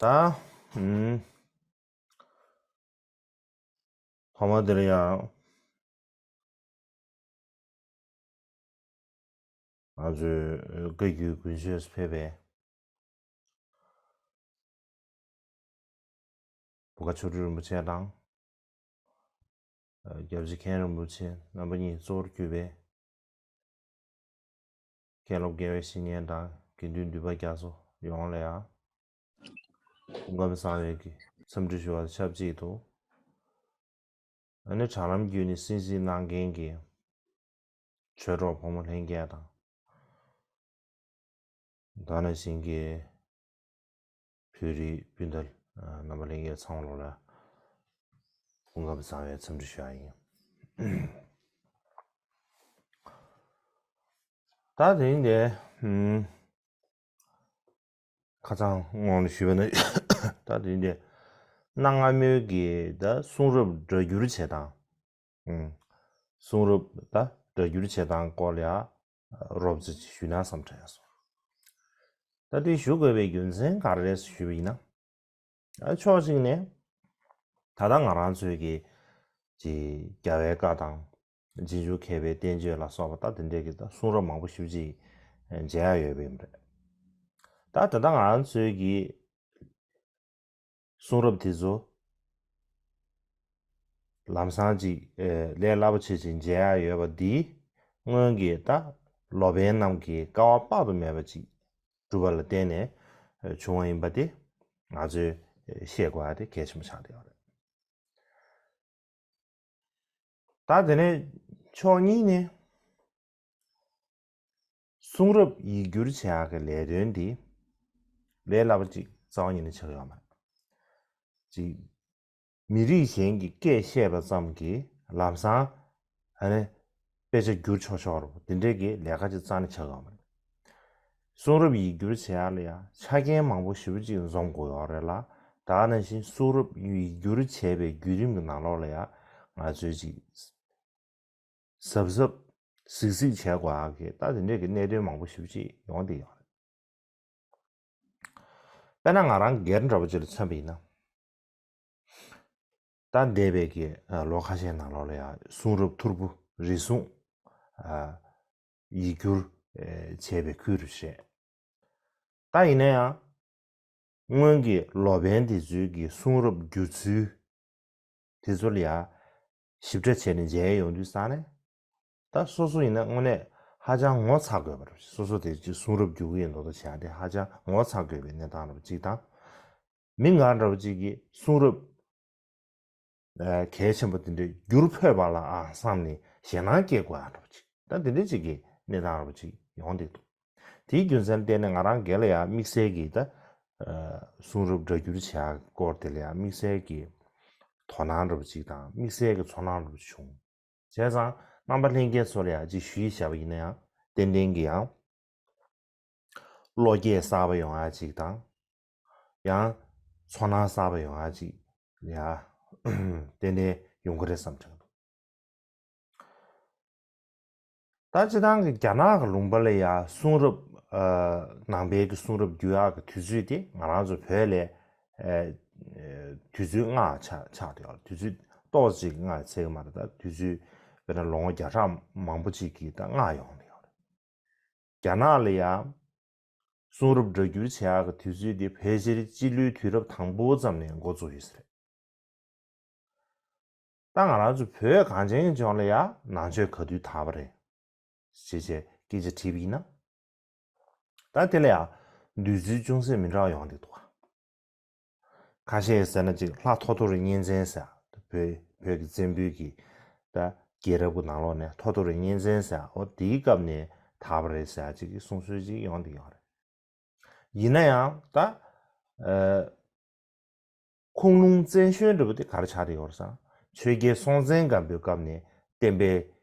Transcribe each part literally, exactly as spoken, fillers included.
ད། ཨུམ། ཐོག་མ་དེར་ཡང་ང་ཚོའི་བཀའ་བརྒྱུད་དགུན་ཆོས་སུ་ཕེབས་པའི་བུ་ག་ཆོ་འཕྲུལ་རིན་པོ་ཆེ་དང་། རྒྱལ་བྱེད་མཁན་རིན་པོ་ཆེ་རྣམ་པ་གཉིས་གཙོ་བོར་གྱུར་པའི་མཁན་སློབ་དགེ་བའི་བཤེས་གཉེན་དང་དགེ་འདུན་འདུས་པ་རྒྱ་མཚོ་ཡོངས་ལ་ཡང་སྐུ་ཁམས་བཟང་བའི་གི་འཚམས་འདྲི་ཞུ་བ་དང་ཆབས་ཅིག་ཏུ། ཨ་ནི་དྲ་ལམ་བརྒྱུད་ནས་གསན་གཟིགས་གནང་མཁན་གྱི་ཆོས་གྲོགས་ཕོ་མོ་ལྷན་རྒྱས་དང་། ད་ནང་བཞིན་གྱི་བོད་རིགས་སྤུན་ཟླ་རྣམ་པ་ལྷན་རྒྱས་ཚང་མ་ལོ་ལ་སྐུ་ཁམས་བཟང་བའི་འཚམས་འདྲི་ཞུ་ཡ་ཡིན། ད་དེ་རིང་དེ། ཨུམ། ཁ་སང་སྔོན་ལ་ཞུས་པ་ནི་ད་དེ་འདི་གནའ་སྔ་མོའི་གི་ད་གསུང་རབ་སྒྲ་བསྒྱུར་བྱེད་སྟངས། ཨུམ། གསུང་རབ་ད་སྒྲ་བསྒྱུར་བྱེད་སྟངས་སྐོར་ལ་ཡ་རོབ་ཙམ་ཞུས་ན་བསམ་དྲན་སོང་། ད་དེ་ཞུ་དགོས་པའི་རྒྱུ་མཚན་ག་རེ་རེད་ཞུས་པ་ཡིན་ན། ཨ་ཕྱོགས་གཅིག་ནས་ད་ལྟ་ང་རང་ཚོའི་གི་ཅིག་རྒྱལ་བའི་བཀའ་དང་། རྗེས་འཇུག་མཁས་པའི་བསྟན་བཅོས་ལ་སོགས་པ་ད་དེ་འདྲའི་གི་ད་གསུང་རབ་མང་པོ་ཞེ་པོ་ཅིག་མཇལ་ཡ་ཡོད་པ་ཡིན་པ་རེད། ད་ད་ལྟ་ང་རང་ཚོའི་གི་གསུང་རབ་དེ་ཚོ་ལམ་སང་ཅིག་ལས་སླ་པོ་ཆེ་ཅིག་མཇལ་ཡ་ཡོད་པ་འདི་སྔོན་གྱི་ད་ལོ་པཎ་རྣམས་ཀྱིས་དཀའ་བ་དཔག་ཏུ་མེད་པ་ཅིག་བསྒྲུབས་པ་ལ་བརྟེན་ནས་བྱུང་བ་ཡིན་པ་དེ་ང་ཚོས་ཤེས་དགོས་ཡ་དེ་གལ་ཆེན་པོ་ཆགས་བསྡད་ཡོད་རེད། ད་དེ་ནས་ཕྱོགས་གཉིས་ནས་གསུང་རབ་ཡིག་སྒྱུར་བྱེད་ཡག་གི་ལས་དོན་འདི་ལས་སླ་པོ་ཅིག་རྩ་བ་ཉིད་ནས་ཆགས་ཡོད་མ་རེད། ཅིག་མི་རིགས་གཞན་གྱི་སྐད་བཤད་པ་ཙམ་གྱིས་ལམ་སང་ཨ་ནི་དཔེ་ཆ་བསྒྱུར་ཆོག་ཆོག་རུ་དེ་འདྲས་ཀྱི་ལས་ཀ་ཅིག་རྩ་ནས་ཆགས་ཡོད་མ་རེད། གསུང་རབ་ཡིག་སྒྱུར་བྱེད་ཡག་ལ་ཡང་ཆ་རྐྱེན་མང་པོ་ཞེ་པོ་ཅིག་འཛོམས་དགོས་ཡོད་རེད་ལ། ད་ག་ནང་བཞིན་གསུང་རབ་ཡིག་སྒྱུར་བྱས་པའི་བརྒྱུད་རིམ་གྱི་ནང་ལོགས་ལ་ཡང་ང་ཚོས་ཅིག་གཟབ་གཟབ་གཟིགས་གཟིགས་བྱས་དགོས་ཡག་གི་ད་དེ་འདྲས་ཀྱི་གནད་དོན་མང་པོ་ཞེ་པོ་ཅིག་ཡོང་བསྡད་ཡོད་རེད། དཔེར་ན་ང་རང་སྒེར་འདྲ་པོ་ཅིག་ལ་མཚོན་པ་ཡིན་ན། ད་འདས་པའི་གི་ལོ་ཁ་ཤས་ནང་ལོགས་ལ་ཡང་གསུང་རབ་ཐོར་བུ་རེ་ཟུང་ཡིག་སྒྱུར་བྱས་པའི་ཁུལ་རེད་བཤད། ད་ཡིན་ན་ཡང་སྔོན་གྱི་ལོ་པཎ་དེ་ཚོའི་གི་གསུང་རབ་བསྒྱུར་ཚུལ་དེ་ཚོ་ལ་ཡང་ཞིབ་ཕྲ་བྱས་ནས་མཇལ་ཡོང་དུས་ཙང་ནས། ད་སོ་སོ་ཡིན་ན་དངོས་གནས་ཧ་ཅང་ངོ་ཚ་དགོས་པ་རེད། སོ་སོ་དེ་ཅིག་གསུང་རབ་བསྒྱུར་གྱི་ཡིན་མདོག་མདོག་བྱས་ཏེ་ཧ་ཅང་ངོ་ཚ་དགོས་པའི་གནས་སྟངས་རེད་པ་གཅིག་དང་། མི་ང་འདྲ་པོ་གཅིག་གིས་གསུང་རབ་གལ་ཆེན་པོ་དེ་འདྲའི་བསྒྱུར་ཕོད་པ་ལ་ཨང་བསམ་ནས་ཞེད་སྣང་སྐྱེ་དགོས་ཡ་འདྲ་པོ་གཅིག་ད་དེ་འདྲའི་གཅིག་གི་གནས་སྟངས་འདྲ་པོ་གཅིག་ཡོང་བསྡད་འདུག་དེའི་རྒྱུ་མཚན་བརྟེན་ནས་ང་རང་སྒེར་ལ་ཡང་དམིགས་བསལ་གྱི་ད་གསུང་རབ་སྒྲ་བསྒྱུར་བྱེད་ཡ་སྐོར་དེ་ལ་ཡང་དམིགས་བསལ་གྱི་དོ་སྣང་འདྲ་པོ་གཅིག་དང་དམིགས་བསལ་གྱི་ཚོར་སྣང་འདྲ་པོ་བྱུང་། བྱས་ཙང་རྣམ་པ་ལྷན་རྒྱས་ཚོ་ལ་ཡང་ཅིག་ཞུས་བཞག་པ་ཡིན་ན་ཡང་ཏན་ཏན་གྱི་ཡང་བློ་སྐྱེད་གསར་པ་ཡོང་ཡ་ཅིག་དང་། ཡང་ཚོར་སྣང་གསར་པ་ཡོང་ཡ་ཅིག་ཡ་ཏན་ཏན་ཡོང་གི་རེད་བསམ་དྲན་འདུག་ད་སྤྱིར་བཏང་གི་རྒྱ་ནག་གི་ལུང་པ་ལ་ཡ་གསུང་རབ་ཨ་ནང་པའི་གི་གསུང་རབ་བསྒྱུར་ཡག་གི་དུས་ཚོད་དེ་ང་རང་ཚོ་བོད་ལས་ཨ་དུས་ཚོད་སྔ་ཆགས་ཆགས་བསྡད་ཡོད་རེད། དུས་ཚོད་ཏོག་ཙམ་སྔ་ཚད་ཀྱི་མ་རེད། ད་དུས་ཚོད་དཔེར་ན་ལོ་ངོ་བརྒྱ་ཕྲག་མང་པོ་ཅིག་གི་ད་སྔ་ཡོང་བསྡད་ཡོད་རེད། རྒྱ་ནག་ལ་ཡ་གསུང་རབ་སྒྲ་བསྒྱུར་བྱེད་ཡག་གི་དུས་ཚོད་དེ་ཕལ་ཆེར་སྤྱི་ལོའི་དུས་རབས་དང་པོ་ཙམ་ནས་འགོ་བཙུགས་ཡོད་ས་རེད། ད་ང་རང་ཚོ་བོད་གངས་ཅན་གྱི་ལྗོངས་ལ་ཡ་ནང་ཆོས་ག་དུས་དར་བ་རེད་ཞེས་བྱས་སྐད་ཆ་དྲིས་པ་ཡིན་ན། ད་དེ་ལ་ཡ་འདོད་ཚུལ་ཅུང་ཟད་མི་འདྲ་བ་ཡོང་བསྡད་འདུག་ཁ་ཤས་ཟེར་ན་ཅིག་ལྷ་ཐོ་ཐོ་རི་གཉན་བཙན་ཟེར་བོད་བོད་ཀྱི་བཙན་པོའི་གི་ད་རྒྱལ་རབས་ཀྱི་ནང་ལོགས་ནས་ཐོ་ཐོ་རི་གཉན་བཙན་ཟེར་འོ་དེའི་སྐབས་ནས་དར་བ་རེད་ཟེར་ཅིག་གི་གསུང་སྲོལ་ཅིག་ཡོང་བསྡད་ཡོད་རེད། ཡིན་ན་ཡང་ད་ཨ་ཁུངས་ལུང་བཙན་བྱོལ་འདྲ་པོ་དེ་ག་རེ་ཆགས་བསྡད་ཡོད་རེད་ཟེར་ན། ཆོས་རྒྱལ་སྲོང་བཙན་སྒམ་པོའི་སྐབས་ནས་བསྟན་པའི་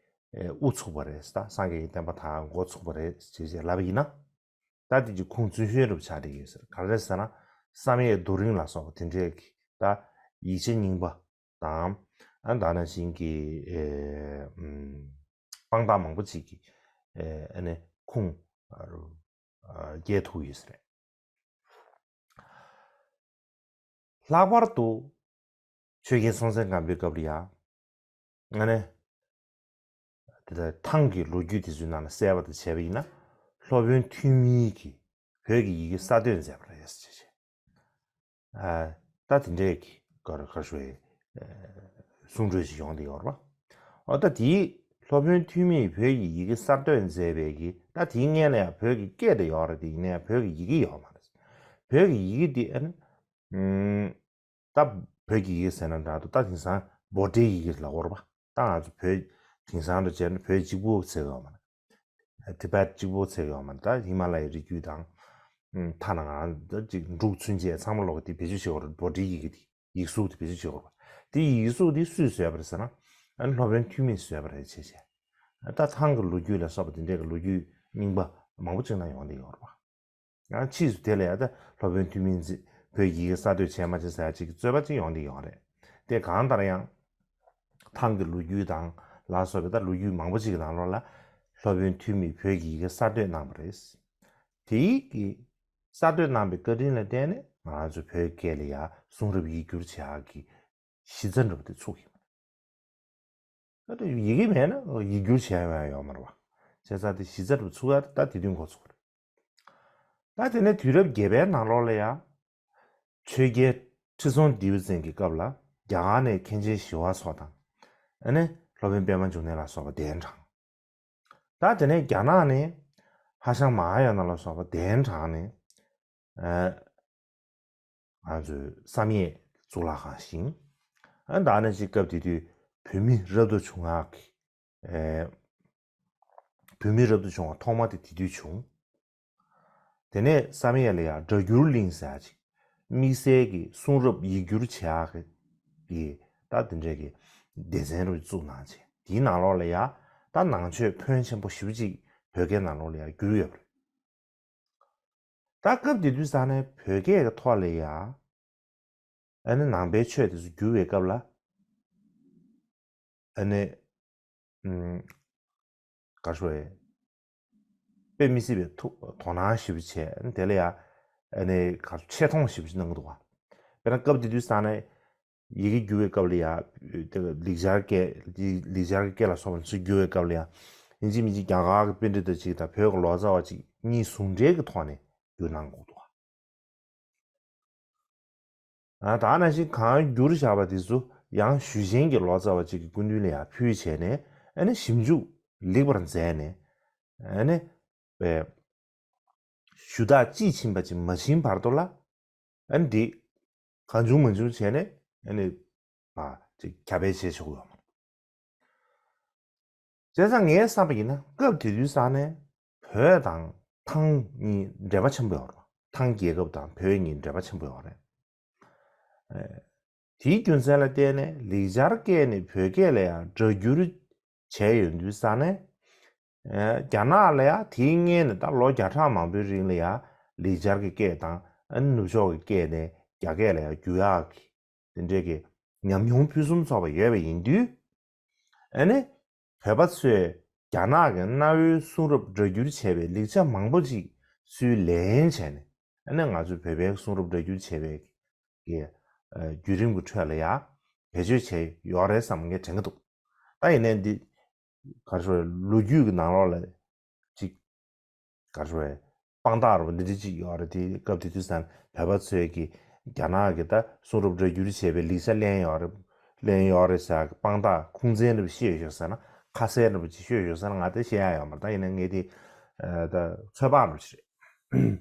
ཨ་དབུ་ཚུགས་པ་རེད་ཟེར། ད་སངས་རྒྱས་ཀྱི་བསྟན་པ་དར་འགོ་ཚུགས་པ་རེད་ཅེས་ཅེས་ལབ་པ་ཡིན་ན། ད་དེ་ཅིག་ཁུངས་བཙུན་ཤོས་འདྲ་པོ་ཆགས་བསྡད་ཡོད་ཟེར། ག་རེ་ཟེར་ན་བསམ་ཡས་རྡོ་རིང་ལ་སོགས་པ་དེ་འདྲས་ཀྱི་ད་ཡིག་ཆ་རྙིང་པ་དང་ཨ་ད་ནང་བཞིན་གྱི་ཨེ་ཨམ་དཔང་རྟགས་མང་པོ་ཅིག་གི་ཨེ་ཨ་ནི་ཁུངས་ཨ་རུ་ཨ་སྐྱེལ་ཐུབ་ཡོད་ས་རེད། ལྷག་པར་དུ་ཆོས་རྒྱལ་སྲོང་བཙན་སྒམ་པོའི་སྐབས་ལ་ཡང་། ཨ་ནི། དེ་ལྟར་ཐང་གི་ལོ་རྒྱུས་དེ་ཚོའི་ནང་ལ་གསལ་བ་དང་བྱས་པ་ཡིན་ན། སློབ་དཔོན་ཐུ་མི་གིས་བོད་ཀྱི་ཡི་གེ་གསར་གཏོད་མཛད་པ་རེད་ཟེར་བྱས། ཨ། ད་དེ་འདྲའི་གི་ག་རེ་ག་རེ་ཞུ་བའི་གསུང་སྒྲོས་ཤིག་ཡོང་བསྡད་ཡོད་རེད་པ། འོ་ད་དེའི་སློབ་དཔོན་ཐུ་མིས་བོད་ཀྱི་ཡི་གེ་གསར་གཏོད་མཛད་པའི་གི་ད་དེའི་སྔོན་ལ་ཡང་བོད་ཀྱི་སྐད་དེ་ཡོད་རེད། དེ་ཡིན་ན་ཡང་བོད་ཀྱི་ཡི་གེ་ཡོད་མ་རེད། བོད་ཀྱི་ཡི་གེ་དེ་ཨ་ནི། ཨུམ། ད་བོད་ཀྱི་ཡི་གེ་ཟེར་ན་འདྲ་འདུག་ད་དེང་སང་བྷོ་ཊའི་ཡི་གེ་ལབ་ཀྱི་ཡོད་རེད་པ། ད་ང་ཚོ་བོད་དེང་སང་འདྲ་བྱས་ན་བོད་གཅིག་པོ་ཟེར་གྱི་ཡོད་མ་རེད། ཏི་བེད་གཅིག་པོ་ཟེར་གྱི་ཡོད་མ་རེད། ད་ཧི་མ་ལ་ཡའི་རི་རྒྱུད་དང་། ཨུམ། ཐ་ན་ང་ད་ཅིག་འབྲུག་ཚུན་ཆད་ཚང་མ་ལོག་གི་དེ་བེད་སྤྱོད་བྱེད་ཀྱི་ཡོད་རེད། བྷོ་ཊའི་ཡི་གེ་དེ་ཡིག་གཟུགས་དེ་བེད་སྤྱོད་བྱེད་ཀྱི་ཡོད་རེད་པ། དེ་ཡིག་གཟུགས་དེ་སུས་བཟོས་པ་རེད་ཟེར་ན། ཨ་ནི་སློབ་དཔོན་ཐུ་མིས་བཟོས་པ་རེད་བྱས་བྱས། ད་ཐང་གི་ལོ་རྒྱུས་ལ་སོགས་པ་དེ་འདྲའི་གི་ལོ་རྒྱུས་རྙིང་པ་མང་པོ་ཅིག་ན་ཡོང་བསྡད་ཡོད་རེད་པ། ཡང་ཕྱིས་སུ་དེ་ལ་ཡང་ད་སློབ་དཔོན་ཐུ་མིས་མཛད་བོད་ཀྱི་ཡི་གེ་གསར་གཏོད་བྱས་མ་བྱས་ཟེར་ཡ་ཅིག་གི་རྩོད་པ་ཅིག་ཡོང་བསྡད་ཡོད་རེད། དེ་གང་ལྟར་ཡང་། ཐང་གི་ལོ་རྒྱུས་དང་ལ་སོགས་པའི་ད་ལོ་རྒྱུས་མང་པོ་ཅིག་གི་ནང་ལོགས་ལ་སློབ་དཔོན་ཐུ་མིས་བོད་ཀྱི་ཡི་གེ་གསར་གཏོད་གནང་བ་རེད། དེའི་གི་གསར་གཏོད་གནང་བའི་བཀའ་དྲིན་ལ་བརྟེན་ནས་ང་རང་ཚོ་བོད་སྐད་ལ་ཡང་གསུང་རབ་ཡིག་སྒྱུར་བྱེད་ཡག་གི་གཞི་རྩ་འདྲ་པོ་དེ་ཚུགས་ཡོད་པ་རེད། ཡི་གེ་མེད་ན་ཡིག་སྒྱུར་བྱེད་ཡ་ཡོད་མ་རེད་པ། བྱས་ཙང་དེ་གཞི་རྩ་འདྲ་པོ་ཚུགས་ཡ་ད་དེ་དུས་འགོ་ཚུགས་པ་རེད། ད་དེ་ནས་དུས་རབས་བརྒྱད་པའི་ནང་ལོགས་ལ་ཡང་། ཆོས་རྒྱལ་ཁྲི་སྲོང་ལྡེའུ་བཙན་གྱི་སྐབས་ལ་རྒྱ་གར་ནས་མཁན་ཆེན་ཞི་བ་འཚོ་དང་། ཨ་ནི་སློབ་དཔོན་པད་མ་འབྱུང་གནས་ལ་སོགས་པ་གདན་དྲངས། ད་དེ་ནས་རྒྱ་ནག་ནས་ཧྭ་ཤང་མ་ཧཱ་ཡ་ན་ལ་སོགས་པ་གདན་དྲངས་ནས། ཨ། ང་ཚོའི་བསམ་ཡས་གཙུག་ལག་ཁང་བཞེངས། ཨ་ནི་ད་ནས་ཅིག་སྐབས་དེ་དུས་བོད་མི་རབ་ཏུ་བྱུང་བ་གི། ཨེ། བོད་མི་རབ་ཏུ་བྱུང་བ་ཐོག་མ་དེ་དེ་དུས་བྱུང་། དེ་ནས་བསམ་ཡས་ལ་ཡང་སྒྲ་སྒྱུར་གླིང་ཟེར་ཡ་ཅིག་དམིགས་བསལ་གྱི་གསུང་རབ་ཡིག་སྒྱུར་བྱེད་ཡག་གི་ད་དེ་འདྲའི་གི་སྡེ་ཚན་རུ་བཙུགས་གནང་བྱས། དེའི་ནང་ལོགས་ལ་ཡང་ད་ནང་ཆོས་ཕོན་ཆེན་པོ་ཞེ་པོ་ཅིག་བོད་སྐད་ནང་ལོགས་ལ་ཡང་བསྒྱུར་ཡོད་པ་རེད། ད་སྐབས་དེ་དུས་ས་ནས་བོད་སྐད་ཀྱི་ཐོག་ལ་ཡང་། ཨ་ནི་ནང་པའི་ཆོས་དེ་ཚོ་བསྒྱུར་བའི་སྐབས་ལ། ཨ་ནི། ཨུམ། ག་རེ་ཞུ་དགོས་རེད། དཔེ་མི་སྲིད་པའི་ཐུགས་དོ་སྣང་ཞེ་པོ་བྱས། ཨ་ནི་དེ་ལ་ཡང་། ཨ་ནི་ག་ཆེ་མཐོང་ཞེ་པོ་ཅིག་གནང་གི་འདུག་ག་དཔེར་ན་སྐབས་དེ་དུས་ས་ནས། ཡི་གེ་བསྒྱུར་བའི་སྐབས་ལ་ཡང་། དེ་ལ་ལེགས་སྦྱར་སྐད། ལེགས་སྦྱར་གྱི་སྐད་ལ་སོགས་པ་ཚུར་བསྒྱུར་བའི་སྐབས་ལ་ཡང་། ཡིན་གཅིག་མིན་གཅིག་རྒྱ་གར་གྱི་པཎྜི་ཏ་ཅིག་དང་བོད་ཀྱི་ལོ་ཙཱ་བ་ཅིག་གཉིས་ཟུང་འབྲེལ་གྱི་ཐོག་ནས་བསྒྱུར་གནང་དགོས་འདུག་ག་ཨ། ད་ནང་བཞིན་གང་བསྒྱུར་བཞག་པ་དེ་ཚོ་ཡང་ཞུས་ཅན་གྱི་ལོ་ཙཱ་བ་ཅིག་གི་སྐུ་མདུན་ལ་ཡང་ཕུལ་བྱས་ནས། ཨ་ནི་ཞིབ་འཇུག་ལེགས་པར་མཛད་ནས། ཨ་ནི། པའི། ཞུ་དག་དཔྱིས་ཕྱིན་པ་ཅིག་མ་ཕྱིན་བར་དུ་ལ། ཨ་ནི་འདི། གང་བྱུང་མ་བྱུང་བྱས་ནས། ཨ་ནི། ཨ། ཅིག་ཁྱབ་སྤེལ་བྱས་ཆོག་ཡོད་མ་རེད། བྱས་ཙང་ངས་བསམ་པ་ཡིན་ན་སྐབས་དེ་དུས་ས་ནས་བོད་དང་ཐང་གཉིས་འབྲེལ་བ་ཆེན་པོ་ཡོད་རེད། ཐང་རྒྱལ་ཁབ་དང་བོད་གཉིས་འབྲེལ་བ་ཆེན་པོ་ཡོད་རེད། ཨེ། དེའི་རྒྱུ་མཚན་ལ་བརྟེན་ནས་ལེགས་སྦྱར་སྐད་ནས་བོད་སྐད་ལ་ཡང་སྒྲ་བསྒྱུར་བྱས་ཡོང་དུས་ས་ནས། ཨེ། རྒྱ་ནག་ལ་ཡང་དེའི་སྔོན་ནས་ད་ལོ་བརྒྱ་ཕྲག་མང་པོའི་རིང་ལ་ཡང་ལེགས་སྦྱར་གྱི་སྐད་དང་། ཨ་ནི་ནུབ་ཕྱོགས་ཀྱི་སྐད་ནས་རྒྱ་སྐད་ལ་ཡང་བསྒྱུར་ཡག་གི། དེ་འདྲའི་གི་ཉམས་མྱོང་ཕུན་སུམ་ཚོགས་པ་ཡོད་པ་ཡིན་དུས། ཨ་ནི། བོད་པ་ཚོས་རྒྱ་ནག་གི་གནའ་བོའི་གསུང་རབ་སྒྲ་བསྒྱུར་བྱས་པའི་ལེགས་ཆ་མང་པོ་ཅིག་སུས་ལེན་བྱས་ནས། ཨ་ནི་ང་ཚོའི་བོད་པའི་གསུང་རབ་སྒྲ་བསྒྱུར་བྱས་པའི་གི། ཨ། བརྒྱུད་རིམ་གྱི་ཁྲོད་ལ་ཡང་བེད་སྤྱོད་བྱས་ཡོད་རེད་བསམ་ངས་དྲན་གྱི་འདུག་ད་ཡིན་ནའི་འདི། ག་རེ་ཞུ་དགོས་རེད། ལོ་རྒྱུས་ཀྱི་ནང་ལོགས་ལ་ཅིག་ག་རེ་ཞུ་དགོས་རེད། དཔང་རྟགས་རུ་འདི་འདྲ་ཅིག་ཡོད་རེད། དེ་སྐབས་དེ་དུས་ཙང་བོད་པ་ཚོས་ཀྱི་རྒྱ་ནག་གི་ད་གསུང་རབ་སྒྲ་བསྒྱུར་བྱས་པའི་ལེགས་ཆ་ལེན་ཡོད་རེད། ལེན་ཡོད་རེད་ཟེར་གི་དཔང་རྟགས་ཁུངས་བཙན་འདྲ་པོ་ཤེས་ཡོད་ཤག་ཟེར་ན། ཁ་གསལ་འདྲ་པོ་ཅིག་ཤེས་ཡོད་ཤག་ཟེར་ན། ང་དེ་ཤེས་ཡ་ཡོད་མ་རེད། ད་ཡིན་ན་ངས་དེ། ཨ། ད་ཚོད་དཔག་འདྲ་པོ་ཅིག་རེད།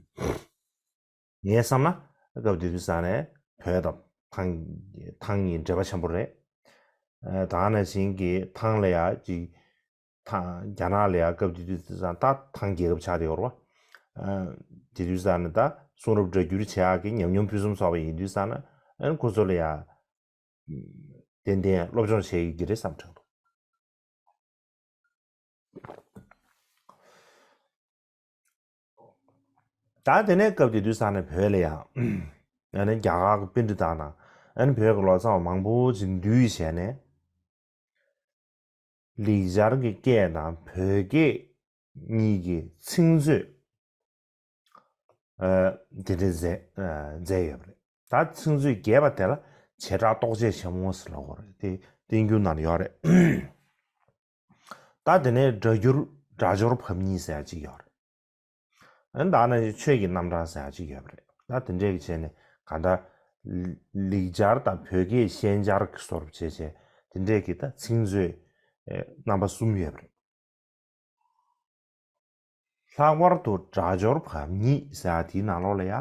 ངས་བསམ་ན་སྐབས་དེ་དུས་ཙང་ནས་བོད་དང་ཐང་། ཐང་གཉིས་འབྲེལ་བ་ཆེན་པོ་རེད། ཨ། ད་ནང་བཞིན་གྱི་ཐང་ལ་ཡ་ཅིག་ཐང་། རྒྱ་ནག་ལ་ཡ་སྐབས་དེ་དུས་ཙང་ད་ཐང་རྒྱལ་ཁབ་ཆགས་བསྡད་ཡོད་རེད་པ། ཨ། དེ་དུས་ཙང་ནས་ད་གསུང་རབ་སྒྲ་བསྒྱུར་བྱེད་ཡག་གི་ཉམས་མྱོང་ཕུན་སུམ་ཚོགས་པ་ཡིན་དུས་ཙང་ན། ཨ་ནི་ཁོ་ཚོ་ལ་ཡ་ཏན་ཏན་སློབ་སྦྱོང་བྱེད་ཡོད་ཀྱི་རེད་བསམ་དྲན་འདུག་ད་དེ་ནས་སྐབས་དེ་དུས་ཙང་ནས་བོད་ལ་ཡང་། ཨ་ནི་རྒྱ་གར་གྱི་པཎྜི་ཏ་དང་། ཨ་ནི་བོད་ཀྱི་ལོ་ཙཱ་བ་མང་པོ་ཅིག་འདུས་བྱས་ནས། ལེགས་སྦྱར་གྱི་སྐད་དང་བོད་སྐད་གཉིས་ཀྱི་ཚིག་མཛོད། ཨ། དེ་འདྲ་མཛད། ཨ། མཛད་ཡོད་པ་རེད། ད་ཚིག་མཛོད་རྒྱས་པ་དེ་ལ་བྱེ་བྲག་རྟོགས་བྱེད་ཆེན་མོ་ཟེར་ལབ་ཀྱི་ཡོད་རེད། དེ་བསྟན་འགྱུར་ནང་ལ་ཡོད་རེད། ད་དེ་ནས་སྒྲ་སྒྱུར་སྒྲ་སྦྱོར་བམ་གཉིས་ཟེར་ཡ་གཅིག་ཡོད་རེད། ཨ་ནི་ད་ནང་བཞིན་ཆོས་ཀྱི་རྣམ་གྲངས་ཟེར་ཡ་གཅིག་ཡོད་པ་རེད། ད་དེ་འདྲས་ཀྱི་བྱས་ནས་གང་ལྟར་ལེགས་སྦྱར་དང་བོད་སྐད་ཤན་སྦྱར་གྱི་བཟོ་འདྲ་བྱས་བྱས་དེ་འདྲས་ཀྱི་ད་ཚིག་མཛོད་ཨེ་རྣམ་པ་གསུམ་ཡོད་པ་རེད། ལྷག་པར་དུ་སྒྲ་སྦྱོར་བམ་གཉིས་ཟེར་ཡ་དེའི་ནང་ལོགས་ལ་ཡ།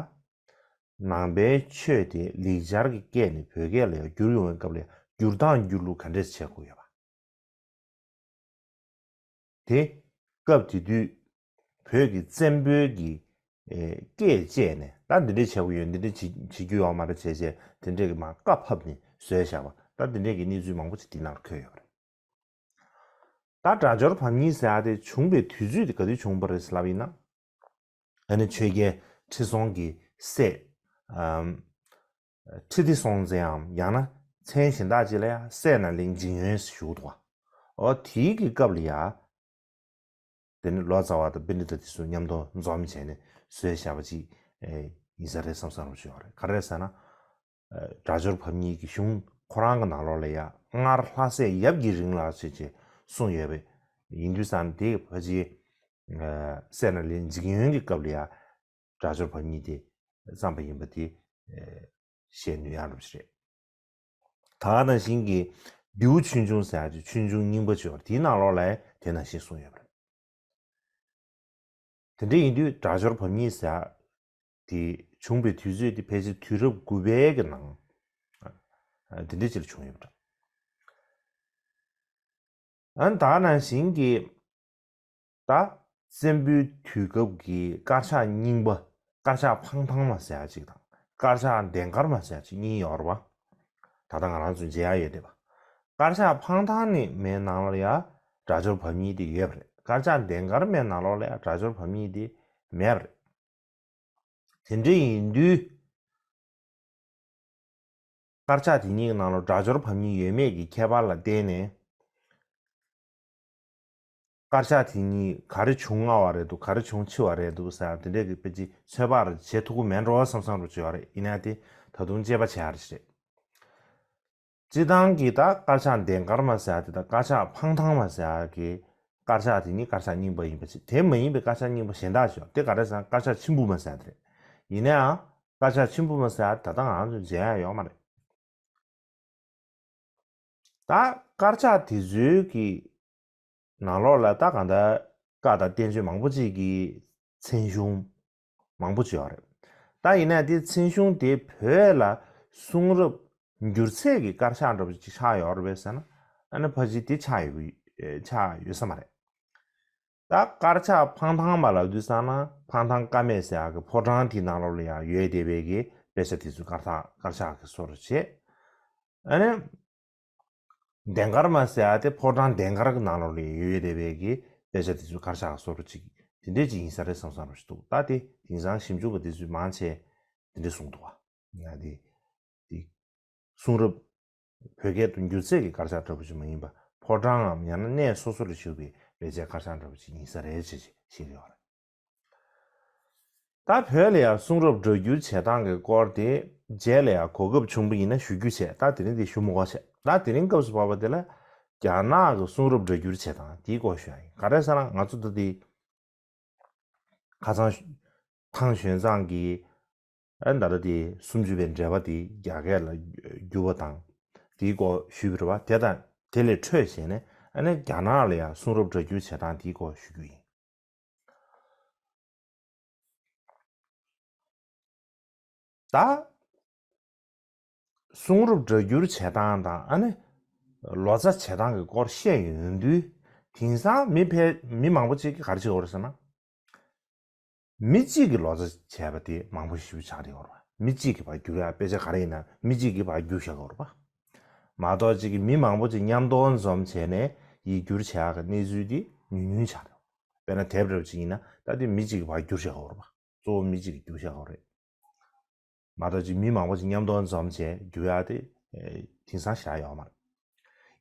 ནང་པའི་ཆོས་དེ་ལེགས་སྦྱར་གྱི་སྐད་ནས་བོད་སྐད་ལ་ཡ་བསྒྱུར་ཡོང་བའི་སྐབས་ལ་ཡ་བསྒྱུར་སྟངས་བསྒྱུར་ལུགས་ག་འདྲས་བྱེད་དགོས་ཡོད་པ། དེ་སྐབས་དེ་དུས་བོད་ཀྱི་བཙན་པོའི་གི་ཨེ་སྐད་བཅད་ནས་ད་འདི་འདྲས་བྱེད་དགོས་ཡོད། འདི་འདྲས་བྱེད་བྱེད་རྒྱུ་ཡོད་མ་རེད་བྱས་བྱས་དེ་འདྲས་ཀྱི་མར་བཀའ་ཕབ་ནས་བཟོས་བཞག་པ། ད་འདི་འདྲས་ཀྱི་གནས་ཚུལ་མང་པོ་ཅིག་འདི་ནང་ལ་འཁོད་ཡོད་པ་རེད། ད་སྒྲ་སྦྱོར་བམ་གཉིས་ཟེར་ཡ་དེ་བྱུང་བའི་དུས་ཚོད་དེ་ག་དུས་བྱུང་བ་རེད་ལབ་ཡིན་ན། ཨ་ནི་ཆོས་རྒྱལ་ཁྲི་སྲོང་གི་སྲས་ཨམ། ཁྲི་ལྡེ་སྲོང་བཙན་འམ་ཡང་ན་མཚན་གཞན་དག་ཅིག་ལ་ཡང་སྲས་ནཱ་ལེནྡྲ་འཇིགས་ཡོན་ཞུ་འདུག་བ། འོ་དེའི་གི་སྐབས་ལ་ཡ། དེ་ནི་ལོ་ཙཱ་བ་དང་པཎྜི་ཏ་དེ་ཚོ་མཉམ་དུ་འཛོམས་བྱས་ནས་བཟོས་བཞག་པ་ཅིག་ཨེ་ཡིན་ས་རེད་བསམ་བསམ་རོགས་ཞུ་བ་རེད། ག་རེ་ཟེར་ན། ཨེ་སྒྲ་སྦྱོར་བམ་གཉིས་ཀྱི་གཞུང་ཁོ་རང་གི་ནང་ལོགས་ལ་ཡ་སྔར་ལྷ་སྲས་ཡབ་ཀྱི་རིང་ལ་ཞེས་བྱས་གསུངས་ཡོད་པས་ཡིན་དུས་ཙང་དེ་ཕལ་ཆེར་ཨེ་སྲས་ནཱ་ལེནྡྲ་འཇིགས་ཡོན་གྱི་སྐབས་ལ་ཡ་སྒྲ་སྦྱོར་བམ་གཉིས་དེ་བརྩམས་པ་ཡིན་པ་དེ་ཨེ་བཤད་ནུས་ཡག་འགྲོ་ཞིག་རེད། ད་ག་ནང་བཞིན་གྱི་ལྡེའུ་ཆོས་འབྱུང་ཟེར་ཡག་ཅིག་ཆོས་འབྱུང་རྙིང་པ་ཅིག་ཡོད་རེད། དེའི་ནང་ལོགས་ལ་དེ་ནང་བཞིན་གསུངས་ཡོད་པ་རེད། དེ་འདྲ་ཡིན་དུས་སྒྲ་སྦྱོར་བམ་གཉིས་ཟེར་ཡག་དེ་བྱུང་བའི་དུས་ཚོད་དེ་ཕལ་ཆེར་དུས་རབས་དགུ་པའི་གི་ནང་ཨ་དེ་འདྲ་ཅིག་ལ་བྱུང་ཡོད་པ་རེད། ཨ་ནི་ད་ག་ནང་བཞིན་གྱི་ད་བཙན་པོའི་དུས་སྐབས་ཀྱི་དཀར་ཆག་རྙིང་པ་དཀར་ཆག་འཕང་ཐང་མ་ཟེར་ཡག་ཅིག་དང་དཀར་ཆག་ལྡན་དཀར་མ་ཟེར་ཡག་ཅིག་གཉིས་ཡོད་རེད་བ། ད་ལྟ་ང་རང་ཚོ་མཇལ་ཡག་ཡོད་བསྡད་པ། དཀར་ཆག་འཕང་ཐང་ནི་མའི་ནང་ལ་ཡ་སྒྲ་སྦྱོར་བམ་གཉིས་དེ་ཡོད་པ་རེད། དཀར་ཆག་ལྡན་དཀར་མའི་ནང་ལོགས་ལ་ཡ་སྒྲ་སྦྱོར་བམ་གཉིས་དེ་མེད་པ་རེད། དེ་འདྲ་ཡིན་དུས། དཀར་ཆག་དེ་གཉིས་ཀྱི་ནང་ལ་སྒྲ་སྦྱོར་བམ་གཉིས་ཡོད་མེད་ཀྱི་ཁྱད་པར་ལ་བརྟེན་ནས། དཀར་ཆག་དེ་གཉིས་ག་རེ་བྱུང་སྔ་བ་རེད་འདུག་ག་རེ་བྱུང་ཕྱི་བ་རེད་འདུག་ཟེར་དེ་འདྲས་ཀྱི་དཔེ་ཅིག་ཚོད་དཔག་རེ་བྱེད་ཐུབ་ཀྱི་མེད་འགྲོ་བསམ་བསམ་རུ་བྱེད་པ་རེད། ཡིན་ན་དེ་ད་དུང་དཔྱད་པ་བྱེད་ཡག་རེད། སྤྱིར་བཏང་གི་ད་དཀར་ཆག་ལྡན་དཀར་མ་ཟེར་ཡག་དེ་དང་དཀར་ཆག་འཕང་ཐང་མ་ཟེར་ཡག་གི་དཀར་ཆག་དེ་གཉིས་དཀར་ཆག་རྙིང་པ་ཡིན་པ་ཅིག་དེ་མ་ཡིན་པའི་དཀར་ཆག་རྙིང་པ་གཞན་དག་ཅིག་ཡོད། དེ་ག་རེ་ཟེར་ན་དཀར་ཆག་མཆིམས་ཕུ་མ་ཟེར་ཡག་དེ་རེད། ཡིན་ན་ཡང་དཀར་ཆག་མཆིམས་ཕུ་མ་ཟེར་ཡག་ད་ལྟ་ང་ཚོ་མཇལ་ཡག་ཡོད་མ་རེད། ད་དཀར་ཆག་དེ་ཚོའི་གི་ནང་ལོགས་ལ་ད་གང་ལྟར་བཀའ་དང་བསྟན་བཅོས་མང་པོ་ཅིག་གི་མཚན་གཞུང་མང་པོ་ཅིག་ཡོད་རེད། ད་ཡིན་ན་དེ་མཚན་གཞུང་དེ་བོད་ལ་གསུང་རབ་བསྒྱུར་ཚད་ཀྱི་དཀར་ཆག་འདྲ་པོ་ཅིག་ཆགས་ཡོད་རེད་པས་ཟེར་ན། ཨ་ནི་ཕལ་ཆེར་དེ་ཆགས་ཡོད་ཆགས་ཡོད་ས་མ་རེད། ད་དཀར་ཆག་འཕང་ཐང་མ་ལབ་དུས་ཙང་ན་འཕང་ཐང་ཀ་སྨད་ཟེར་ཡག་གི་ཕོ་བྲང་དེའི་ནང་ལོགས་ལ་ཡང་ཡོད་བསྡད་པའི་གི་དཔེ་ཆ་དེ་ཚོ་དཀར་ཐག་དཀར་ཆག་གི་བཟོ་འདྲ་བྱས། ཨ་ནི། ལྡན་དཀར་མ་ཟེར་ཡག་དེ་ཕོ་བྲང་ལྡན་དཀར་གྱི་ནང་ལོགས་ལ་ཡོད་བསྡད་པའི་གི་དཔེ་ཆ་དེ་ཚོ་དཀར་ཆག་བཟོ་འདྲ་ཅིག་དེ་འདྲས་ཅིག་ཡིན་ས་རེད་བསམ་བསམ་རུ་ཞིག་འདུག་ད་དེ་དེང་སང་ཞིབ་འཇུག་གི་དེ་ཚོས་མང་ཆེ་དེ་འདྲས་གསུངས་འདུག་བ། ཡང་དེ་དེ་གསུང་རབ་བོད་སྐད་དུ་བསྒྱུར་ཚད་ཀྱི་དཀར་ཆག་འདྲ་པོ་ཅིག་མ་ཡིན་པ་ཕོ་བྲང་ངམ་ཡང་ན་གནས་སོ་སོ་ལ་བཞུགས་པའི་ལས་བྱེད་དཀར་ཆག་འདྲ་པོ་ཅིག་ཡིན་ས་རེད་ཅེས་བཤད་ཀྱི་ཡོད་རེད། ད་བོད་ལ་ཡང་གསུང་རབ་སྒྲ་བསྒྱུར་བྱེད་སྟངས་ཀྱི་སྐོར་དེ་རྗེས་ལ་ཡང་གོ་སྐབས་བྱུང་བ་ཡིན་ན་ཞུ་རྒྱུ་བྱས། ད་དེ་རིང་དེ་ཞུ་མི་དགོས་བྱས། ད་དེ་རིང་སྐབས་སུ་བབས་པ་དེ་ལ་རྒྱ་ནག་གི་གསུང་རབ་སྒྲ་བསྒྱུར་བྱེད་སྟངས་དེའི་སྐོར་ཞུ་ཡ་ཡིན། ག་རེ་ཟེར་ན་ང་ཚོ་ད་དེ་ཁ་སང་ཐང་ཞོན་ཙང་གི་ཨ་ད་ལྟ་དེ་སུམ་ཅུ་པའི་འགྲེལ་པ་དེ་རྒྱ་སྐད་ལ་བསྒྱུར་བ་དང་དེའི་སྐོར་ཞུས་པ་རེད་བ། དེ་དང་དེ་ལས་འཕྲོས་བྱས་ནས་ཨ་ནི་རྒྱ་ནག་ལ་ཡང་གསུང་རབ་སྒྲ་བསྒྱུར་བྱེད་སྟངས་དེའི་སྐོར་ཞུ་རྒྱུ་ཡིན། ད་གསུང་རབ་སྒྲ་བསྒྱུར་བྱེད་སྟངས་དང་ཨ་ནི་ལོ་ཙཱ་བྱེད་སྟངས་ཀྱི་སྐོར་བཤད་ཡོང་དུས་དེང་སང་མི་ཕལ་མི་མང་པོ་ཅིག་གིས་ག་རེ་བྱེད་ཀྱི་ཡོད་རེད་ཟེར་ན། མི་གཅིག་གིས་ལོ་ཙཱ་བྱས་པ་དེ་མང་པོ་ཞེ་པོ་ཆགས་བསྡད་ཡོད་རེད་བ། མི་གཅིག་གིས་ཕར་བསྒྱུར་ཡག་དཔེ་ཆ་ག་རེ་ཡིན་ན་མི་གཅིག་གིས་ཕར་བསྒྱུར་བཞག་ཡོད་རེད་བ། མ་གཏོགས་གཅིག་གིས་མི་མང་པོ་ཅིག་མཉམ་དུ་འཛོམས་བྱས་ནས་ཡིག་སྒྱུར་བྱེད་ཡག་གི་གནས་ཚུལ་དེ་ཉུང་ཉུང་ཆགས་རེད། དཔེར་ན་དེབ་འདྲ་པོ་ཅིག་ཡིན་ན་ད་དེ་མི་གཅིག་གིས་ཕར་བསྒྱུར་བཞག་ཡོད་རེད་བ། གཙོ་བོ་མི་གཅིག་གིས་བསྒྱུར་བཞག་ཡོད་རེད། མ་གཏོགས་ཅིག་མི་མང་པོ་ཅིག་མཉམ་དུ་འཛོམས་བྱས་བསྒྱུར་ཡག་དེ་ཨེ་དེང་སང་བྱེད་ཡག་ཡོད་མ་རེད།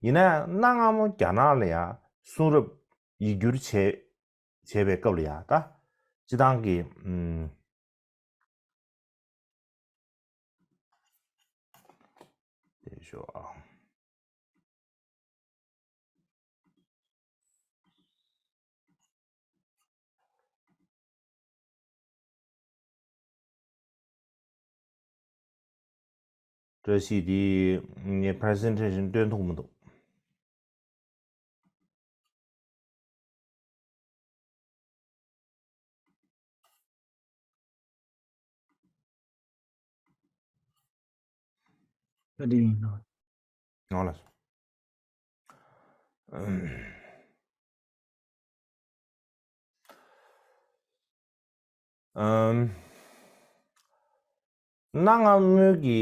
ཡིན་ན་ཡང་གནའ་སྔ་མོ་རྒྱ་ནག་ལ་ཡང་གསུང་རབ་ཡིག་སྒྱུར་བྱས་བྱས་པའི་སྐབས་ལ་ཡང་ད་སྤྱིར་བཏང་གི་ཨུམ། ཞུ། བཀྲ་ཤིས་འདི་ངའི་presentation སྟོན་ཐུབ་མི་འདུག་ག་འདྲ་ཡིན་ནམ། ཡོང་ལ། ཨམ། གནའ་སྔ་མོའི་གི་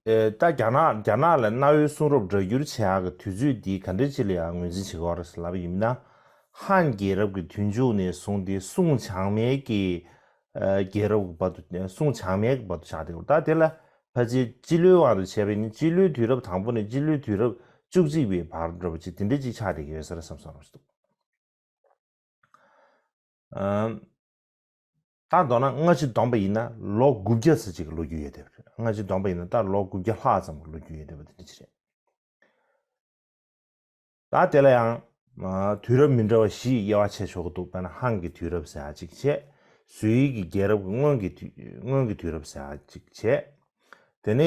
ཨེ། ད་རྒྱ་ནག་རྒྱ་ནག་ལ་གནའ་བོའི་གསུང་རབ་སྒྲ་བསྒྱུར་བྱེད་ཡག་གི་དུས་ཚོད་འདི་ག་འདྲ་ཅིག་ལ་ཡང་ངོས་འཛིན་བྱེད་ཀྱི་ཡོད་རེད་ཟེར་ལབ་པ་ཡིན་ན། ཧན་རྒྱལ་རབས་ཀྱི་དུས་མཇུག་ནས་བཟུང་སྟེ་སུང་བྱང་མའི་གི་ཨེ། རྒྱལ་རབས་ཀྱི་བར་དུ་སུང་བྱང་མའི་གི་བར་དུ་ཆགས་བསྡད་ཡོད། ད་དེ་ལ་ཕལ་ཆེར་སྤྱི་ལོའི་དབང་དུ་བྱས་པ་ཡིན་ན་སྤྱི་ལོའི་དུས་རབས་དང་པོ་ནས་སྤྱི་ལོའི་དུས་རབས་བཅུ་གཅིག་པའི་བར་འདྲ་པོ་ཅིག་དེ་འདྲ་ཅིག་ཆགས་བསྡད་ཀྱི་ཡོད་ས་རེད་བསམ་བསམ་རོགས་ཞུ་འདུག་ཨམ། ད་མདོར་ན་སྔ་ཕྱི་བསྡོམས་པ་ཡིན་ན་ལོ་དགུ་བརྒྱ་ཙམ་ཅིག་གི་ལོ་རྒྱུས་ཡོད་བསྡད་པ་རེད། སྔ་ཕྱི་བསྡོམས་པ་ཡིན་ན་ད་ལོ་དགུ་བརྒྱ་ལྷག་ཙམ་གྱི་ལོ་རྒྱུས་ཡོད་བསྡད་པ་དེ་འདྲ་ཅིག་རེད། ད་དེ་ལ་ཡང་ཨ། དུས་རབས་མི་འདྲ་བ་བཞི་དབྱེ་བ་ཕྱེ་ཆོག་གི་འདུག་དཔེར་ན་ཧན་གྱི་དུས་རབས་ཟེར་ཡག་ཅིག་བྱས། ཟུའི་གི་རྒྱལ་རབས་ཀྱི་སྔོན་གྱི་དུས་སྔོན་གྱི་དུས་རབས་ཟེར་ཡག་ཅིག་བྱས། དེ་ནས་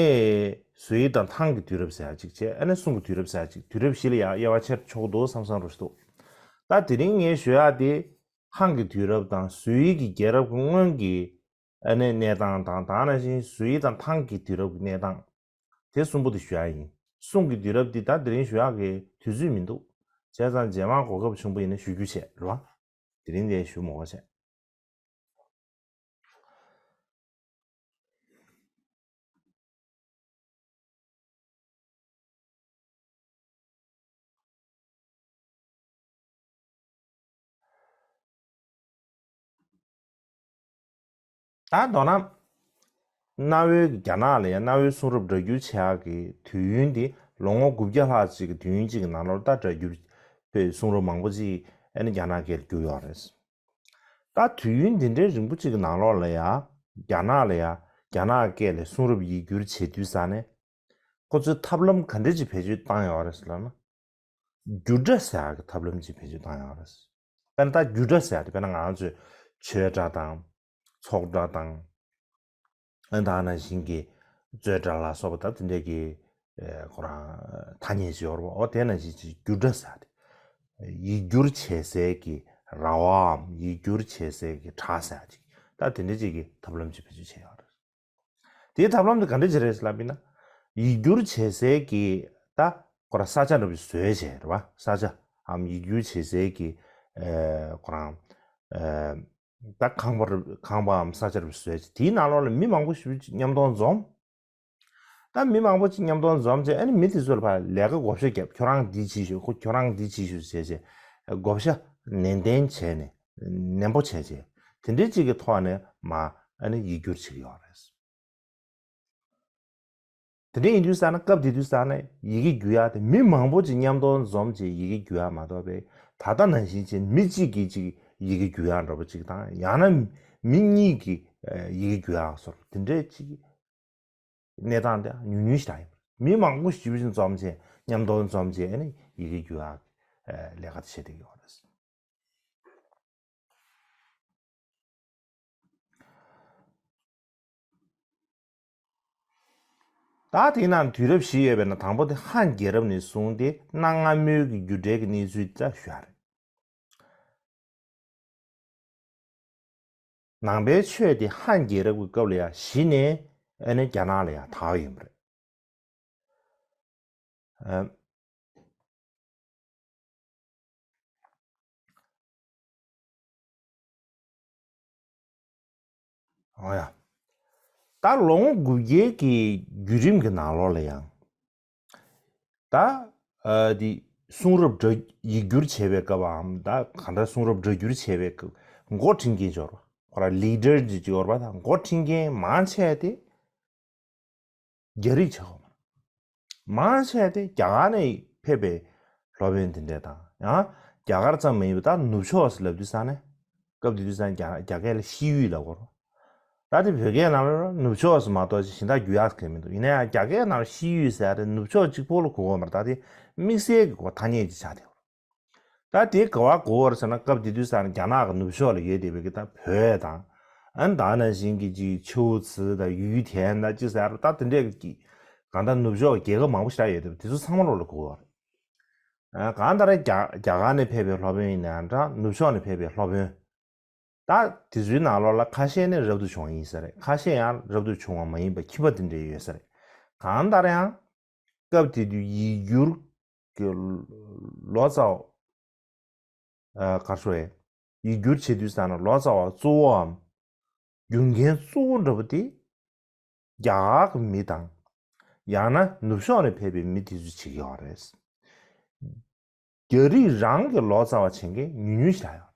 ཟུའི་དང་ཐང་གི་དུས་རབས་ཟེར་ཡག་ཅིག་བྱས། ཨ་ནི་སུང་གི་དུས་རབས་ཟེར་ཡག་ཅིག་དུས་རབས་བཞི་ལ་ཡང་དབྱེ་བ་ཕྱེ་ཆོག་གི་འདུག་བསམ་བསམ་རོགས་ཞུ་འདུག་ད་དེ་རིང་ངས་ཞུ་ཡག་དེ་ཧན་གྱི་དུས་རབས་དང་ཟུའི་གི་རྒྱལ་རབས་ཀྱི་སྔོན་གྱི་ཨ་ནི་གནས་སྟངས་དང་། དེ་ནང་བཞིན་ཟུའི་དང་ཐང་གི་དུས་རབས་ཀྱི་གནས་སྟངས་དེ་གསུམ་པོ་དེ་ཞུ་ཡག་ཡིན། སུང་གི་དུས་རབས་འདི་ད་དེ་རིང་ཞུ་ཡག་གི་དུས་ཚོད་མི་འདུག་བྱས་ཙང་རྗེས་མ་གོ་སྐབས་བྱུང་པ་ཡིན་ན་ཞུ་རྒྱུ་བྱས་རེད་བ། དེ་རིང་དེ་ཞུ་མི་དགོས་བྱས། ད་མདོར་ན། གནའ་བོའི་རྒྱ་ནག་ལ་ཡང་གནའ་བོའི་གསུང་རབ་སྒྲ་བསྒྱུར་བྱེད་ཡག་གི་དུས་ཡུན་དེ་ལོ་ངོ་དགུ་བརྒྱ་ལྷག་ཅིག་གི་དུས་ཡུན་གཅིག་གི་ནང་ལོགས་ལ་ད་སྒྲ་བསྒྱུར་བའི་གསུང་རབ་མང་པོ་ཅིག་ཨ་ནི་རྒྱ་ནག་སྐད་ལ་བསྒྱུར་ཡོད་རེད། ད་དུས་ཡུན་འདི་འདྲའི་རིང་པོ་ཅིག་གི་ནང་ལོགས་ལ་ཡང་རྒྱ་ནག་ལ་ཡང་རྒྱ་ནག་སྐད་ལ་གསུང་རབ་ཡིག་སྒྱུར་བྱེད་དུས་ཙ་ནས་ཁོ་ཚོས་ཐབས་ལམ་ག་འདྲ་ཅིག་བེད་སྤྱོད་བཏང་ཡོད་རེད་ཟེར་ལབ་ན། བསྒྱུར་སྒྲ་ཟེར་ཡག་གི་ཐབས་ལམ་ཅིག་བེད་སྤྱོད་བཏང་ཡོད་རེད། དཔེར་ན་ད་བསྒྱུར་སྒྲ་ཟེར་ཡག་དེ་དཔེར་ན་ང་ཚོས་ཆོས་སྒྲ་དང་། ཚོགས་སྒྲ་དང་། ཨ་ནི་ད་ནང་བཞིན་གྱི་རྩོད་སྒྲ་ལ་སོགས་པ་ད་དེ་འདྲས་ཀྱི་ཨེ། ཁོ་རང་ཐ་སྙད་ཅིག་ཡོད་རེད་པ། འོ་དེ་ནང་བཞིན་ཅིག་བསྒྱུར་སྒྲ་ཟེར་ཡག་དེ། ཡིག་སྒྱུར་བྱེད་སའི་གི་ར་བའམ་ཡིག་སྒྱུར་བྱེད་སའི་གི་བྲག་ཟེར་ཡག་ཅིག་ད་དེ་འདྲས་ཅིག་གི་ཐབས་ལམ་ཅིག་བེད་སྤྱོད་བྱས་ཡོད་རེད། དེའི་ཐབས་ལམ་དེ་ག་འདྲ་ཅིག་རེད་ལབ་ཡིན་ན། ཡིག་སྒྱུར་བྱེད་སའི་གི་ད་ཁོ་རང་ས་ཆ་འདྲ་པོ་ཞིག་བཟོས་བྱས་རེད་པ། ས་ཆའམ་ཡིག་སྒྱུར་བྱེད་སའི་གི་ཨེ། ཁོ་རང་ཨེ། ད་ཁང་པ་ར་ཁང་པའམ་ས་ཆ་འདྲ་པོ་ཞིག་བཟོས་བྱས། དེའི་ནང་ལོགས་ལ་མི་མང་པོ་ཞིག་མཉམ་དུ་འཛོམས། ད་མི་མང་པོ་ཅིག་མཉམ་དུ་འཛོམས་བྱས། ཨ་ནི་མི་དེ་ཚོ་ལ་ཕར་ལས་ཀ་བགོ་བཤའ་བརྒྱབ། ཁྱོད་རང་འདི་བྱེད་ཤོག་ཁོ་ཁྱོད་རང་འདི་བྱེད་ཤོག་བྱས་བྱས་བགོ་བཤའ་ནན་ཏན་བྱས་ནས་ནན་པོ་བྱས་བྱས། དེ་འདྲའི་ཅིག་གི་ཐོག་ནས་མར་ཨ་ནི་ཡིག་སྒྱུར་བྱེད་ཀྱི་ཡོད་རེད། དེ་འདྲ་ཡིན་དུས་ཙ་ན་སྐབས་དེ་དུས་ཙ་ན་ཡི་གེ་བསྒྱུར་ཡག་དེ་མི་མང་པོ་ཅིག་མཉམ་དུ་འཛོམས་བྱས་ཡི་གེ་བསྒྱུར་ཡག་མ་གཏོགས་པའི་ད་ལྟ་ནང་བཞིན་ཅིག་མི་གཅིག་གིས་ཅིག་ཡི་གེ་བསྒྱུར་ཡག་འདྲ་པོ་ཅིག་དང་། ཡང་ན་མི་གཉིས་ཀྱིས་ཡི་གེ་བསྒྱུར་ཡག་སོགས་དེ་འདྲའི་ཅིག་གནས་སྟངས་དེ་ཉུང་ཉུང་ཞིག་རང་ཡིན། མི་མང་པོ་ཞིག་འཛོམས་བྱས་མཉམ་དུ་འཛོམས་བྱས་ཨ་ནི་ཡི་གེ་བསྒྱུར་ཡག་ལས་ཀ་དེ་བྱེད་བསྡད་ཀྱི་ཡོད་རེད། ད་དེའི་ནང་དུས་རབས་བཞི་ཡོད་པའི་ནང་དང་པོ་དེ་ཧན་རྒྱལ་རབས་ནས་བཟུང་སྟེ་གནའ་སྔ་མོའི་གི་རྒྱུ་འབྲས་ཀྱི་གནས་ཚུལ་ད་ཞུ་ཡག་རེད། ནང་པའི་ཆོས་དེ་ཧན་རྒྱལ་རབས་ཀྱི་སྐབས་ལ་ཡང་གཞི་ནས་ཨ་ནི་རྒྱ་ནག་ལ་ཡང་དར་བ་ཡིན་པ་རེད། ཨ། འོ་ཡ། ད་ལོ་ངོ་དགུ་བརྒྱའི་གི་བརྒྱུད་རིམ་གྱི་ནང་ལོགས་ལ་ཡང་། ད་ཨ་དེ་གསུང་རབ་སྒྲ་ཡིག་སྒྱུར་བྱེད་པའི་སྐབས་འམ། ད་གང་ལྟར་གསུང་རབ་སྒྲ་སྒྱུར་བྱེད་པའི་སྐབས་འགོ་ཁྲིད་མཁན་ཅིག་ཡོད་རེད་པ། ཁོ་རང་ལི་ཌར་ཅིག་ཡོད་རེད་པ། ད་འགོ་ཁྲིད་མཁན་མང་ཆེ་དེ་རྒྱ་རིགས་ཆགས་ཡོད་མ་རེད། མང་ཆེ་དེ་རྒྱ་གར་ནས་ཕེབས་པའི་སློབ་དཔོན་དེ་འདྲ་དང་། ཡང་རྒྱ་གར་ཙམ་མ་ཡིན་པ་ད་ནུབ་ཕྱོགས་སུ་ལབ་དུས་ཙ་ན། སྐབས་དེ་དུས་ཙ་ན་རྒྱ་རྒྱ་སྐད་ལ་ཤི་ཡུས་ལབ་ཀྱི་ཡོད་རེད། ད་དེ་བོད་སྐད་ནང་ལ་ནུབ་ཕྱོགས་སུ་མ་གཏོགས་ཅིག་གཞན་དག་འགྱུར་ཡག་གི་མི་འདུག་ཡིན་ན་ཡང་རྒྱ་སྐད་ནང་ལ་ཤི་ཡུལ་ཟེར་ཡ་དེ་ནུབ་ཕྱོགས་གཅིག་པོ་ལ་གོ་གི་ཡོད་མ་རེད། ད་དེ་དམིགས་བསལ་གྱི་གོ་ཐ་སྙད་ཅིག་ཆགས་བསྡད་ཡོད་རེད། ད་དེ་ག་བ་གོ་བ་རེད་ཟེར་ན། སྐབས་དེ་དུས་ཙང་རྒྱ་ནག་གི་ནུབ་ཕྱོགས་ལ་ཡོད་བསྡད་པའི་གི་ད་བོད་དང་། ཨ་ནི་ད་ནང་བཞིན་གྱི་ཅིག་ཆའོ་ཙི་དང་ཡུའུ་ཐན་དང་ཅིག་ཟེར་ཡ་རེད། ད་དེ་འདྲས་ཀྱི་གང་ལྟར་ནུབ་ཕྱོགས་ཀྱི་རྒྱལ་ཁབ་མང་པོ་ཞིག་ཡོད་བསྡད་པ་དེ་ཚོ་ཚང་མ་ལོག་ལ་གོ་བ་རེད། ཨ། གང་ལྟར་རྒྱ་རྒྱ་གར་ནས་ཕེབས་པའི་སློབ་དཔོན་ཡིན་ནའང་འདྲ། ནུབ་ཕྱོགས་ནས་ཕེབས་པའི་སློབ་དཔོན། ད་དེ་ཚོའི་ནང་ལོགས་ལ་ཁ་ཤས་ནི་རབ་ཏུ་བྱུང་བ་ཡིན་ས་རེད། ཁ་ཤས་ཡང་རབ་ཏུ་བྱུང་བ་མ་ཡིན་པ་ཁྱིམ་པ་དེ་འདྲས་ཡོད་ས་རེད། གང་ལྟར་ཡང་སྐབས་དེ་དུས་ཡིག་སྒྱུར་གྱི་ལོ་ཙཱ་བ། ཨ། ག་རེ་ཟེར། ཡིག་སྒྱུར་བྱེད་དུས་ཙང་ན་ལོ་ཙཱ་བ་གཙོ་བོའམ་སྒྱུར་མཁན་གཙོ་བོ་འདྲ་པོ་དེ་རྒྱ་གར་གྱི་མི་དང་། ཡང་ན་ནུབ་ཕྱོགས་ནས་ཕེབས་པའི་མི་དེ་ཚོས་བྱེད་ཀྱི་ཡོད་རེད། རྒྱ་རིགས་རང་གི་ལོ་ཙཱ་བ་བྱེད་མཁན་ཉུང་ཉུང་ཞིག་ལ་ཡོད་རེད།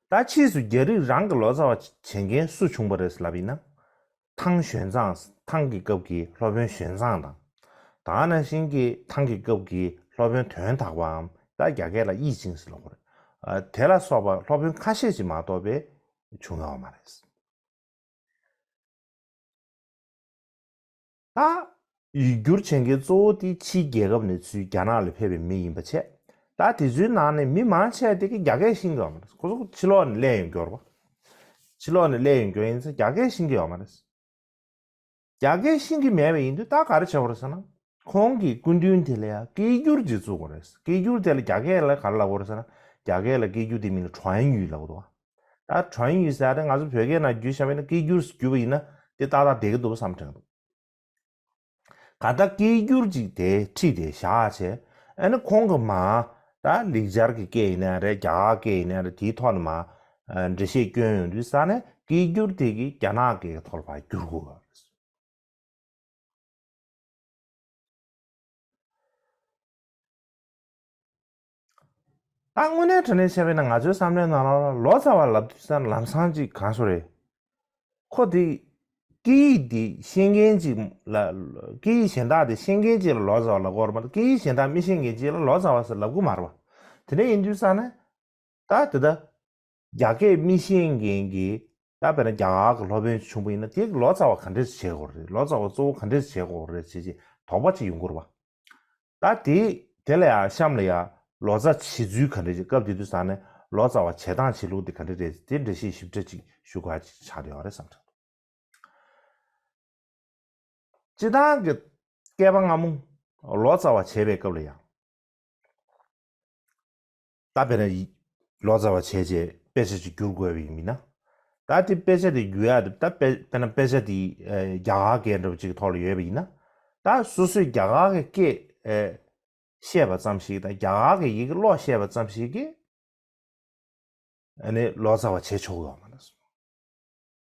ད་ཕྱིས་སུ་རྒྱ་རིགས་རང་གི་ལོ་ཙཱ་བ་བྱེད་མཁན་སུ་བྱུང་བ་རེད་ལབ་ཡིན་ན། ཐང་ཞོན་ཙང་། ཐང་གི་སྐབས་ཀྱི་སློབ་དཔོན་ཞོན་ཙང་དང་། ད་ག་ནང་བཞིན་གྱི་ཐང་གི་སྐབས་ཀྱི་སློབ་དཔོན་དོན་དག་པའམ། ད་རྒྱ་སྐད་ལ་དབྱི་ཅིང་ཟེར་ལབ་ཀྱི་རེད། ཨ། དེ་ལ་སོགས་པ་སློབ་དཔོན་ཁ་ཤས་ཤིག་མ་གཏོགས་པའི་བྱུང་ཡོད་མ་རེད། ད་ཡིག་སྒྱུར་བྱེད་མཁན་གཙོ་བོ་དེ་ཕྱིའི་རྒྱལ་ཁབ་ནས་ཚུར་རྒྱ་ནག་ལ་ཕེབས་པའི་མི་ཡིན་པ་བྱས། ད་དེ་ཚོའི་ནང་ནས་མི་མང་ཆེ་བ་དེ་གིས་རྒྱ་སྐད་ཤེས་ཀྱི་ཡོད་མ་རེད། ཁོ་ཚོ་ཕྱི་ལོགས་ནས་སླེབས་ཡོང་རྒྱུ་རེད་པ། ཕྱི་ལོགས་ནས་སླེབས་ཡོང་རྒྱུ་ཡིན་ཙང་རྒྱ་སྐད་ཤེས་ཀྱི་ཡོད་མ་རེད། རྒྱ་སྐད་ཤེས་ཀྱི་མེད་པ་ཡིན་དུས་ད་ག་རེ་བྱེད་དགོས་རེད་ཟེར་ན། ཁོང་གིས་སྐུ་མདུན་དེ་ལ་ཡང་སྐད་སྒྱུར་ཅིག་བཙུགས་དགོས་རེད། སྐད་སྒྱུར་དེ་ལ་རྒྱ་སྐད་ལ་ག་རེ་ལབ་དགོས་རེད་ཟེར་ན། རྒྱ་སྐད་ལ་སྐད་སྒྱུར་དེ་མིང་ལ་ཁྲོན་ཡུས་ལབ་ཀྱི་འདུག་པ། ད་ཁྲོན་ཡུས་ཟེར་ཡ་དེ་ང་ཚོ་བོད་སྐད་ནང་བསྒྱུར་བཞག་པ་ཡིན་ན། སྐད་སྒྱུར་བསྒྱུར་བ་ཡིན་ན་དེ་ཏག་ཏག་བསྡད་ཀྱི་འདུག་པ་བསམ་དྲན་འདུག་ག་ད་སྐད་སྒྱུར་ཅིག་དེ་ཁྲིད་དེ་བཞག་བྱས། ཨ་ནི་ཁོང་གི་མ། ད་ལེགས་སྦྱར་གྱི་སྐད་ཡིན་ན་རེད། རྒྱ་གར་སྐད་ཡིན་ན་རེད། དེའི་ཐོག་ནས་མ། ཨ། འགྲེལ་བཤད་སྐྱོན་ཡོང་དུས་ཙ་ནས་སྐད་སྒྱུར་དེ་གིས་རྒྱ་ནག་སྐད་ཀྱི་ཐོག་ལ་ཕར་བསྒྱུར་དགོས་པ་རེད། ད་དངོས་གནས་དྲང་གནས་བཤད་པ་ཡིན་ན། ང་ཚོའི་བསམ་བློའི་ནང་ལ་ལོ་ཙཱ་བ་ལབ་དུས་ཙང་ལམ་སང་ཅིག་གང་ཟེར་རེད། ཁོ་དེ་སྐད་ཡིག་དེ་ཤེས་མཁན་ཅིག་ལ། སྐད་ཡིག་གཞན་དག་དེ་ཤེས་མཁན་ཅིག་ལ་ལོ་ཙཱ་བ་ལབ་ཀྱི་ཡོད་རེད་མ་གཏོགས། སྐད་ཡིག་གཞན་དག་མི་ཤེས་མཁན་ཅིག་ལ་ལོ་ཙཱ་བ་ཟེར་ལབ་ཀྱི་མ་རེད་པ། དེ་འདྲ་ཡིན་དུས་ཙང་ནས། ད་དེ་ལྟར་རྒྱ་སྐད་མི་ཤེས་མཁན་གྱི། ད་དཔེར་ན་རྒྱ་གར་གྱི་སློབ་དཔོན་བྱུང་བ་ཡིན་ན། དེ་ལོ་ཙཱ་བ་ག་འདྲས་བྱེད་དགོས་རེད། ལོ་ཙཱ་བ་གཙོ་བོ་ག་འདྲས་བྱེད་དགོས་རེད་ཅེས་ཅེས་དོགས་པ་ཅིག་ཡོང་གི་རེད་པ། ད་དེ་དེ་ལ་ཡང་གཤམ་ལ་ཡང་ལོ་ཙཱ་བྱེད་ཚུལ་ག་འདྲས་ཅིག་སྐབས་དེ་དུས་ཙང་ནས་ལོ་ཙཱ་བ་བྱེད་སྟངས་བྱེད་ལུགས་དེ་ག་འདྲས་རེད། དེ་འགྲེལ་བཤད་ཞིབ་ཕྲ་ཅིག་ཞུ་དགོས་ཅིག་ཆགས་བསྡད་ཡོད་རེད་བསམ་དྲན་འདུག་སྤྱིར་བཏང་གི་བསྐལ་པ་སྔ་མོ་ལོ་ཙཱ་བ་བྱས་པའི་སྐབས་ལ་ཡང་། ད་དཔེར་ན་ལོ་ཙཱ་བ་བྱས་རྗེས་དཔེ་ཆ་ཅིག་བསྒྱུར་དགོས་པ་ཡིན་ན། ད་དེ་དཔེ་ཆ་དེ་བསྒྱུར་ཡ་དེ། ད་དཔེ་དཔེར་ན་དཔེ་ཆ་དེ་ཨ་རྒྱ་གར་སྐད་འདྲ་པོ་ཅིག་གི་ཐོག་ལ་ཡོད་པ་ཡིན་ན། ད་སོ་སོས་རྒྱ་གར་གྱི་སྐད་ཨ་བཤད་པ་ཙམ་ཞིག་དང་། རྒྱ་གར་གྱི་ཡི་གེ་ཀློག་ཤེས་པ་ཙམ་ཞིག་གིས་ཨ་ནི་ལོ་ཙཱ་བ་བྱེད་ཆོག་གི་ཡོད་མ་རེད།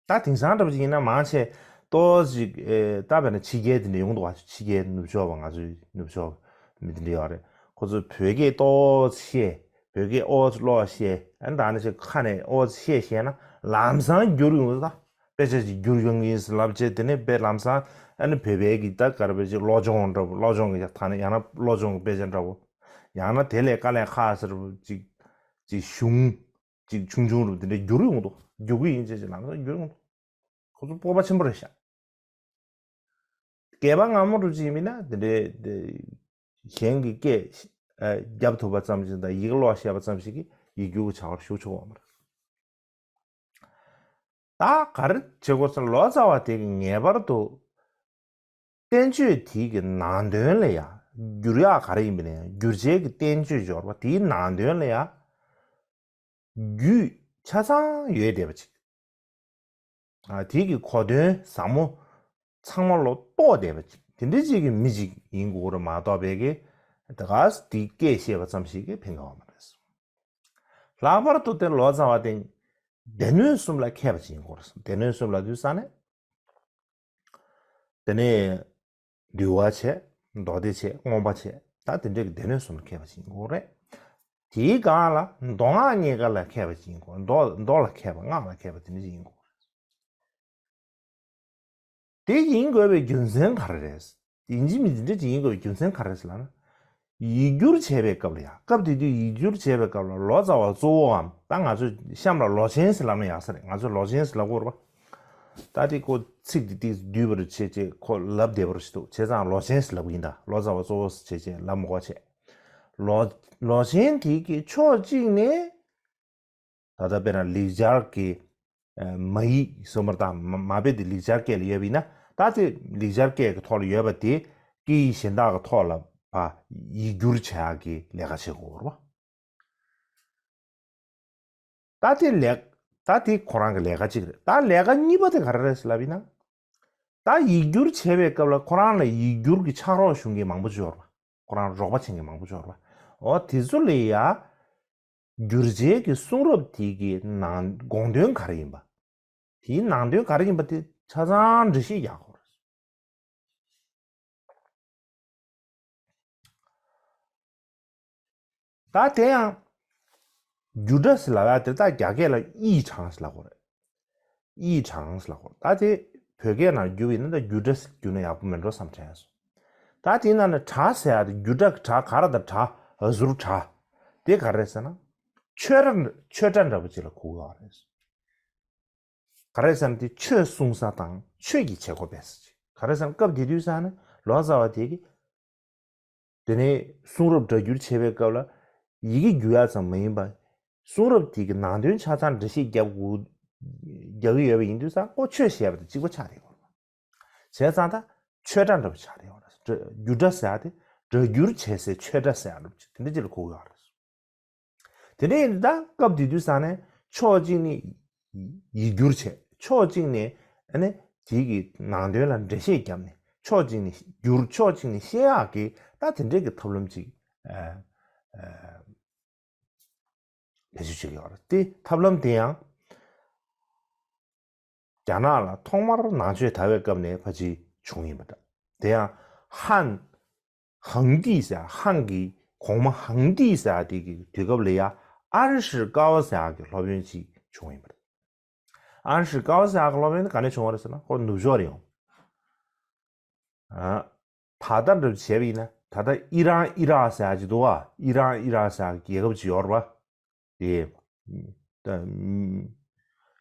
ད་དེང་སང་འདྲ་པོ་ཅིག་ཡིན་ན་མང་ཆེ་ཏོག་ཙམ་ཅིག་ཨེ། ད་དཔེར་ན་ཕྱི་རྒྱལ་དེ་འདྲ་ཡོང་གི་འདུག་པ། ཕྱི་རྒྱལ་ནུབ་ཕྱོགས་པ། ང་ཚོའི་ནུབ་ཕྱོགས་མི་དེ་འདྲ་ཡོད་རེད། ཁོ་ཚོས་བོད་སྐད་ཏོག་ཙམ་བཤད། བོད་སྐད་ཨོ་ཙམ་ཀློག་ཤེས། ཨ་ནི་ད་ནི་ཅིག་ཁ་ནས་ཨོ་ཙམ་བཤད་ཤེས་ན་ལམ་སང་བསྒྱུར་ཡོང་གི་འདུག་ད་དཔེ་ཆ་ཅིག་བསྒྱུར་ཡོང་གི་ཡིན་ཟེར་ལབ་བྱས། དེ་ནས་དཔེ་ལམ་སང་ཨ་ནི་བོད་པའི་གི་ད་ག་རེ་བྱས་ཅིག་བློ་སྦྱོང་འདྲ་པོ། བློ་སྦྱོང་གི་ད་ནི་ཡང་ན་བློ་སྦྱོང་གི་དཔེ་ཆ་འདྲ་པོ། ཡང་ན་དེ་ལས་དཀའ་ལས་ཁག་ཟེར་བ་ཅིག་ཅིག་གཞུང་ཅིག་ཆུང་ཆུང་རུ་དེ་འདྲ་བསྒྱུར་ཡོང་འདུག་བསྒྱུར་གི་ཡིན་ཅེས་ཅིག་ལམ་སང་བསྒྱུར་ཡོང་འདུག་ཁོ་ཚོ་སྤོབས་པ་ཆེན་པོ་རེད་ཤག་བསྐལ་པ་སྔ་མོ་རུ་ཅིག་ཡིན་ན་དེ་འདྲའི་གཞན་གྱི་སྐད་རྒྱབ་ཐུབ་པ་ཙམ་ཞིག་དང་། ཡི་གེ་ཀློག་ཤེས་པ་ཙམ་ཞིག་གིས་ཡིག་སྒྱུར་གྱི་བྱ་བར་ཞུགས་ཆོག་པ་མ་རེད། ད་ག་རེ་བྱེད་དགོས་ཟེར་ན། ལོ་ཙཱ་བ་དེ་གིས་ངེས་པར་དུ་བསྟན་བཅོས་དེ་གི་ནང་དོན་ལ་ཡང་བསྒྱུར་ཡག་ག་རེ་ཡིན་པ་ཡིན་ན་ཡང་། བསྒྱུར་བྱའི་གི་བསྟན་བཅོས་སྦྱོར་བ་དེའི་ནང་དོན་ལ་ཡང་རྒྱུས་ཆ་ཚང་ཡོད་བསྡད་པ་ཅིག་ཨ། དེ་གི་གོ་དོན་ཟབ་མོ་ཚང་མ་ལོ་རྟོགས་བསྡད་པ་ཅིག་དེ་འདྲ་ཅིག་གི་མི་ཅིག་ཡིན་དགོས་རེད་མ་གཏོགས་པའི་གི་དེ་ག་དེ་སྐད་བཤད་པ་ཙམ་ཞིག་གིས་ཕན་གྱི་ཡོད་མ་རེད། ལྷག་པར་དུ་དེ་ལོ་ཙཱ་བ་དེ་སྡེ་སྣོད་གསུམ་ལ་མཁས་པ་ཅིག་ཡིན་དགོས་རེད། སྡེ་སྣོད་གསུམ་ལབ་དུས་ཙ་ནས། དེ་ནས་འདུལ་བ་བྱས། མདོ་སྡེ་བྱས། མངོན་པ་བྱས། ད་དེ་འདྲའི་གི་སྡེ་སྣོད་གསུམ་ལ་མཁས་པ་ཞིག་ཡིན་དགོས་རེད། དེའི་སྒང་ལ་མདོ་སྔགས་གཉིས་ཀ་ལ་མཁས་པ་ཞིག་ཡིན་དགོས། མདོ་མདོ་ལ་མཁས་པ། སྔགས་ལ་མཁས་པ་དེ་འདྲ་ཞིག་ཡིན་དགོས་རེད། དེ་ཡིན་དགོས་པའི་རྒྱུ་མཚན་ག་རེ་རེད། ཡིན་གཅིག་མིན་གཅིག་འདི་འདྲ་ཅིག་ཡིན་དགོས་པའི་རྒྱུ་མཚན་ག་རེ་རེད་ཟེར་ལབ་ན། ཡིག་སྒྱུར་བྱས་པའི་སྐབས་ལ་ཡང་སྐབས་དེ་དུས་ཡིག་སྒྱུར་བྱས་པའི་སྐབས་ལ་ལོ་ཙཱ་བ་གཙོ་བོའམ་ད་ང་ཚོ་གཤམ་ལ་ལོ་ཆེན་ཟེར་ལབ་ན་ཡག་ས་རེད། ང་ཚོ་ལོ་ཆེན་ཟེར་ལབ་དགོས་རེད་པ། ད་དེ་ཁོ་ཚིག་དེ་ཏིག་བསྡུས་པར་བྱས་བྱས་ཁོ་ལབ་བདེ་བར་ཞིག་འདུག་བྱས་ཙང་ལོ་ཆེན་ཟེར་ལབ་ཀྱི་ཡིན། ད་ལོ་ཙཱ་བ་གཙོ་བོ་ཟེར་བྱས་བྱས་ལབ་མི་དགོས་བྱས། ལོ་ལོ་ཆེན་དེ་གི་ཕྱོགས་གཅིག་ནས་ད་ལྟ་དཔེར་ན་ལེགས་སྦྱར་གྱི་ཨ་མ་ཡིག་ཟེར་མར་དང་མ་མ་དཔེ་དེ་ལེགས་སྦྱར་སྐད་ལ་ཡོད་པ་ཡིན་ན། ད་དེ་ལེགས་སྦྱར་སྐད་ཀྱི་ཐོག་ལ་ཡོད་པ་དེ་སྐད་ཡིག་གཞན་དག་གི་ཐོག་ལ་ཕར་ཡིག་སྒྱུར་བྱེད་ཡག་གི་ལས་ཀ་བྱེད་དགོས་རེད་པ། ད་དེ་ལས་ད་དེ་ཁོ་རང་གི་ལས་ཀ་གཅིག་རེད། ད་ལས་ཀ་གཉིས་པ་དེ་ག་རེ་རེད་ཟེར་ལབ་ཡིན་ན། ད་ཡིག་སྒྱུར་བྱེད་པའི་སྐབས་ལ་ཁོ་རང་ལ་ཡིག་སྒྱུར་གྱི་ཕྱག་རོགས་ཞུ་མཁན་མང་པོ་ཅིག་ཡོད་རེད་པ། ཁོ་རང་རོགས་པ་བྱེད་མཁན་མང་པོ་ཅིག་ཡོད་རེད་པ། འོ་དེ་ཚོ་ལ་ཡ་སྒྱུར་བྱེད་ཀྱི་གསུང་རབ་དེ་གི་ནང་དགོངས་དོན་ག་རེ་ཡིན་པ། དེའི་ནང་དོན་ག་རེ་ཡིན་པ་དེ་ཆ་ཚང་འགྲེལ་བཤད་རྒྱག་དགོས་རེད། ད་དེ་ཡང་རྒྱུ་སྒྲ་ཟེར་ལབ་ཡ་དེ་ད་རྒྱ་སྐད་ལ་ཡིག་གྲངས་ཟེར་ལབ་དགོས་རེད། ཡིག་གྲངས་ཟེར་ལབ་དགོས་རེད། ད་དེ་བོད་སྐད་ནང་བསྒྱུར་བ་ཡིན་ན་ད་རྒྱུ་སྒྲ་ཟེར་བསྒྱུར་ན་ཡག་པོ་མེད་འགྲོ་བསམ་དྲན་སོང་། ད་དེའི་ནང་ནས་སྒྲ་ཟེར་ཡ་དེ་རྒྱུ་སྒྲ་གི་སྒྲ་ག་ར་དང་སྒྲ་ཟུར་སྒྲ་དེ་ག་རེ་རེད་ཟེར་ན། ཆོས་སྒྲ་ཆོས་སྒྲ་འདྲ་པོ་ཅིག་ལ་གོ་དགོས་པ་རེད། ག་རེ་ཟེར་ན་དེ་ཆོས་གསུང་ས་དང་ཆོས་ཀྱི་བྱེད་སྒོ་སྤེལ་ས་ཅིག་ག་རེ་ཟེར་ན་སྐབས་དེ་དུས་ས་ནས་ལོ་ཙཱ་བ་དེ་གིས་དེ་ནས་གསུང་རབ་སྒྲ་བསྒྱུར་བྱེད་པའི་སྐབས་ལ་ཡི་གེ་བསྒྱུར་ཡ་ཙམ་མ་ཡིན་པ། གསུང་རབ་དེ་གི་ནང་དོན་ཆ་ཚང་འགྲེལ་བཤད་རྒྱབ་དགོས་རྒྱག་གི་ཡོད་པ་ཡིན་དུས་ཙང་ཁོ་ཆོས་ཞེས་པ་དང་གཅིག་པ་ཆགས་བསྡད་ཡོད་རེད། བྱས་ཙང་ད་ཆོས་སྒྲ་འདྲ་པོ་ཆགས་བསྡད་ཡོད་རེད། སྒྲ་རྒྱུ་སྒྲ་ཟེར་ཡ་དེ་སྒྲ་བསྒྱུར་བྱེད་སའི་ཆོས་སྒྲ་ཟེར་ཡ་འདྲ་པོ་ཅིག་དེ་འདྲ་ཅིག་ལ་གོ་གི་ཡོད་རེད། དེ་འདྲ་ཡིན་ད་སྐབས་དེ་དུས་ས་ནས་ཕྱོགས་གཅིག་ནས་ཡིག་སྒྱུར་བྱས། ཕྱོགས་གཅིག་ནས་ཨ་ནི་དེ་གི་ནང་དོན་ལ་འགྲེལ་བཤད་བརྒྱབ་ནས་ཕྱོགས་གཅིག་ནས་བསྒྱུར། ཕྱོགས་གཅིག་ནས་བཤད་ཡག་གི་ད་དེ་འདྲའི་གི་ཐབས་ལམ་ཅིག་ཨ་ཨ་བེད་སྤྱོད་བྱེད་ཀྱི་ཡོད་རེད། དེ་ཐབས་ལམ་དེ་ཡང་རྒྱ་ནག་ལ་ཐོག་མར་ནང་ཆོས་དར་བའི་སྐབས་ནས་ཕལ་ཆེར་བྱུང་ཡིན་པ་འདྲ། དེ་ཡང་ཧན་ཧང་ཏི་ཟེར་ཡ་ཧན་གྱི་གོང་མ་ཧང་ཏི་ཟེར་ཡ་དེ་གི་དུས་སྐབས་ལ་ཡ་ཨན་ཧྲི་ཀའོ་ཟེར་ཡ་གི་སློབ་ཡོན་ཅིག་བྱུང་ཡིན་པ་རེད། ཨན་ཧྲི་ཀའོ་ཟེར་ཡ་གི་སློབ་ཡོན་དེ་ག་ནས་བྱུང་བ་རེད་ཟེར་ན་ཁོ་ནུབ་ཕྱོགས་རེད་ཡོང་། ཨ། ད་ལྟ་འདྲ་བྱས་པ་ཡིན་ན་ད་ལྟ་ཨི་རན་ཨི་རག་ཟེར་ཡ་ཅིག་འདུག་བ། ཨི་རན་ཨི་རག་ཟེར་ཡ་གི་རྒྱལ་ཁབ་ཅིག་ཡོད་རེད་བ། དེ། ད།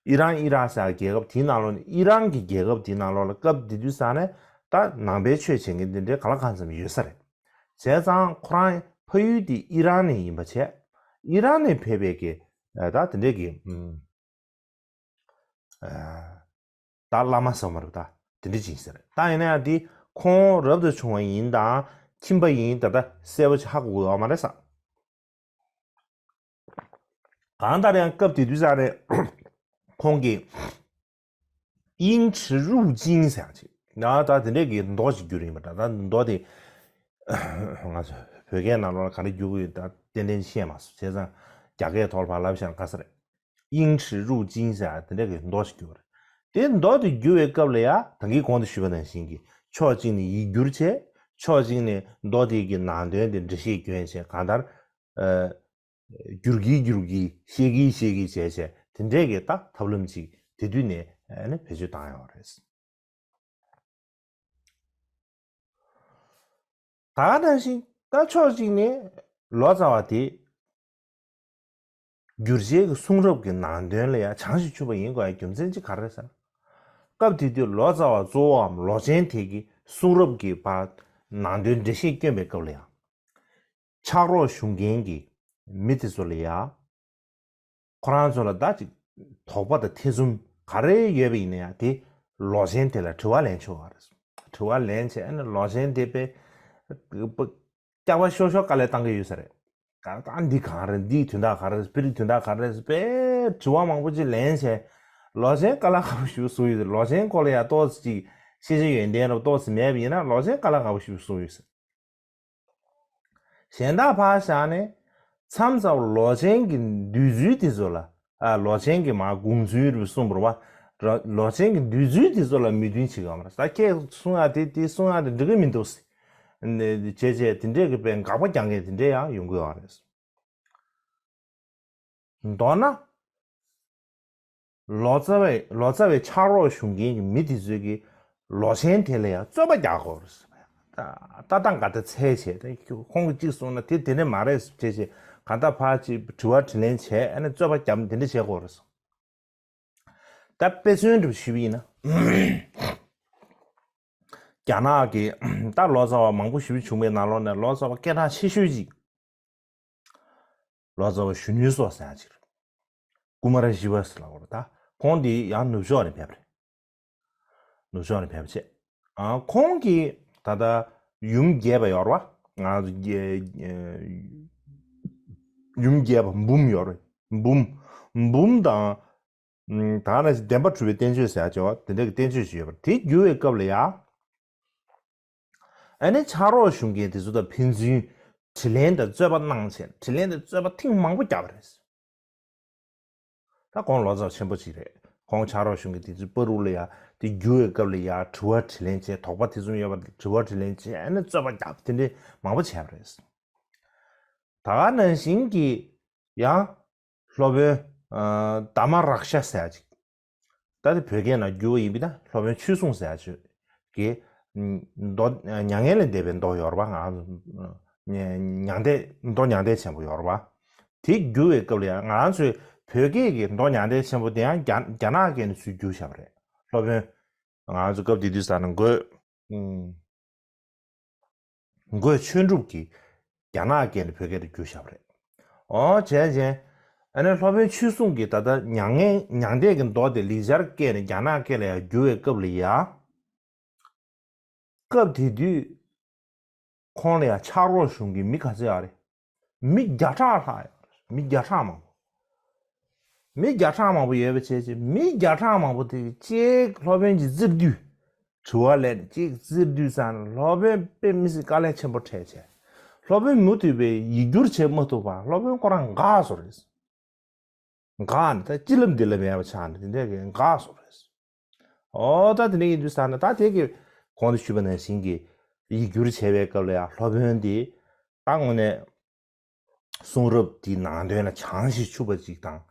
ཨི་རན་ཨི་རག་ཟེར་ཡ་རྒྱལ་ཁབ་དེའི་ནང་ལོགས་ནས་ཨི་རན་གྱི་རྒྱལ་ཁབ་དེའི་ནང་ལོགས་ལ་སྐབས་དེ་དུས་ས་ནས་ད་ནང་པའི་ཆོས་བྱེད་མཁན་དེ་འདྲའི་ག་ལ་གང་འཚམ་ཡོད་ས་རེད། བྱས་ཙང་ཁོ་རང་ཕ་ཡུལ་དེ་ཨི་རན་ནས་ཡིན་པ་བྱས། ཨི་རན་ནས་ཕེབས་པའི་གི་ད་དེ་འདྲའི་གི་ད་བླ་མ་ཟེར་བ་མ་རེད་ད། དེ་འདྲ་ཅིག་ཡིན་ས་རེད། ད་ཡིན་ན་ཡང་དེ་ཁོང་རབ་ཏུ་བྱུང་བ་ཡིན་དང་ཁྱིམ་པ་ཡིན་ད་ལྟ་གསལ་པོ་ཅིག་ཧ་གོ་གི་ཡོད་མ་རེད་ས། གང་ལྟར་ཡང་སྐབས་དེ་དུས་ས་རེད། ཁོང་གིས་ཨིང་ཁྲི་རུའུ་ཅིང་ཟེར་ཡག་ཅིག་ན་ད་དེ་འདྲས་ཀྱི་མདོ་ཞིག་བསྒྱུར་ཡིན་པ་འདྲ། ད་མདོ་དེ་ང་ཚོ་བོད་སྐད་ནང་ལོགས་ལ་ག་འདྲ་བསྒྱུར་གི་ཡོད་ད་ཏན་ཏན་ཤེས་མ་སོང་། བྱས་ཙང་རྒྱ་སྐད་ཐོག་ལ་ཕར་ལབ་བཞག་ན་དཀའ་ས་རེད། དབྱིངས་ཁྲི་རུ་ཅིང་ཟེར་དེ་འདྲ་གི་མདོ་ཞིག་བསྒྱུར་བ་རེད། དེ་མདོ་དེ་བསྒྱུར་བའི་སྐབས་ལ་ཡ་ད་གིན་གོང་དུ་ཞུས་པ་ནང་བཞིན་གྱི་ཕྱོགས་གཅིག་ནས་ཡིག་སྒྱུར་བྱས། ཕྱོགས་གཅིག་ནས་མདོ་དེ་གི་ནང་དོན་དེ་འགྲེལ་བཤད་བསྐྱོན་བྱས། གང་ལྟར་ཨ་བསྒྱུར་གྱིན་བསྒྱུར་གྱིན་བཤད་ཀྱིན་བཤད་ཀྱིན་བྱས་བྱས་དེ་འདྲས་ཀྱི་ད་ཐབས་ལམ་ཅིག་དེ་དུས་ནས་ཨ་ནི་བེད་སྤྱོད་བཏང་ཡོད་རེད། ད་ག་ནང་བཞིན་ད་ཕྱོགས་གཅིག་ནས་ལོ་ཙཱ་བ་དེ་བསྒྱུར་བྱའི་གི་གསུང་རབ་ཀྱི་ནང་དོན་ལ་ཡང་བྱང་ཞིང་ཆུབ་པ་ཡིན་དགོས་ཡ་རྒྱུ་མཚན་གཅིག་ག་རེ་རེད་ཟེར་ན། སྐབས་དེ་དུས་ལོ་ཙཱ་བ་གཙོ་བོའམ་ལོ་ཆེན་དེ་གིས་གསུང་རབ་ཀྱི་བར་ནང་དོན་འགྲེལ་བཤད་བསྐྱོན་པའི་སྐབས་ལ་ཡང་ཕྱག་རོགས་ཞུ་མཁན་གྱི་མི་དེ་ཚོ་ལ་ཡང་ཁོ་རང་ཚོ་ལ་ད་ཅིག་དོགས་པ་དང་ཐེ་ཚོམ་ག་རེ་ཡོད་པ་ཡིན་ན་ཡང་དེ་ལོ་ཆེན་དེ་ལ་དྲི་བ་ལེན་ཆོག་པ་རེད། དྲི་བ་ལེན་བྱས་ཨ་ནི་ལོ་ཆེན་དེ་དཔེ་སྐྱག་པ་ཤོར་ཤོར་དཀའ་ལས་བཏང་གི་ཡོད་ས་རེད། ད་འདི་གང་རེད། འདིའི་དོན་དག་ག་རེ་རེད། དཔེ་རིས་དོན་དག་ག་རེ་རེད། དཔེ་དྲི་བ་མང་པོ་ཅིག་ལེན་བྱས་ལོ་ཆེན་དཀའ་ལས་ཁག་པོ་ཞིག་བཟོ་ཡོད་ས་རེད། ལོ་ཆེན་སྐོར་ལ་ཡང་ཏོག་ཙམ་ཅིག་ཤེས་བྱ་ཡོན་ཏན་རབ་ཏོག་ཙམ་མེད་པ་ཡིན་ན་ལོ་ཆེན་དཀའ་ལས་ཁག་པོ་ཞིག་བཟོ་ཡོད་ས་རེད། གཞན་དག་ཕར་བཞག་ནས་མཚམས་མཚམས་ལོ་ཆེན་གྱི་འདོད་ཚུལ་དེ་ཚོ་ལ་ཨ་ལོ་ཆེན་གྱི་མ་དགོངས་ཚུལ་རེ་གསུངས་པ་རེད་བ། ལོ་ཆེན་གྱི་འདོད་ཚུལ་དེ་ཚོ་ལ་མོས་མཐུན་བྱེད་ཀྱི་ཡོད་མ་རེད། ད་ཁྱེད་གསུང་ཡ་དེ་དེ་གསུང་ཡ་དེ་འགྲིག་གི་མི་འདུག་ཟེར་བྱས་བྱས་དེ་འདྲས་ཀྱི་དཔེ་དགག་པ་རྒྱག་མཁན་དེ་འདྲས་ཡང་ཡོང་གི་ཡོད་རེད། མདོར་ན། ལོ་ཙཱ་བའི་ལོ་ཙཱ་བའི་ཕྱག་རོགས་ཞུ་མཁན་གྱི་མི་དེ་ཚོས་ཀྱི་ལོ་ཆེན་དེ་ལ་ཡང་རྩོད་པ་རྒྱག་དགོས་རེད། ལྟ་སྟངས་ག་ད་འཚལ་བྱས་ད་ཁོང་གིས་གཅིག་གསུངས་ན་དེ་དེ་ནས་མ་རེད་ཟེར་བྱས་བྱས་གང་ལྟར་ཕར་ཅིག་དྲི་བ་དྲིས་ལན་བྱས་ཨ་ནི་རྩོད་པ་བརྒྱབ་དེ་འདྲ་བྱས་དགོས་རེད་སོང་། ད་དཔེ་མཚོན་འདྲ་ཞུས་པ་ཡིན་ན། རྒྱ་ནག་གི་ད་ལོ་ཙཱ་བ་མང་པོ་ཞེ་པོ་བྱུང་བའི་ནང་ལོགས་ནས་ལོ་ཙཱ་བ་སྐད་གྲགས་ཆེ་ཤོས་ཅིག་ལོ་ཙཱ་བ་གཞོན་ནུའི་སྲོག་ཟེར་ཡ་ཅིག་རེད། ཀུ་མ་ར་ཤི་བ་ཟེར་ལབ་དགོས་རེད་ད། ཁོང་འདི་ཡང་ནུབ་ཕྱོགས་ནས་ཕེབས་པ་རེད། ནུབ་ཕྱོགས་ནས་ཕེབས་པ་བྱས། ཨ་ཁོང་གིས་ད་ལྟ་ཡུམ་རྒྱས་པ་ཡོད་རེད་བ། ང་ཚོ་རྒྱས་ཡུམ་རྒྱས་པ་འབུམ་ཡོད་རེད། འབུམ། འབུམ་དང་། ད་ནས་བདེན་པ་གྲུབ་པའི་བསྟན་བཅོས་ཟེར་ཡ་ཅིག་ཡོད་བ། དེ་འདྲ་གི་བསྟན་བཅོས་ཅིག་ཡོད་པ་རེད། དེ་བསྒྱུར་བའི་སྐབས་ལ་ཡ། ཨ་ནི་ཕྱག་རོགས་གཞུང་མཁན་དེ་ཚོ་དང་ཕན་ཚུན་དྲིས་ལན་དང་རྩོད་པ་གནང་བྱས་དྲིས་ལན་དང་རྩོད་པ་ཐེངས་མང་པོ་བརྒྱབ་པ་རེད། ད་ཁོང་ལོ་ཙཱ་ཆེན་པོ་ཅིག་རེད། ཁོང་ཕྱག་རོགས་གཞུང་གི་དེ་ཚོའི་བར་དུ་ལ་ཡ་དེ་བསྒྱུར་བའི་སྐབས་ལ་ཡ་དྲི་བ་དྲིས་ལན་བྱས་དོགས་པ་དེ་ཚོ་ཡོད་པ་དྲི་བ་དྲིས་ལན་བྱས་ཨ་ནི་རྩོད་པ་བརྒྱབ་དེ་འདྲའི་མང་པོ་བྱས་པ་རེད། ད་ག་ནང་བཞིན་གྱི་ཡང་སློབ་དཔོན་དྷརྨ་རཀྵ་ཟེར་ཡ་ཅིག་ད་དེ་བོད་སྐད་ནང་བསྒྱུར་བ་ཡིན་པས་ན་སློབ་དཔོན་ཆོས་གསུང་ཟེར་ཡ་ཆོས་ཀྱི་མདོ་མྱ་ངན་ལས་འདས་པའི་མདོ་ཡོད་རེད་པ། ང་ཚོ་མྱང་འདས་མདོ་མྱང་འདས་ཆེན་པོ་ཡོད་རེད་པ། དེ་བསྒྱུར་བའི་སྐབས་ལ་ཡང་ང་ཚོས་བོད་སྐད་ཀྱི་མདོ་མྱང་འདས་ཆེན་པོ་དེ་ཡང་རྒྱ་རྒྱ་ནག་སྐད་ནས་ཚུར་བསྒྱུར་བཞག་པ་རེད། སློབ་དཔོན་ང་ཚོ་སྐབས་དེ་དུས་ས་ན་འགོས། འགོས་ཆོས་གྲུབ་ཀྱིས་རྒྱ་ནག་སྐད་ནས་བོད་སྐད་དུ་བསྒྱུར་བཞག་པ་རེད། ཨོ་བྱས་བྱས། ཨ་ནི་སློབ་དཔོན་ཆོས་གསུང་གིས་ད་ལྟ་མྱ་ངན་མྱང་འདས་ཀྱི་མདོ་དེ་ལེགས་སྦྱར་སྐད་ནས་རྒྱ་ནག་སྐད་ལ་ཡང་བསྒྱུར་བའི་སྐབས་ལ་ཡ། སྐབས་དེ་དུས་ཁོང་ལ་ཡང་ཕྱག་རོགས་གཞུང་གི་མི་ག་ཚོད་ཡོད་རེད། མི་བརྒྱ་ཕྲག་ལྷག་ཡོད་རེད། མི་བརྒྱ་ཕྲག་མང་པོ། མི་བརྒྱ་ཕྲག་མང་པོ་ཡོད་པ་བྱས་ཅིག་མི་བརྒྱ་ཕྲག་མང་པོ་དེ་གཅིག་སློབ་དཔོན་གྱིས་བཙིར་དུས། དྲི་བ་ལན་གཅིག་བཙིར་དུས་ཙང་སློབ་དཔོན་དཔེ་མི་སྲིད་དཀའ་ལས་ཆེན་པོ་འཕྲད་བྱས། སློབ་དཔོན་མུ་མཐུད་པའི་ཡིག་སྒྱུར་བྱེད་མ་ཐུབ་པར་སློབ་དཔོན་ཁོ་རང་འགག་སོང་རེད། འགག་ནས་ད་སྤྱི་ལམ་འདི་ལ་མེད་པ་ཆགས་ནས་དེ་འདྲ་གི་འགག་སོང་རེད། ཨོ་ད་དེ་འདྲ་ཡིན་དུས་ཙང་ནས་ད་དེ་གི་གོང་དུ་ཞུས་པ་ནང་བཞིན་གྱི་ཡིག་སྒྱུར་བྱས་པའི་སྐབས་ལ་ཡང་སློབ་དཔོན་འདི་ད་དངོས་གནས། གསུང་རབ་དེའི་ནང་དོན་ལ་བྱང་ཞིང་ཆུབ་པ་ཅིག་དང་།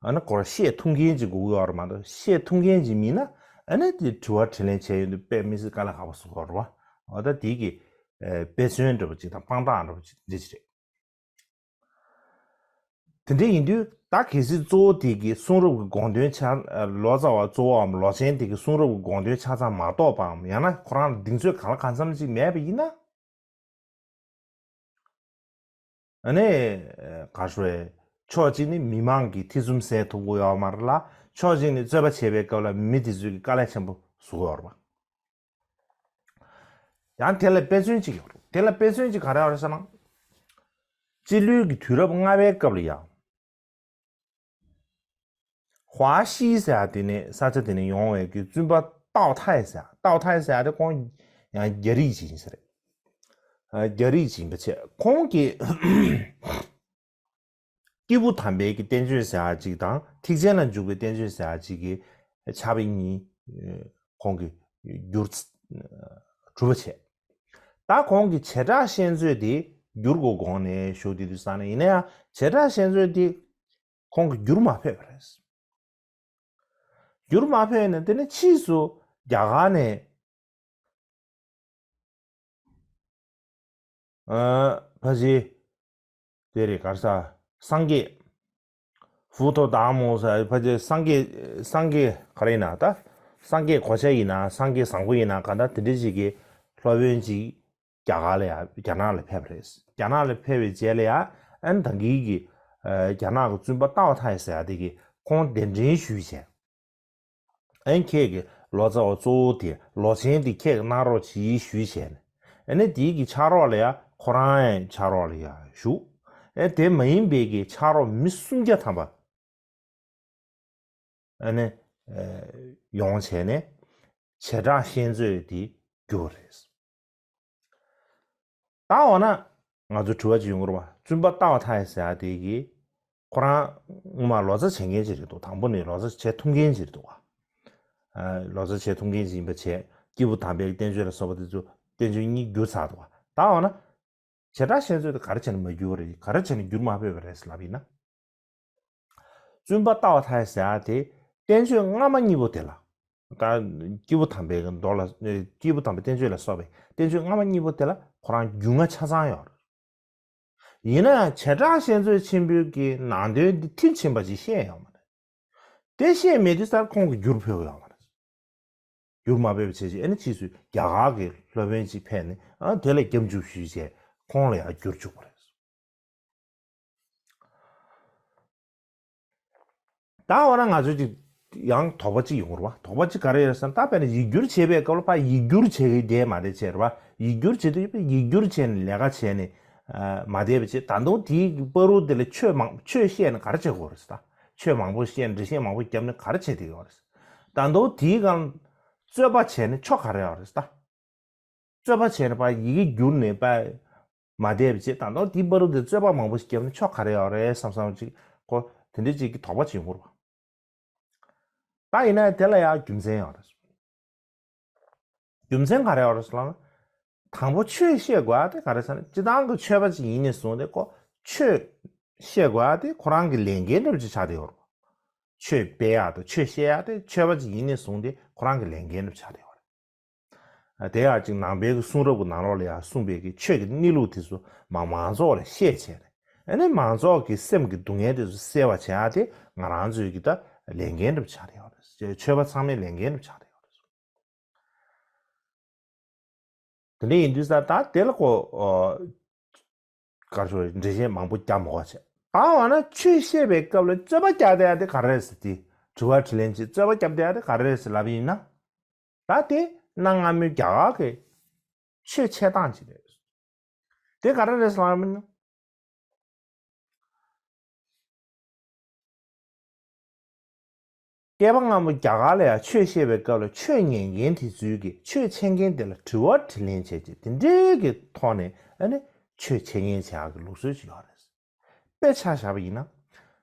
ཨ་ནི་ཁོ་རང་བཤད་ཐུབ་མཁན་ཅིག་དགོས་ཀྱི་ཡོད་རེད་མ་གཏོགས་བཤད་ཐུབ་མཁན་ཅིག་མིན་ན་ཨ་ནི་དེ་དྲི་བ་དྲིས་ལན་བྱས་ཡོང་དུས་དཔེ་མི་སྲིད་དཀའ་ལས་ཁག་པོ་བཟོ་གི་ཡོད་རེད་བ། འོ་ད་དེ་གི་དཔེ་མཚོན་འདྲ་པོ་ཅིག་དང་དཔང་རྟགས་འདྲ་པོ་ཅིག་འདི་ཅིག་རེད། དེ་འདྲ་ཡིན་དུས་ད་གལ་སྲིད་གཙོ་བོ་དེ་གི་གསུང་རབ་ཀྱི་དགོངས་དོན་ཆ་ལོ་ཙཱ་བ་གཙོ་བོའམ་ལོ་ཆེན་དེ་གི་གསུང་རབ་ཀྱི་དགོངས་དོན་ཆ་ཚང་མ་རྟོགས་པའམ་ཡང་ན་ཁོ་རང་ལ་གདེང་ཚོད་གང་ལ་གང་འཚམ་ཅིག་མེད་པ་ཡིན་ན། ཨ་ནི། ག་རེ་ཞུ་དགོས་རེད། ཕྱོགས་གཅིག་ནི་མི་མང་གི་ཐེ་ཚོམ་སེལ་ཐུབ་ཀྱི་ཡོད་མ་རེད་ལ། ཕྱོགས་གཅིག་ནི་རྩོད་པ་བྱེད་པའི་སྐབས་ལ་མི་དེ་ཚོས་ཀྱི་དཀའ་ལས་ཆེན་པོ་བཟོ་གི་ཡོད་རེད་པ། ཡང་དེ་ལ་དཔེ་མཚོན་གཅིག་ཡོད་རེད། དེ་ལ་དཔེ་མཚོན་གཅིག་ག་རེ་ཡོད་རེད་ཟེར་ན། སྤྱི་ལོའི་གི་དུས་རབས་ལྔ་པའི་སྐབས་ལ་ཡང་། ཧྭ་ཤི་ཟེར་ཡ་དེ་ནས་ས་ཆ་དེ་ནས་ཡོང་བའི་གི་བཙུན་པ་ཏའོ་ཐའི་ཟེར་ཡ། ཏའོ་ཐའི་ཟེར་ཡ་དེ་ཁོང་ཡང་རྒྱ་རིགས་ཅིག་ཡིན་ས་རེད། ཨ་རྒྱ་རིགས་ཅིག་ཡིན་པ་བྱས་ཁོང་གིས་སྐྱེས་བུ་དམ་པའི་གི་བསྟན་བཅོས་ཟེར་ཡ་ཅིག་དང་ཐེག་ཆེན་ལ་འཇུག་པའི་བསྟན་བཅོས་ཟེར་ཡ་ཅིག་གི་ཕྱག་དཔེ་གཉིས་ཁོང་གིས་བསྒྱུར་གྲུབ་པ་བྱས། ད་ཁོང་གིས་བྱེ་བྲག་བཤད་མཛོད་དེ་བསྒྱུར་དགོས་དགོངས་ནས་ཞུ་དེ་དུས་ཙང་ནས་ཡིན་ན་ཡང་བྱེ་བྲག་བཤད་མཛོད་དེ་ཁོང་གིས་བསྒྱུར་མ་ཕོད་པ་རེད། བསྒྱུར་མ་ཕོད་ནས་དེ་ནས་ཕྱིས་སུ་རྒྱ་གར་ནས་ཨ་ཕ་ཇེ་དེ་རེད་ག་རེ་ཟ། སངས་རྒྱས། ཧྥུ་ཐོ་དཱ་མོ་ཟེར་ཕ་ཇེ་སངས་རྒྱས་སངས་རྒྱས་ག་རེ་ཡིན་ན་ད། སངས་རྒྱས་གོ་ཆ་ཡིན་ན་སངས་རྒྱས་བཟང་པོ་ཡིན་ན་ག་འདྲ་དེ་འདྲ་ཞིག་གི་སློབ་དཔོན་ཅིག་རྒྱ་གར་ལ་ཡ་རྒྱ་ནག་ལ་ཕེབས་པ་རེད། རྒྱ་ནག་ལ་ཕེབས་པའི་རྗེས་ལ་ཡ་ཨན་ད་གིན་གི་རྒྱ་ནག་གི་བཙུན་པ་ཏའོ་ཐའི་ཟེར་ཡ་དེ་གི་ཁོང་གདན་འདྲེན་ཞུས་བྱས། ཨན་ཁྱེད་ཀྱི་ལོ་ཙཱ་བ་གཙོ་བོ་དེ་ལོ་ཆེན་དེ་ཁྱེད་ཀྱི་གནང་རོགས་གྱིས་ཞུས་བྱས་ནས་ཨ་ནི་དེའི་གི་ཕྱག་རོགས་ལ་ཡ་ཁོ་རང་ཡང་ཕྱག་རོགས་ལ་ཡ་ཞུགས། ཨན་དེ་མ་ཡིན་པའི་གི་ཕྱག་རོགས་མི་སུམ་བརྒྱ་ཐམ་པ། ཨ་ནི། ཡོང་བྱས་ནས། བྱེ་བྲག་བཤད་མཛོད་དེ་བསྒྱུར་བ་རེད། ད་འོ་ན། ང་ཚོ་དྲི་བ་ཅིག་ཡོང་གི་རེད་བ། བཙུན་པ་ཏའོ་ཐའི་ཟེར་ཡ་དེ་གིས། ཁོ་རང་སྔོན་མ་ལོ་ཙཱ་བྱེད་མཁན་ཅིག་རེད་འདུག་དང་པོ་ནས་ལོ་ཙཱ་བྱེད་ཐུབ་མཁན་ཅིག་རེད་འདུག་བ། ལོ་ཙཱ་བྱེད་ཐུབ་མཁན་ཅིག་ཡིན་པ་བྱས། སྐྱེས་བུ་དམ་པའི་བསྟན་བཅོས་ལ་སོགས་པ་དེ་ཚོ་བསྟན་བཅོས་གཉིས་བསྒྱུར་ཚར་འདུག་བ། ད་འོ་ན། བྱེ་བྲག་བཤད་མཛོད་དེ་ག་རེ་བྱས་ནས་མ་བསྒྱུར་བ་རེད། ག་རེ་བྱས་ནས་བསྒྱུར་མ་ཕོད་པ་རེད་ལབ་ཡིན་ན། བཙུན་པ་ཏའོ་ཐའི་ཟེར་ཡ་དེ་བསྟན་བཅོས་སྔ་མ་གཉིས་པོ་དེ་ལ། ད་སྐྱེས་བུ་དམ་པའི་མདོ་ལ་སྐྱེས་བུ་དམ་པའི་བསྟན་བཅོས་ལ་སོགས་པའི་བསྟན་བཅོས་སྔ་མ་གཉིས་པོ་དེ་ལ་ཁོ་རང་རྒྱུས་མངའ་ཆ་ཚང་ཡོད་རེད། ཡིན་ན་ཡང་བྱེ་བྲག་བཤད་མཛོད་ཆེན་པོའི་གི་ནང་དོན་འདི་མཐིལ་ཕྱིན་པ་ཅིག་བཤད་ཡོད་མ་རེད། དེ་བཤད་མེད་དུས་ཙང་ཁོང་གིས་བསྒྱུར་ཕོད་ཡོད་མ་རེད། བསྒྱུར་མ་ཕོད་པ་བྱས་ཅིག་ཨ་ནི་ཕྱིས་སུ་རྒྱ་གར་གྱི་སློབ་དཔོན་ཅིག་ཕེབས་ནས་ཨ་དེ་ལ་སྐྱབས་འཇུག་ཞུས་བྱས་ཁོང་ལ་ཡང་བསྒྱུར་བཅུག་པ་རེད། ད་འོ་ན་ང་ཚོས་ཅིག་ཡང་དོགས་པ་གཅིག་ཡོང་གི་རེད་བ། དོགས་པ་གཅིག་ག་རེ་ཡོད་ཟེར་ན། ད་དཔེར་ན་ཡིག་སྒྱུར་བྱེད་པའི་སྐབས་ལ་ཕར་ཡིག་སྒྱུར་བྱེད་ཀྱི་བསྡད་མ་བསྡད་བྱས་རེད་བ། ཡིག་སྒྱུར་བྱེད་དུས་ཡིག་སྒྱུར་བྱས་ནས་ལས་ཀ་བྱས་ནས་མ་བསྡད་པ་བྱས། ད་དུང་དེའི་བར་དུ་དེ་ལ་ཆོས་མང་ཆོས་བཤད་ནས་ག་རེ་བྱེད་དགོས་རེད་ཟེར། ད་ཆོས་མང་པོ་བཤད། འགྲེལ་བཤད་མང་པོ་བརྒྱབ་ནས་ག་རེ་བྱེད་བསྡད་ཡོད་རེད། ད་དུང་དེའི་སྒང་རྩོད་པ་བྱས་ནས་ཆོ་ག་རེ་ཡོད་རེད་ཟེར། ད་རྩོད་པ་བྱས་ནས་ཕར་ཡི་གེ་བསྒྱུར་ནས་ཕར་མ་བསྡད་པ་བྱས། ད་དུང་དེའི་བར་དུ་དེ་རྩོད་པ་མང་པོ་ཞིག་བརྒྱབ་ནས་ཆོ་ག་རེ་ཡོད་རེད་བསམ་བསམ་ཅིག་ཁོ་དེ་འདྲ་ཅིག་གི་དོགས་པ་ཅིག་ཡོང་གི་རེད་བ། ད་ཡིན་ན་དེ་ལ་ཡང་རྒྱུ་མཚན་ཡོད་རེད། རྒྱུ་མཚན་ག་རེ་ཡོད་རེད་ཟེར་ན། དང་པོ་ཆོས་བཤད་དགོས་ཡ་དེ་ག་རེ་ཟེར་ན། སྤྱིར་བཏང་གི་ཆོས་པ་ཅིག་ཡིན་ནས་བཟུང་སྟེ་ཁོ་ཆོས་བཤད་དགོས་ཡ་དེ་ཁོ་རང་གི་ལས་འགན་འདྲ་པོ་ཅིག་ཆགས་བསྡད་ཡོད་རེད། ཆོས་སྤེལ་ཡ་དང་ཆོས་བཤད་ཡ་དེ་ཆོས་པ་ཅིག་ཡིན་ནས་བཟུང་སྟེ་ཁོ་རང་གི་ལས་འགན་འདྲ་པོ་ཆགས་བསྡད་ཡོད་རེད། དེ་ཡང་ཅིག་ནང་པའི་གི་གསུང་རབ་ཀྱི་ནང་ལོགས་ལ་ཡང་གསུངས་པའི་གི་ཆོས་ཀྱི་གནས་ལུགས་དེ་ཚོ་མང་མང་ཚོགས་ལ་བཤད་བྱས་ནས། ཨ་ནི་མང་ཚོགས་ཀྱི་སེམས་ཀྱི་སྡུག་བསྔལ་དེ་ཚོ་སེལ་བ་བྱེད་ཡ་དེ་ང་རང་ཚོའི་གི་ད་ལས་འགན་འདྲ་པོ་ཆགས་བསྡད་ཡོད་རེད། ཆོས་པ་ཚང་མའི་ལས་འགན་འདྲ་པོ་ཆགས་བསྡད་ཡོད་རེད། དེ་འདྲ་ཡིན་དུས་ཙང་ད་དེ་ལ་ཁོ་ག་རེ་ཞུ། འགྲེལ་བཤད་མང་པོ་རྒྱག་མི་དགོས་བྱས། ད་འོ་ན་ཆོས་བཤད་པའི་སྐབས་ལ་རྩོད་པ་རྒྱག་བསྡད་ཡ་དེ་ག་རེ་རེད་ཟེར་ཏེ། དྲི་བ་དྲིས་ལན་བྱེད། རྩོད་པ་རྒྱབ་བསྡད་ཡ་དེ་ག་རེ་རེད་ཟེར་ལབ་པ་ཡིན་ན། ད་དེ་གནའ་སྔ་མོའི་རྒྱ་གར་གྱི་ཆོས་འཆད་སྟངས་ཅིག་རེད། དེ་ག་རེ་རེད་ཟེར་ལབ་པ་ཡིན་ན། བསྐལ་པ་སྔ་མོ་རྒྱ་གར་ལ་ཡང་ཆོས་བཤད་པའི་སྐབས་ལ་ཆོས་ཉན་མཁན་དེ་ཚོས་ཀྱི་ཆོས་འཆད་མཁན་དེ་ལ་དྲི་བ་དྲིས་ལན་བྱས་རྗེས་དེ་འདྲའི་གི་ཐོག་ནས་ཨ་ནི་ཆོས་འཆད་ཉན་བྱེད་ཡག་གི་ལུགས་སྲོལ་ཞིག་ཡོད་རེད། དཔེ་ཆ་བཞག་པ་ཡིན་ན།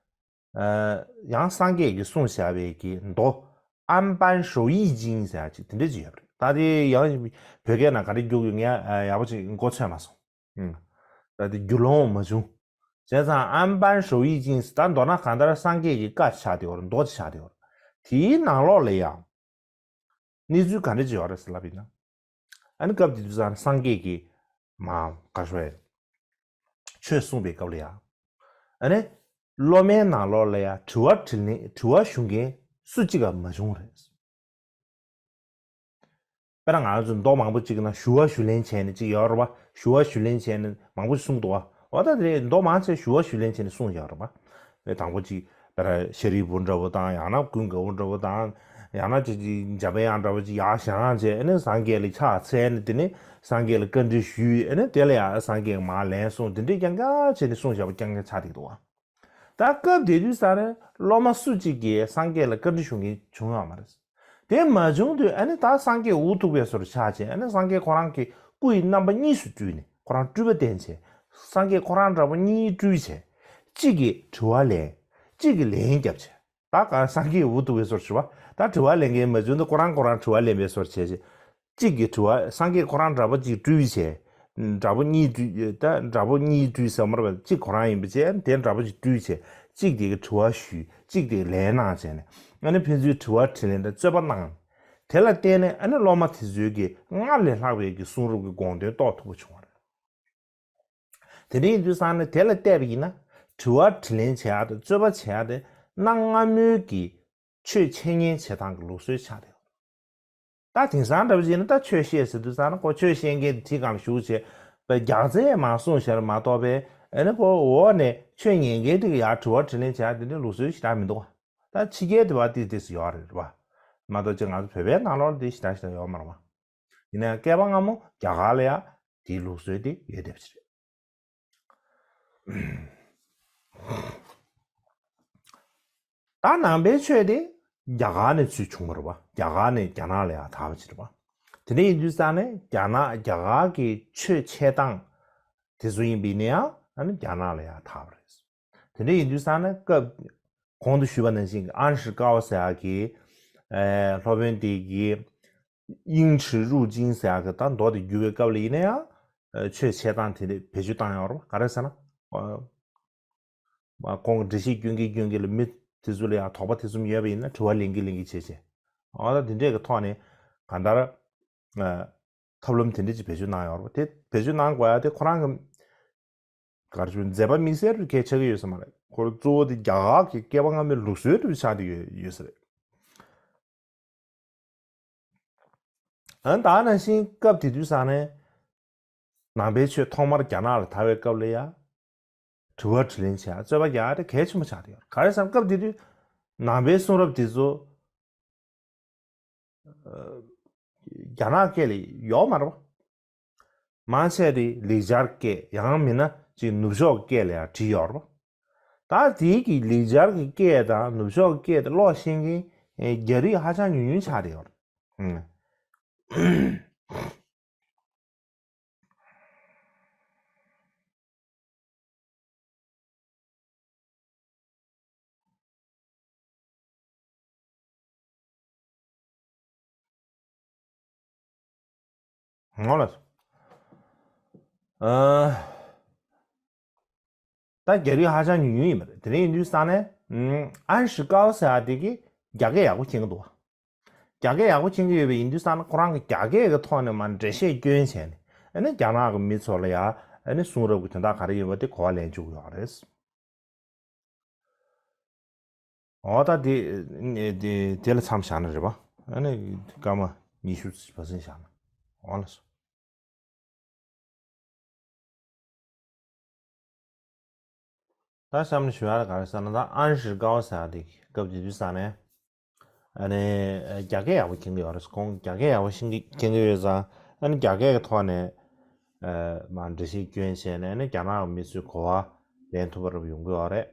ཨ། ཡང་སངས་རྒྱས་ཀྱིས་གསུངས་བཞག་པའི་གི་མདོ་ཨན་པན་ཧྲོ་ཡིག་ཅིང་ཟེར་ཡག་ཅིག་དེ་འདྲ་ཅིག་ཡོད་རེད། ད་དེ་ཡང་བོད་སྐད་ནང་ག་རེ་བསྒྱུར་ཡོད་ངས་ཡག་པོ་ཅིག་མགོ་ཚོད་མ་སོང་། ཨང་། ད་དེ་རྒྱུས་ལོན་མ་བྱུང་། བྱས་ཙང་ཨན་པན་ཧྲོ་ཡིག་ཅིང་ད་མདོར་ན་གང་ལྟར་སངས་རྒྱས་ཀྱི་བཀའ་ཆགས་བསྡད་ཡོད་རེད། མདོ་ཆགས་བསྡད་ཡོད་རེད། དེའི་ནང་ལོགས་ལ་ཡང་གནས་ཚུལ་ག་འདྲ་ཅིག་ཡོད་རེད་ཟེར་ལབ་པ་ཡིན་ན། ཨ་ནི་སྐབས་དེ་དུས་ཙང་སངས་རྒྱས་ཀྱིས་མར་ག་རེ་ཞུ་དགོས་རེད། ཆོས་གསུངས་པའི་སྐབས་ལ་ཡང་། ཨ་ནི་སློབ་མའི་ནང་ལོགས་ལ་ཡང་དྲི་བ་དྲིས་ལན་དྲི་བ་ཞུ་མཁན་སུ་གཅིག་ཀྱང་མ་བྱུང་བ་རེད། དཔེར་ན་ང་ཚོ་མདོ་མང་པོ་གཅིག་ན་ཞུ་བ་ཞུ་ལེན་བྱས་ནས་གཅིག་ཡོད་རེད་པ། ཞུ་བ་ཞུ་ལེན་བྱས་ནས་མང་པོ་ཞིག་གསུངས་འདུག་བ། འོ་ད་དེ་མདོ་མང་ཆེ་ཞུ་བ་ཞུ་ལེན་བྱས་ནས་གསུངས་ཡོད་རེད་པ། དཔེ་དང་པོ་གཅིག་དཔེར་ན་ཤཱ་རིའི་བུ་འདྲ་བོ་དང་། ཡང་ན་ཀུན་དགའ་བོ་འདྲ་བོ་དང་། ཡང་ན་ཅིག་ཅིག་འཇམ་པའི་དབྱངས་འདྲ་བོ་ཅིག་ཡར་བཞེངས་བྱས། ཨ་ནི་སངས་རྒྱས་ལ་ཕྱག་འཚལ་ནས་དེ་ནས་སངས་རྒྱས་ལ་བཀའ་འདྲི་ཞུས། ཨ་ནི་དེ་ལ་ཡང་སངས་རྒྱས་མར་ལན་གསུངས། དེ་འདྲས་རྐྱང་རྐྱང་བྱས་ནས་གསུངས་བཞག་པ་རྐྱང་རྐྱང་ཆགས་བསྡད་འདུག་བ། ད་སྐབས་དེ་དུས་ཙང་ནས་སློབ་མ་སུ་གཅིག་གིས་སངས་རྒྱས་ལ་བཀའ་འདྲི་ཞུ་མཁན་བྱུང་ཡོད་མ་རེད། དེ་མ་བྱུང་དུས་ཨ་ནི་ད་སངས་རྒྱས་འུ་ཐུག་པའི་བཟོ་འདྲ་ཆགས་བྱས། ཨ་ནི་སངས་རྒྱས་ཁོ་རང་གི་སྐུ་ཡི་རྣམ་པ་གཉིས་སུ་སྤྲུལ་ནས་ཁོ་རང་སྤྲུལ་པ་བསྟན་བྱས། སངས་རྒྱས་ཁོ་རང་འདྲ་པོ་གཉིས་སྤྲུལ་བྱས། གཅིག་གིས་དྲི་བ་ལན། གཅིག་གིས་ལན་བརྒྱབ་བྱས། ད་ག་སངས་རྒྱས་འུ་ཐུག་པའི་བཟོ་འདྲ་བྱས་པ། ད་དྲི་བ་ལེན་མཁན་མ་བྱུང་དུས་ཁོ་རང་ཁོ་རང་དྲི་བ་ལེན་པའི་བཟོ་འདྲ་བྱས་བྱས། གཅིག་གིས་དྲི་བ། སངས་རྒྱས་ཁོ་རང་འདྲ་པོ་གཅིག་སྤྲུལ་བྱས། འདྲ་པོ་གཉིས་སྤྲུལ། ད་འདྲ་པོ་གཉིས་སྤྲུལ་ཟེར་མ་རེད་པ། གཅིག་ཁོ་རང་ཡིན་པ་བྱས། དེ་འདྲ་པོ་གཅིག་སྤྲུལ་བྱས། གཅིག་དེ་གིས་དྲི་བ་ཞུས། གཅིག་དེ་གིས་ལན་གནང་བྱས་ནས། ཨ་ནི་ཕན་ཚུན་དྲི་བ་དྲིས་ལན་དང་རྩོད་པ་གནང་། དེ་ལ་བརྟེན་ནས་ཨ་ནི་སློབ་མ་དེ་ཚོའི་གི་སྔར་ལས་ལྷག་པའི་གི་གསུང་རབ་ཀྱི་དགོངས་དོན་རྟོགས་ཐུབ་པ་བྱུང་བ་རེད། དེ་འདྲ་ཡིན་དུས་ཙང་ནས་དེ་ལ་བལྟས་པ་ཡིན་ན། དྲི་བ་དྲིས་ལན་བྱེད་ཡག་དང་རྩོད་པ་བྱེད་ཡག་དེ་གནའ་སྔ་མོའི་གི་ཆོས་འཆད་ཉན་བྱེད་སྟངས་ཀྱི་ལུགས་སྲོལ་ཆགས་བསྡད་ཡོད། ད་དེང་སང་འདྲ་པོ་བྱས་ན་ད་ཆོས་བཤད་ཟེར་དུས་ཙང་ན་ཁོ་ཆོས་བཤད་མཁན་དེ་གྲལ་སྒང་ལ་བཞུགས་བྱས་པའི་རྒྱགས་ཚད་མར་གསུངས་བཞག་མ་གཏོགས་པའི། ཨ་ནི་ཁོ་འོག་ནས་ཆོས་ཉན་མཁན་དེ་གིས་ཡར་དྲི་བ་དྲིས་ལན་བྱེད་ཡག་དེ་འདྲའི་ལུགས་སྲོལ་ཞེ་དྲག་མི་འདུག་བ། ད་ཕྱི་རྒྱལ་དེ་བ་དེ་དེ་ཡོད་རེད་བ། མ་གཏོགས་ཅིག་ང་ཚོ་བོད་པའི་ནང་ལོགས་ལ་དེ་ཞེ་དྲག་ཞེ་དྲག་ཡོད་མ་རེད་བ། ཡིན་ནའང་བསྐལ་པ་སྔ་མོ་རྒྱ་གར་ལ་ཡང་དེའི་ལུགས་སྲོལ་དེ་ཡོད་བསྡད་པ་ཞིག་རེད། ད་ནང་པའི་ཆོས་དེ་རྒྱ་གར་ནས་ཚུར་བྱུང་བ་རེད་བ། རྒྱ་གར་ནས་རྒྱ་ནག་ལ་ཡང་དར་བ་ཞིག་རེད་བ། དེ་འདྲ་ཡིན་དུས་ཙང་ནས་རྒྱ་ནག་རྒྱ་གར་གྱི་ཆོས་འཆད་སྟངས་དེ་ཚོ་ཡིན་པ་ཡིན་ན་ཡང་ཨ་ནི་རྒྱ་ནག་ལ་ཡང་དར་བ་རེད། དེ་འདྲ་ཡིན་དུས་ཙང་ནས་སྐབས་གོང་དུ་ཞུས་པ་ནང་བཞིན་གྱི་ཨན་ཧྲི་ཀའོ་ཟེར་ཡག་གི་ཨེ་སློབ་དཔོན་དེ་གིས་དབྱིངས་ཁྲི་རུ་ཅིང་ཟེར་ཡག་གི་ད་མདོ་དེ་བསྒྱུར་བའི་སྐབས་ལ་ཡིན་ན་ཡང་ཨེ་ཆོས་འཆད་སྟངས་དེ་འདྲ་བེད་སྤྱོད་བཏང་ཡོད་རེད་བ། ག་རེ་ཟེར་ན། ཨ་མ་ཁོང་གི་འགྲེལ་བཤད་སྐྱོན་གྱིན་སྐྱོན་གྱིན་ལ་མི་དེ་ཚོ་ལ་ཡང་དོགས་པ་དེ་ཚོ་ཡོད་པ་ཡིན་ན་དྲི་བ་ལེན་གྱིན་ལེན་གྱིན་བྱས་བྱས། འོ་ད་དེ་འདྲས་ཀྱི་ཐོག་ནས་གང་ལྟར་ཨ་ཐབས་ལམ་དེ་འདྲས་ཅིག་བེད་སྤྱོད་གནང་ཡོད་རེད་པ། དེ་བེད་སྤྱོད་གནང་དགོས་ཡ་དེ་ཁོ་རང་གི་ག་རེ་ཞུ། མཛད་པ་དམིགས་བསལ་རུ་གལ་ཆགས་ཀྱི་ཡོད་ས་མ་རེད། ཁོ་རང་གཙོ་བོ་དེ་རྒྱ་གར་གྱི་བསྐལ་པ་སྔ་མའི་ལུགས་སྲོལ་དུ་ཆགས་བསྡད་ཡོད་ཡོད་ས་རེད། ཨ་ད་ནང་བཞིན་སྐབས་དེ་དུས་ས་ནས་ནང་པའི་ཆོས་ཐོག་མར་རྒྱ་ནག་ལ་དར་བའི་སྐབས་ལ་ཡ། དྲི་བ་དྲིས་ལན་བྱེད་ཡ་རྩོད་པ་རྒྱག་ཡ་དེ་གལ་ཆེན་པོ་ཆགས་བསྡད་ཡོད་རེད། ག་རེ་ཟེར་ན་སྐབས་དེ་དུས་ནང་པའི་གསུང་རབ་དེ་ཚོ་རྒྱ་ནག་སྐད་ལ་ཡོད་མ་རེད་པ། མང་ཆེ་བ་དེ་ལེགས་སྦྱར་སྐད་ཡང་མིན་ན་ཅིག་ནུབ་ཕྱོགས་སྐད་ལ་ཡང་བྲིས་ཡོད་རེད་པ། ད་དེའི་གི་ལེགས་སྦྱར་གྱི་སྐད་དང་ནུབ་ཕྱོགས་སྐད་དེ་ཀློག་ཤེས་མཁན་རྒྱ་རིགས་ཧ་ཅང་ཉུང་ཉུང་ཆགས་བསྡད་ཡོད་རེད། ངོ་ལ། ཨ། ད་རྒྱ་རིགས་ཧ་ཅང་ཉུང་ཉུང་ཡིན་པ་རེད། དེ་རིང་ཡིན་དུས་ས་ནས་ཨན་ཧྲི་ཀའོ་ཟེར་ཡ་དེ་གིས་རྒྱ་སྐད་ཡག་པོ་མཁྱེན་གྱི་འདུག་བ། རྒྱ་སྐད་ཡག་པོ་མཁྱེན་གྱི་ཡོད་པ་ཡིན་དུས་ས་ན་ཁོ་རང་གིས་རྒྱ་སྐད་ཀྱི་ཐོག་ནས་མར་འགྲེལ་བཤད་སྐྱོན་བྱས་ནས་ཨ་ནི་རྒྱ་ནག་གི་མི་ཚོ་ལ་ཡ་ཨ་ནི་གསུང་རབ་ཀྱི་དོན་དག་ག་རེ་ཡོད་པ་དེ་གོ་བ་ལེན་བཅུག་གི་ཡོད་རེད། འོ་ད་དེ་དེ་དེ་ལ་མཚམས་བཞག་ན་རེད་པ། ཨ་ནི་སྐར་མ་ཉི་ཤུ་བ་ཟིན་བཞག་ན་འོ་ལ་སོ། ད་གཤམ་ནས་ཞུ་ཡ་ལ་ག་རེ་ཟེར་ན། ད་ཨན་ཧྲི་ཀའོ་ཟེར་ཡ་དེ་སྐབས་དེ་དུས་ས་ནས་ཨ་ནི་རྒྱ་སྐད་ཡག་པོ་མཁྱེན་གྱི་ཡོད་རེད། ཁོང་རྒྱ་སྐད་ཡག་པོ་ཤེས་ཀྱི་མཁྱེན་གྱི་ཡོད་ཙང་ཨ་ནི་རྒྱ་སྐད་ཀྱི་ཐོག་ནས་ཨ་མར་འགྲེལ་བཤད་སྐྱོན་བྱས་ནས་ཨ་ནི་རྒྱ་ནག་གི་མི་ཚོའི་གོ་བ་ལེན་ཐུབ་པ་རབ་ཡོང་གི་ཡོད་རེད།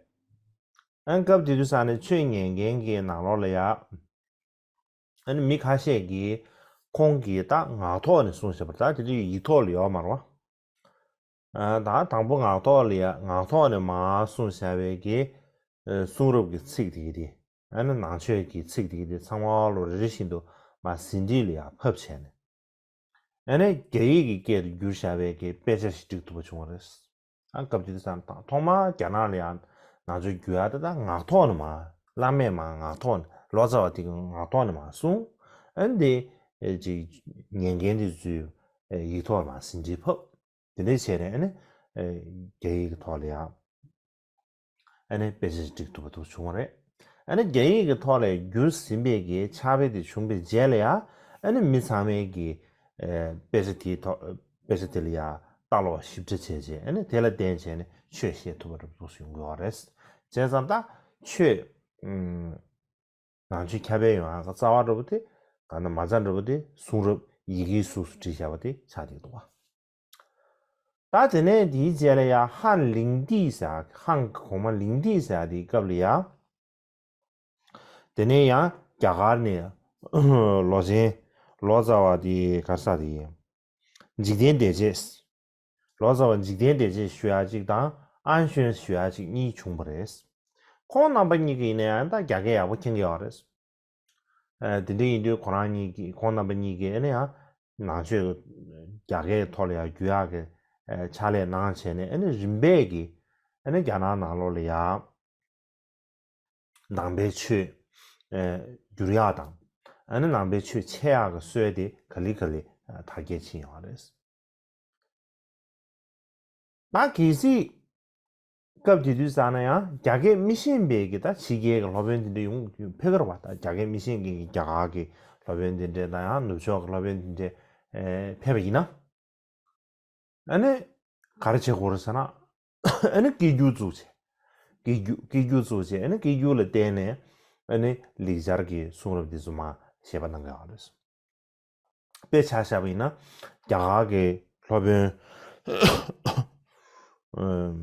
ཨ་ནི་སྐབས་དེ་དུས་ས་ནས་ཆོས་ཉན་མཁན་གྱི་ནང་ལོགས་ལ་ཡ། ཨ་ནི་མི་ཁ་ཤས་ཀྱིས་ཁོང་གིས་ད་ངག་ཐོག་ནས་གསུངས་བཞག་པ་རེད། ད་དེ་དུས་ཡིག་ཐོག་ལ་ཡོད་མ་རེད་བ། ཨ་ད་དང་པོ་ངག་ཐོག་ལ་ཡ་ངག་ཐོག་ནས་མར་གསུངས་བཞག་པའི་གི་ཨ་གསུང་རབ་ཀྱི་ཚིག་དེ་གི་དེ་ཨ་ནི་ནང་ཆོས་ཀྱི་ཚིག་དེ་གི་དེ་ཚང་མ་ལོ་རེ་རེ་བཞིན་དུ་མར་ཟིན་བྲིས་ལ་ཡ་ཕབ་བྱས་ནས། ཨ་ནི་རྒྱ་ཡིག་གི་སྐད་དུ་བསྒྱུར་བཞག་པའི་གི་དཔེ་ཆ་ཞིག་བསྒྲིགས་ཐུབ་པ་བྱུང་བ་རེད། ཨ་སྐབས་དེ་དུས་ས་ཐོག་མར་རྒྱ་ནག་ལ་ཡང་ནང་ཆོས་བསྒྱུར་ཡ་དེ་ད་ངག་ཐོག་ནས་མར་བླ་མས་མར་ངག་ཐོག་ནས་ལོ་ཙཱ་བ་དེ་གི་ངག་ཐོག་ནས་མར་གསུངས། ཨ་ནི་དེ་ཅིག་ཉན་མཁན་དེ་ཚོས་ཡིག་ཐོག་ནས་མར་ཟིན་བྲིས་ཕབ། དེ་འདྲ་བྱས་ནས་ཨ་ནི་རྒྱ་ཡིག་གི་ཐོག་ལ་ཡང་ཨ་ནི་དཔེ་ཆ་ཞིག་བསྒྲིགས་ཐུབ་པ་དེ་བྱུང་བ་རེད། ཨ་ནི་རྒྱ་ཡིག་གི་ཐོག་ལ་བསྒྱུར་ཟིན་པའི་གི་ཕྱག་དཔེ་དེ་བྱུང་བའི་རྗེས་ལ་ཡང་ཨ་ནི་མི་ཚང་མས་གི་ཨ་དཔེ་ཆ་དེའི་ཐོག་དཔེ་ཆ་དེ་ལ་ཡང་ལྟ་ཀློག་ཞིབ་ཕྲ་བྱས་རྗེས་ཨ་ནི་དེ་ལ་བརྟེན་བྱས་ནས་ཆོས་བཤད་ཐུབ་པ་འདྲ་པོ་ཞིག་ཡོང་གི་ཡོད་རེད། བྱས་ཙང་ད་ཆོས་ཨུམ་ནང་ཆོས་ཁྱབ་སྤེལ་ཡོང་ཡག་གི་རྩ་བ་འདྲ་པོ་དེ་གང་ན་མ་རྩ་འདྲ་པོ་དེ་གསུང་རབ་ཡི་གེའི་གཟུགས་སུ་བྲིས་བཞག་པ་དེ་ཆགས་བསྡད་འདུག་བ། ད་དེ་ནས་དེའི་རྗེས་ལ་ཡང་ཧན་ལིང་ཏི་ཟེར་ཡག་ཧན་གོང་མ་ལིང་ཏི་ཟེར་ཡག་དེའི་སྐབས་ལ་ཡང་། དེ་ནས་ཡང་རྒྱ་གར་ནས་ལོ་ཆེན་ལོ་ཙཱ་བ་དེ་ག་རེ་ཟེར་དེ་འཇིག་རྟེན་བདེ་བྱེད། ལོ་ཙཱ་བ་འཇིག་རྟེན་བདེ་བྱེད་ཞུ་ཡག་ཅིག་དང་ཨན་ཤོན་ཞུ་ཡག་ཅིག་གཉིས་བྱུང་བ་རེད། ཁོང་རྣམ་པ་གཉིས་ཀྱིས་ཡིན་ན་ཡང་ད་རྒྱ་སྐད་ཡག་པོ་མཁྱེན་གྱི་ཡོད་རེད། ཨ་དེ་འདྲ་ཡིན་དུས་ཁོ་རང་གཉིས་ཀྱིས་ཁོང་རྣམ་པ་གཉིས་ཀྱིས་ཨ་ནི་ཡང་ནང་ཆོས་རྒྱ་སྐད་ཐོག་ལ་ཡང་བསྒྱུར་ཡག་གི་ཨ་ཕྱག་ལས་གནང་བྱས་ནས་ཨ་ནི་རིམ་པས་ཀྱིས་ཨ་ནི་རྒྱ་ནག་ནང་ལོགས་ལ་ཡང་ནང་པའི་ཆོས་ཨ་བསྒྱུར་ཡག་དང་ཨ་ནི་ནང་པའི་ཆོས་འཆད་ཡག་གི་སྲོལ་དེ་ག་ལེ་ག་ལེ་ཨ་དར་རྒྱས་ཕྱིན་ཡོད་རེད། ད་གལ་སྲིད་སྐབས་དེ་དུས་ཙམ་ན་ཡང་རྒྱ་སྐད་མི་ཤེས་པའི་གི་ད་ཕྱི་རྒྱལ་གྱི་སློབ་དཔོན་དེ་འདྲ་ཡོང་ཕེབས་ཀྱི་རེད་བ། ད་རྒྱ་སྐད་མི་ཤེས་མཁན་གྱི་རྒྱ་གར་གྱི་སློབ་དཔོན་དེ་འདྲ་དང་ཡང་ནུབ་ཕྱོགས་ཀྱི་སློབ་དཔོན་དེ་འདྲ་ཨེ་ཕེབས་པ་ཡིན་ན། ཨ་ནི་ག་རེ་བྱེད་དགོས་རེད་ཟེར་ན། ཨ་ནི་སྐད་སྒྱུར་བཙུགས་བྱས། སྐད་སྒྱུར་སྐད་སྒྱུར་བཙུགས་བྱས་ཨ་ནི་སྐད་སྒྱུར་ལ་བརྟེན་ནས་ཨ་ནི་ལེགས་སྦྱར་གྱི་གསུང་རབ་འདི་ཚོ་མར་བཤད་པ་གནང་གི་ཡོད་རེད། དཔེ་ཆ་བཞག་པ་ཡིན་ན་རྒྱ་གར་གྱི་སློབ་དཔོན་ཨམ་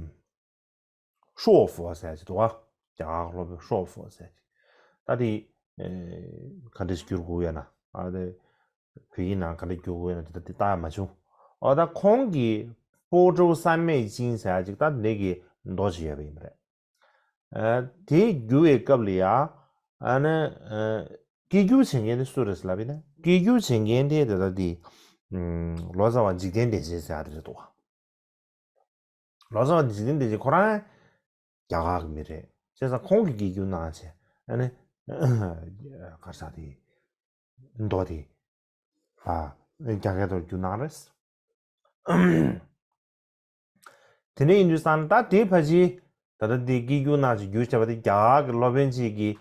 ཧྲོ་ཧྥོ་ཟེར་ཡ་ཅིག་འདུག་ག་རྒྱ་གར་གྱི་སློབ་དཔོན་ཧྲོ་ཧྥོ་ཟེར་ཡ་ཅིག་ད་དེ་ཨེ་ག་འདྲ་ཞིག་བསྒྱུར་དགོས་ཡོད་ན། ཨ་དེ་བོད་ཡིག་ནང་ག་འདྲ་བསྒྱུར་དགོས་ཡོད་ན་དེ་ད་དེ་ལྟ་ཡ་མ་བྱུང་། འོ་ད་ཁོང་གིས་པོ་ཀྲོའུ་བསམ་མེད་ཅིང་ཟེར་ཡ་ཅིག་ད་འདི་གི་མདོ་ཅིག་ཡོད་པ་ཡིན་པ་རེད། ཨ་དེ་བསྒྱུར་བའི་སྐབས་ལ་ཡ། ཨ་ནི་ཨ་སྐད་སྒྱུར་བྱེད་མཁན་དེ་སུ་རེད་ལབ་ཡིན་ན། སྐད་སྒྱུར་བྱེད་མཁན་དེ་ད་ལྟ་དེ་ཨམ་ལོ་ཙཱ་བ་འཇིག་རྟེན་བདེ་བྱེད་ཟེར་ཡ་དེ་རེད་འདུག་ག་ལོ་ཙཱ་བ་འཇིག་རྟེན་བདེ་བྱེད་ཁོ་རང་རྒྱ་གར་གྱི་མི་རེད། བྱས་ཙང་ཁོང་གིས་སྐད་སྒྱུར་གནང་བྱས་ཨ་ནི་ག་རེ་ཟེར་དེ། མདོ་དེ་ཨ་རྒྱ་སྐད་ཐོག་བསྒྱུར་གནང་རེད། དེ་འདྲ་ཡིན་དུས་ཙང་ད་དེ་ཕལ་ཆེར་ད་ལྟ་དེ་སྐད་སྒྱུར་གནང་ཞིང་བསྒྱུར་བྱས་པ་དེ་རྒྱ་གར་གྱི་སློབ་དཔོན་གཅིག་གིས་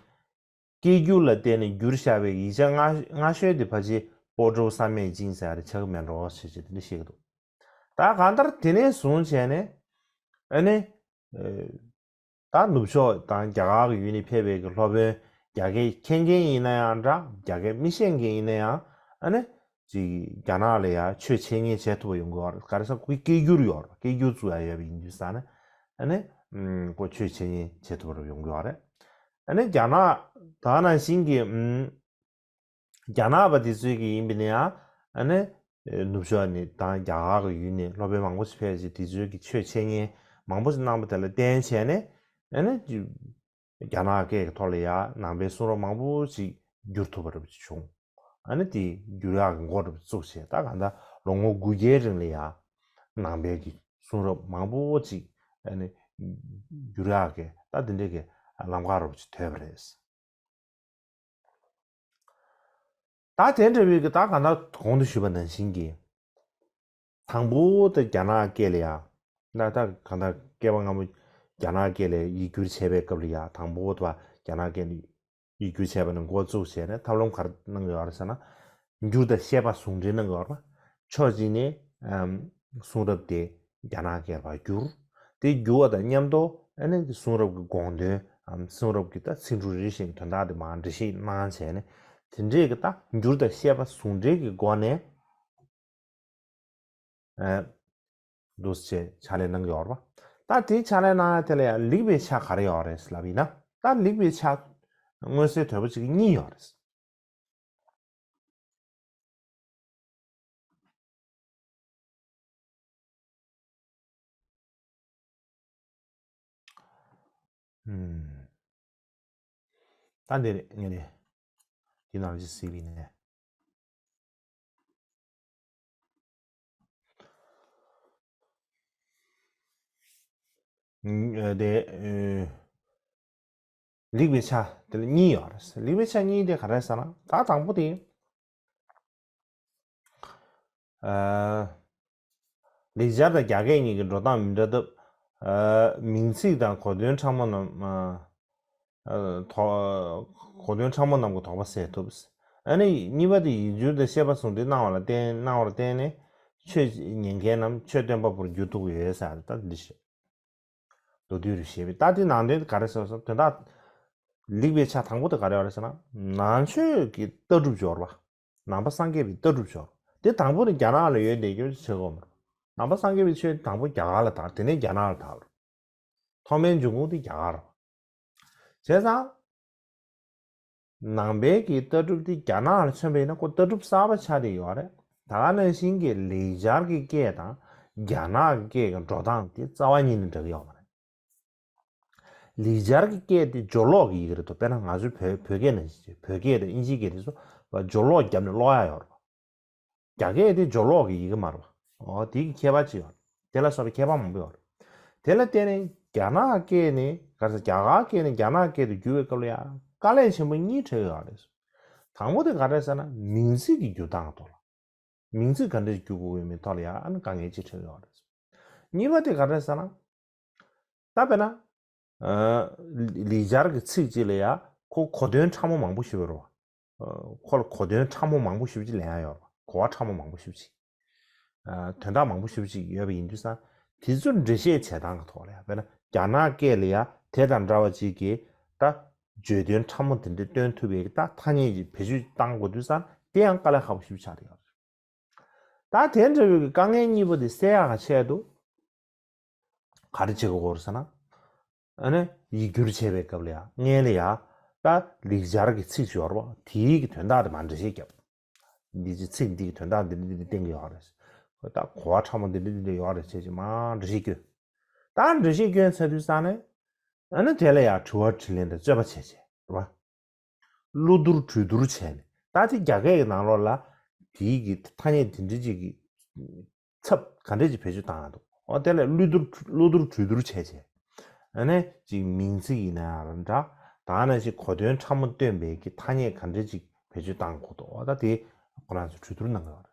སྐད་སྒྱུར་ལ་བརྟེན་ནས་བསྒྱུར་བཞག་པའི་ཡིག་ཆ་སྔ་སྔ་ཤོས་དེ་ཕལ་ཆེར་པོ་ཀྲོའུ་བསམ་ཡས་ཅིང་ཟེར་ཡ་རེད། ཆགས་ཀྱི་མེད་འགྲོ་ཞེས་བྱས་དེ་འདྲ་བཤད་ཀྱི་འདུག་ད་གང་ལྟར་དེ་ནས་བཟུང་བྱས་ནས་ཨ་ནི་ད་ནུབ་ཕྱོགས་དང་རྒྱ་གར་གྱི་ཡུལ་ནས་ཕེབས་པའི་གི་སློབ་དཔོན་རྒྱ་སྐད་མཁྱེན་མཁན་ཡིན་ན་ཡང་འདྲ། རྒྱ་སྐད་མི་ཤེས་མཁན་ཡིན་ན་ཡང་ཨ་ནི་ཅིག་རྒྱ་ནག་ལ་ཡང་ཆོས་འཆད་ཉན་བྱེད་ཐུབ་པ་ཡོང་གི་ཡོད་རེད། ག་རེ་ཟེར་ཁོའི་སྐད་སྒྱུར་ཡོད་རེད། སྐད་སྒྱུར་བཙུགས་ཡ་ཡོད་པ་ཡིན་དུས་ཙང་ནས་ཨ་ནི་ཁོ་ཆོས་འཆད་ཉན་བྱེད་ཐུབ་པ་ཡོང་གི་ཡོད་རེད། ཨ་ནི་རྒྱ་ནག་ད་ནང་བཞིན་གྱི་རྒྱ་ནག་པ་དེ་ཚོའི་གི་ཡིན་པ་ནི་ཡང་ཨ་ནི་ནུབ་ཕྱོགས་ནས་དང་རྒྱ་གར་གྱི་ཡུལ་ནས་སློབ་དཔོན་མང་པོ་ཞིག་ཕེབས་རྗེས་དེ་ཚོའི་གི་ཆོས་འཆད་ཉན་མང་པོ་ཞིག་གནང་པ་དེ་ལ་བརྟེན་བྱས་ནས་ཨ་ནི་རྒྱ་ནག་སྐད་ཀྱི་ཐོག་ལ་ཡང་ནང་པའི་གསུང་རབ་མང་པོ་ཞིག་བསྒྱུར་ཐུབ་པ་རེད་བྱུང་། ཨ་ནི་དེ་བསྒྱུར་ཡག་གི་འགོ་རུ་བཙུགས་བྱས་ད་གང་ལྟར་ལོ་ངོ་དགུ་བརྒྱའི་རིང་ལ་ཡང་ནང་པའི་གི་གསུང་རབ་མང་པོ་ཞིག་ཨ་ནི་བསྒྱུར་ཡག་གི་ད་དེ་འདྲའི་གི་ལམ་ཁ་རུ་ཅིག་ཐོན་པ་རེད། ད་དེ་འདྲ་བའི་གི་ད་གང་ལྟར་གོང་དུ་ཞུས་པ་ནང་བཞིན་གྱི། དང་པོ་དེ་རྒྱ་ནག་སྐད་ལ་ཡ། ད་ད་གང་ལྟར་སྐྱེས་པ་སྔ་མོ་རྒྱ་ནག་སྐད་ལ་ཡིག་སྒྱུར་བྱས་པའི་སྐབས་ལ་ཡ་དང་པོ་དེ་རྒྱ་ནག་སྐད་ལ་ཡིག་སྒྱུར་བྱས་པ་ནས་འགོ་བཙུགས་བྱས་ནས་ཐབས་ལམ་ག་རེ་གནང་གི་ཡོད་རེད་ཟེར་ན། འགྱུར་དང་བཤད་པ་ཟུང་འབྲེལ་གནང་གི་ཡོད་རེད་པ། ཕྱོགས་གཅིག་ནས་ཨམ་གསུང་རབ་དེ་རྒྱ་ནག་སྐད་ལ་བསྒྱུར། དེ་བསྒྱུར་བ་དང་མཉམ་དུ་ཨ་ནི་གསུང་རབ་ཀྱི་དགོངས་དོན་ཨམ་གསུང་རབ་ཀྱི་ད་ཚིག་འབྲུ་རེ་རེ་བཞིན་དོན་དག་དེ་མར་འགྲེལ་བཤད་གནང་བྱས་ནས་དེ་འདྲས་ཀྱི་ད་འགྱུར་དང་བཤད་པ་ཟུང་འབྲེལ་གྱི་སྒོ་ནས། ཨ་འདུག་སེ་ཕྱག་ལས་གནང་གི་ཡོད་རེད་པ། ད་དེའི་ཕྱག་ལས་གནང་ཡ་དེ་ལ་ཡང་ལེགས་པའི་ཆ་ག་རེ་ཡོད་རེད་ལབ་ཡིན་ན། ད་ལེགས་པའི་ཆ་མངོན་གསལ་དོད་པོ་གཅིག་གཉིས་ཡོད་རེད། ཨུམ། ད་འདི་རེད་ངས་རེད། འདི་ནང་ལ་ཅིག་གཟིགས་པ་ཡིན་ནའི། ཨུམ། དེ་ཨེ། ལེགས་པའི་ཆ་དེ་ལ་གཉིས་ཡོད་རེད། ལེགས་པའི་ཆ་གཉིས་དེ་ག་རེ་ཟེར་ན། ད་དང་པོ་དེ། ཨ། ལེགས་སྦྱར་དང་རྒྱ་སྐད་གཉིས་ཀྱི་འགྲོ་སྟངས་མི་འདྲ་སྟབས། ཨ། མིང་ཚིག་དང་གོ་དོན་ཕྲ་མོ་རྣམས། ཨ། དོ། གོ་དོན་ཕྲ་མོ་རྣམས་ཀྱི་དོགས་པ་སེལ་ཐུབ། ཨ་ནི་གཉིས་པ་དེ་ཡིག་སྒྱུར་དང་བཤད་པ་ཟུང་འབྲེལ་གནང་བ་ལ་བརྟེན། གནང་བར་བརྟེན་ནས་ཆོས་ཉན་མཁན་རྣམས་ཆོས་སྟོན་པ་པོར་འགྱུར་ཐུབ་ཀྱི་ཡོད་ཟེར་ད་འདི་ཞིག་མདོ་སྡེ་རུ་བཤད་པའི་ད་དེ་ནང་དོན་ག་རེ་ཟེར་སོང་དོན་དག་ལེགས་པའི་ཆ་དང་པོ་དེ་ག་རེ་ཡོད་རེད་ཟེར་ན། ནང་ཆོས་ཀྱི་ལྟ་གྲུབ་སྦྱོར་བ། ནང་པ་སངས་རྒྱས་པའི་ལྟ་གྲུབ་སྦྱོར་བ་དེ་དང་པོ་ནི་རྒྱ་ནག་ལ་ཡོད་བསྡད་རྒྱུ་བྱེད་དགོས་མ་རེད། ནང་པ་སངས་རྒྱས་པའི་ཆོས་དང་པོ་རྒྱ་གར་ལ་དར། དེ་ནས་རྒྱ་ནག་ལ་དར། ཐོག་མའི་འབྱུང་ཁུངས་དེ་རྒྱ་གར་རེད། བྱས་ཙང་། ནང་པའི་གི་ལྟ་གྲུབ་དེ་རྒྱ་ནག་ལ་མཚོན་པ་ཡིན་ན་ཁོ་ལྟ་གྲུབ་གསར་པ་ཆགས་བསྡད་ཡོད་རེད། ད་ག་ནང་བཞིན་གྱི་ལེགས་སྦྱར་གྱི་སྐད་དང་རྒྱ་ནག་གི་སྐད་ཀྱི་འགྲོ་སྟངས་དེ་རྩ་བ་ཉིད་ནས་འདྲ་གི་ཡོད་མ་རེད། ལེགས་སྦྱར་གྱི་སྐད་དེ་སྦྱོར་ཀློག་གི་ཡི་གེ་རེད་དོ། དཔེར་ན་ང་ཚོའི་བོད་བོད་སྐད་ནང་བཞིན་བོད་སྐད་དང་དབྱིན་ཇིའི་སྐད་དེ་ཚོ་སྦྱོར་ཀློག་བརྒྱབ་ནས་ཀློག་ཡ་ཡོད་རེད། རྒྱ་སྐད་དེ་སྦྱོར་ཀློག་གི་ཡི་གེ་མ་རེད་པ། འོ་དེ་གི་ཁྱད་པར་ཅིག་ཡོད་རེད། དེ་ལ་སོགས་པའི་ཁྱད་པར་མང་པོ་ཡོད་རེད། དེ་ལ་བརྟེན་ནས་རྒྱ་ནག་སྐད་ནི་ག་རེ་ཟེར། རྒྱ་གར་སྐད་ནི་རྒྱ་ནག་སྐད་དུ་བསྒྱུར་བའི་སྐབས་ལ་ཡང་དཀའ་ལས་ཆེན་པོ་གཉིས་འཕྲད་ཡོད་རེད། དང་པོ་དེ་ག་རེ་ཟེར་ན་མིང་ཚིག་གི་བསྒྱུར་སྟངས་ཐོག་ལ། མིང་ཚིག་ག་འདྲས་བསྒྱུར་དགོས་ཡོད་མེད་ཐོག་ལ་ཡང་ཨ་ནི་དཀའ་ངལ་ཅིག་འཕྲད་ཡོད་རེད། གཉིས་པ་དེ་ག་རེ་ཟེར་ན། ད་དཔེར་ན། ཨ། ལེགས་སྦྱར་གྱི་ཚིག་གཅིག་ལ་ཡ་ཁོ་གོ་དོན་ཕྲ་མོ་མང་པོ་ཞིག་ཡོད་རེད་པ། ཨ། ཁོ་ལ་གོ་དོན་ཕྲ་མོ་མང་པོ་ཞེ་པོ་ཅིག་ལེན་ཡ་ཡོད་རེད་པ། གོ་བ་ཕྲ་མོ་མང་པོ་ཞེ་པོ་ཅིག་ཨ། དོན་དག་མང་པོ་ཞེ་པོ་ཅིག་ཡོད་པ་ཡིན་དུས་ཙང་དེ་ཚོ་འགྲེལ་བཤད་བྱེད་སྟངས་ཀྱི་ཐོག་ལ་ཡ། དཔེར་ན་རྒྱ་ནག་སྐད་ལ་ཡ་དེ་དང་འདྲ་བ་ཅིག་གི་ད་བརྗོད་དོན་ཕྲ་མོ་དེ་འདྲ་སྟོན་ཐུབ་པའི་ད་ཐ་སྙད་ཅིག་བེད་སྤྱོད་བཏང་དགོས་དུས་ཙང་དེ་ཡང་དཀའ་ལས་ཁག་པོ་ཞེ་པོ་ཆགས་བསྡད་ཡོད་རེད། ད་དེ་འདྲ་བའི་དཀའ་ངལ་གཉིས་པོ་དེ་སེལ་ཡག་གི་ཆེད་དུ། ག་རེ་བྱེད་དགོས་རེད་ཟེར་ན། ཨ་ནི་ཡིག་སྒྱུར་བྱེད་པའི་སྐབས་ལ་ཡ་སྔོན་ལ་ཡ། ད་ལེགས་སྦྱར་གྱི་ཚིག་ཅིག་ཡོད་རེད་པ། དེའི་གི་དོན་དག་དེ་མར་འགྲེལ་བཤད་བརྒྱབ། འདི་ཅི་ཚིག་འདི་གི་དོན་དག་འདི་འདི་འདི་བསྟན་གྱི་ཡོད་རེད། ད་གོ་བ་ཕྲ་མོ་འདི་འདི་འདི་འདི་ཡོད་རེད་བྱས་ཅིག་མར་འགྲེལ་བཤད་བསྐྱོན། ད་འགྲེལ་བཤད་བསྐྱོན་ཚར་དུས་ཙང་ནས། ཨ་ནི་དེ་ལ་ཡ་དྲི་བ་དྲིས་ལན་དང་རྩོད་པ་བྱས་བྱས་རེད་པ། གློ་བསྡུར་གྲོས་བསྡུར་བྱས་ནས་ད་དེ་རྒྱ་སྐད་ཀྱི་ནང་ལོགས་ལ་དེའི་གི་ཐ་སྙད་དེ་འདྲ་ཅིག་གི་ཚབ་ག་འདྲ་ཅིག་བེད་སྤྱོད་བཏང་ཡ་འདུག་འོ་དེ་ལ་གློ་བསྡུར་གློ་བསྡུར་གྲོས་བསྡུར་བྱས་བྱས། ཨ་ནི་ཅིག་མིང་ཚིག་ཡིན་ན་ཡང་འདྲ། ད་ནང་བཞིན་གོ་དོན་ཕྲ་མོ་སྟོན་པའི་གི་ཐ་སྙད་ག་འདྲ་ཅིག་ བེད་སྤྱོད་བཏང་དགོས་འདུག་ད་དེ་ཁོ་རང་ཚོས་གྲོས་བསྡུར་གནང་གི་ཡོད་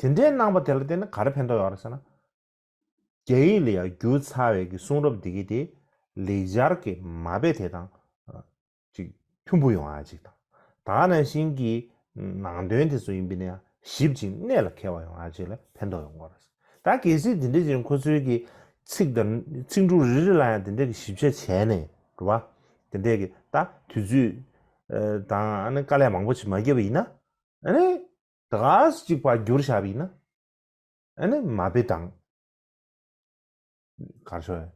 རེད། དེ་འདྲའི་གནང་པ་དེ་ལ་བརྟེན་ནས་ག་རེ་ཕན་ཐོགས་ཡོད་རེད་ཟེར་ན། རྒྱ་ཡིག་ལ་ཡང་བསྒྱུར་ཚར་བའི་གི་གསུང་རབ་འདི་གི་དེ་ལེགས་སྦྱར་གྱི་མ་དཔེ་དེ་དང་ཅིག་མཐུན་པོ་ཡོང་ཡ་ཅིག་དང་། ད་ག་ནང་བཞིན་གྱི་ནང་དོན་དེ་ཚོ་ཡིན་པ་ཡིན་ན་ཡང་ཞིབ་ཅིང་གནད་ལ་འཁེལ་བ་ཡོང་ཡ་ཅིག་ལ་ཕན་ཐོགས་ཡོང་གི་རེད། ད་གལ་སྲིད་དེ་འདྲ་ཅིག་ཁོ་ཚོའི་གི་ཚིག་དང་ཚིག་འབྲུ་རེ་རེ་ལ་ཡང་དེ་འདྲ་གི་ཞིབ་དཔྱད་བྱས་ནས་རེད་བ། དེ་འདྲ་གི་ད་དུས་ཚོད་དང་ཨ་ནི་དཀའ་ལས་མང་པོ་ཅིག་མ་བརྒྱབ་པ་ཡིན་ན། ཨ་ནི་ད་ག་སེ་གཅིག་པ་བསྒྱུར་བཞག་པ་ཡིན་ན། ཨ་ནི་མ་དཔེ་དང་། ག་རེ་ཞུ་ཨ།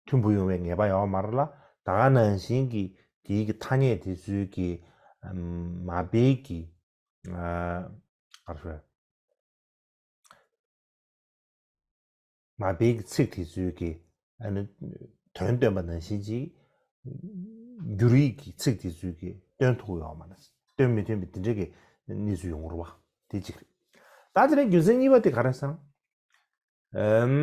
མཐུན་པོ་ཡོང་བའི་ངེས་པ་ཡོད་མ་རེད་ལ། ད་ག་ནང་བཞིན་གྱི་དེའི་གི་ཐ་སྙད་དེ་ཚོའི་གི་ཨམ། མ་དཔེའི་གི་ཨ། ག་རེ་ཞུ་ཨ། མ་དཔེའི་གི་ཚིག་དེ་ཚོའི་གི་ཨ་ནི་དོན་སྟོན་པ་ནང་བཞིན་གྱི་འགྱུར་ཡིག་གི་ཚིག་དེ་ཚོའི་གི་སྟོན་ཐུབ་ཡོད་མ་རེད། སྟོན་མི་ཐུབ་པའི་དེ་འདྲའི་གི་གནས་ཚུལ་ཡོང་གི་རེད་བ། དེ་གཅིག་རེད། ད་དེ་ནས་རྒྱུ་མཚན་གཉིས་པ་དེ་ག་རེ་ཟེར་ན། ཨམ།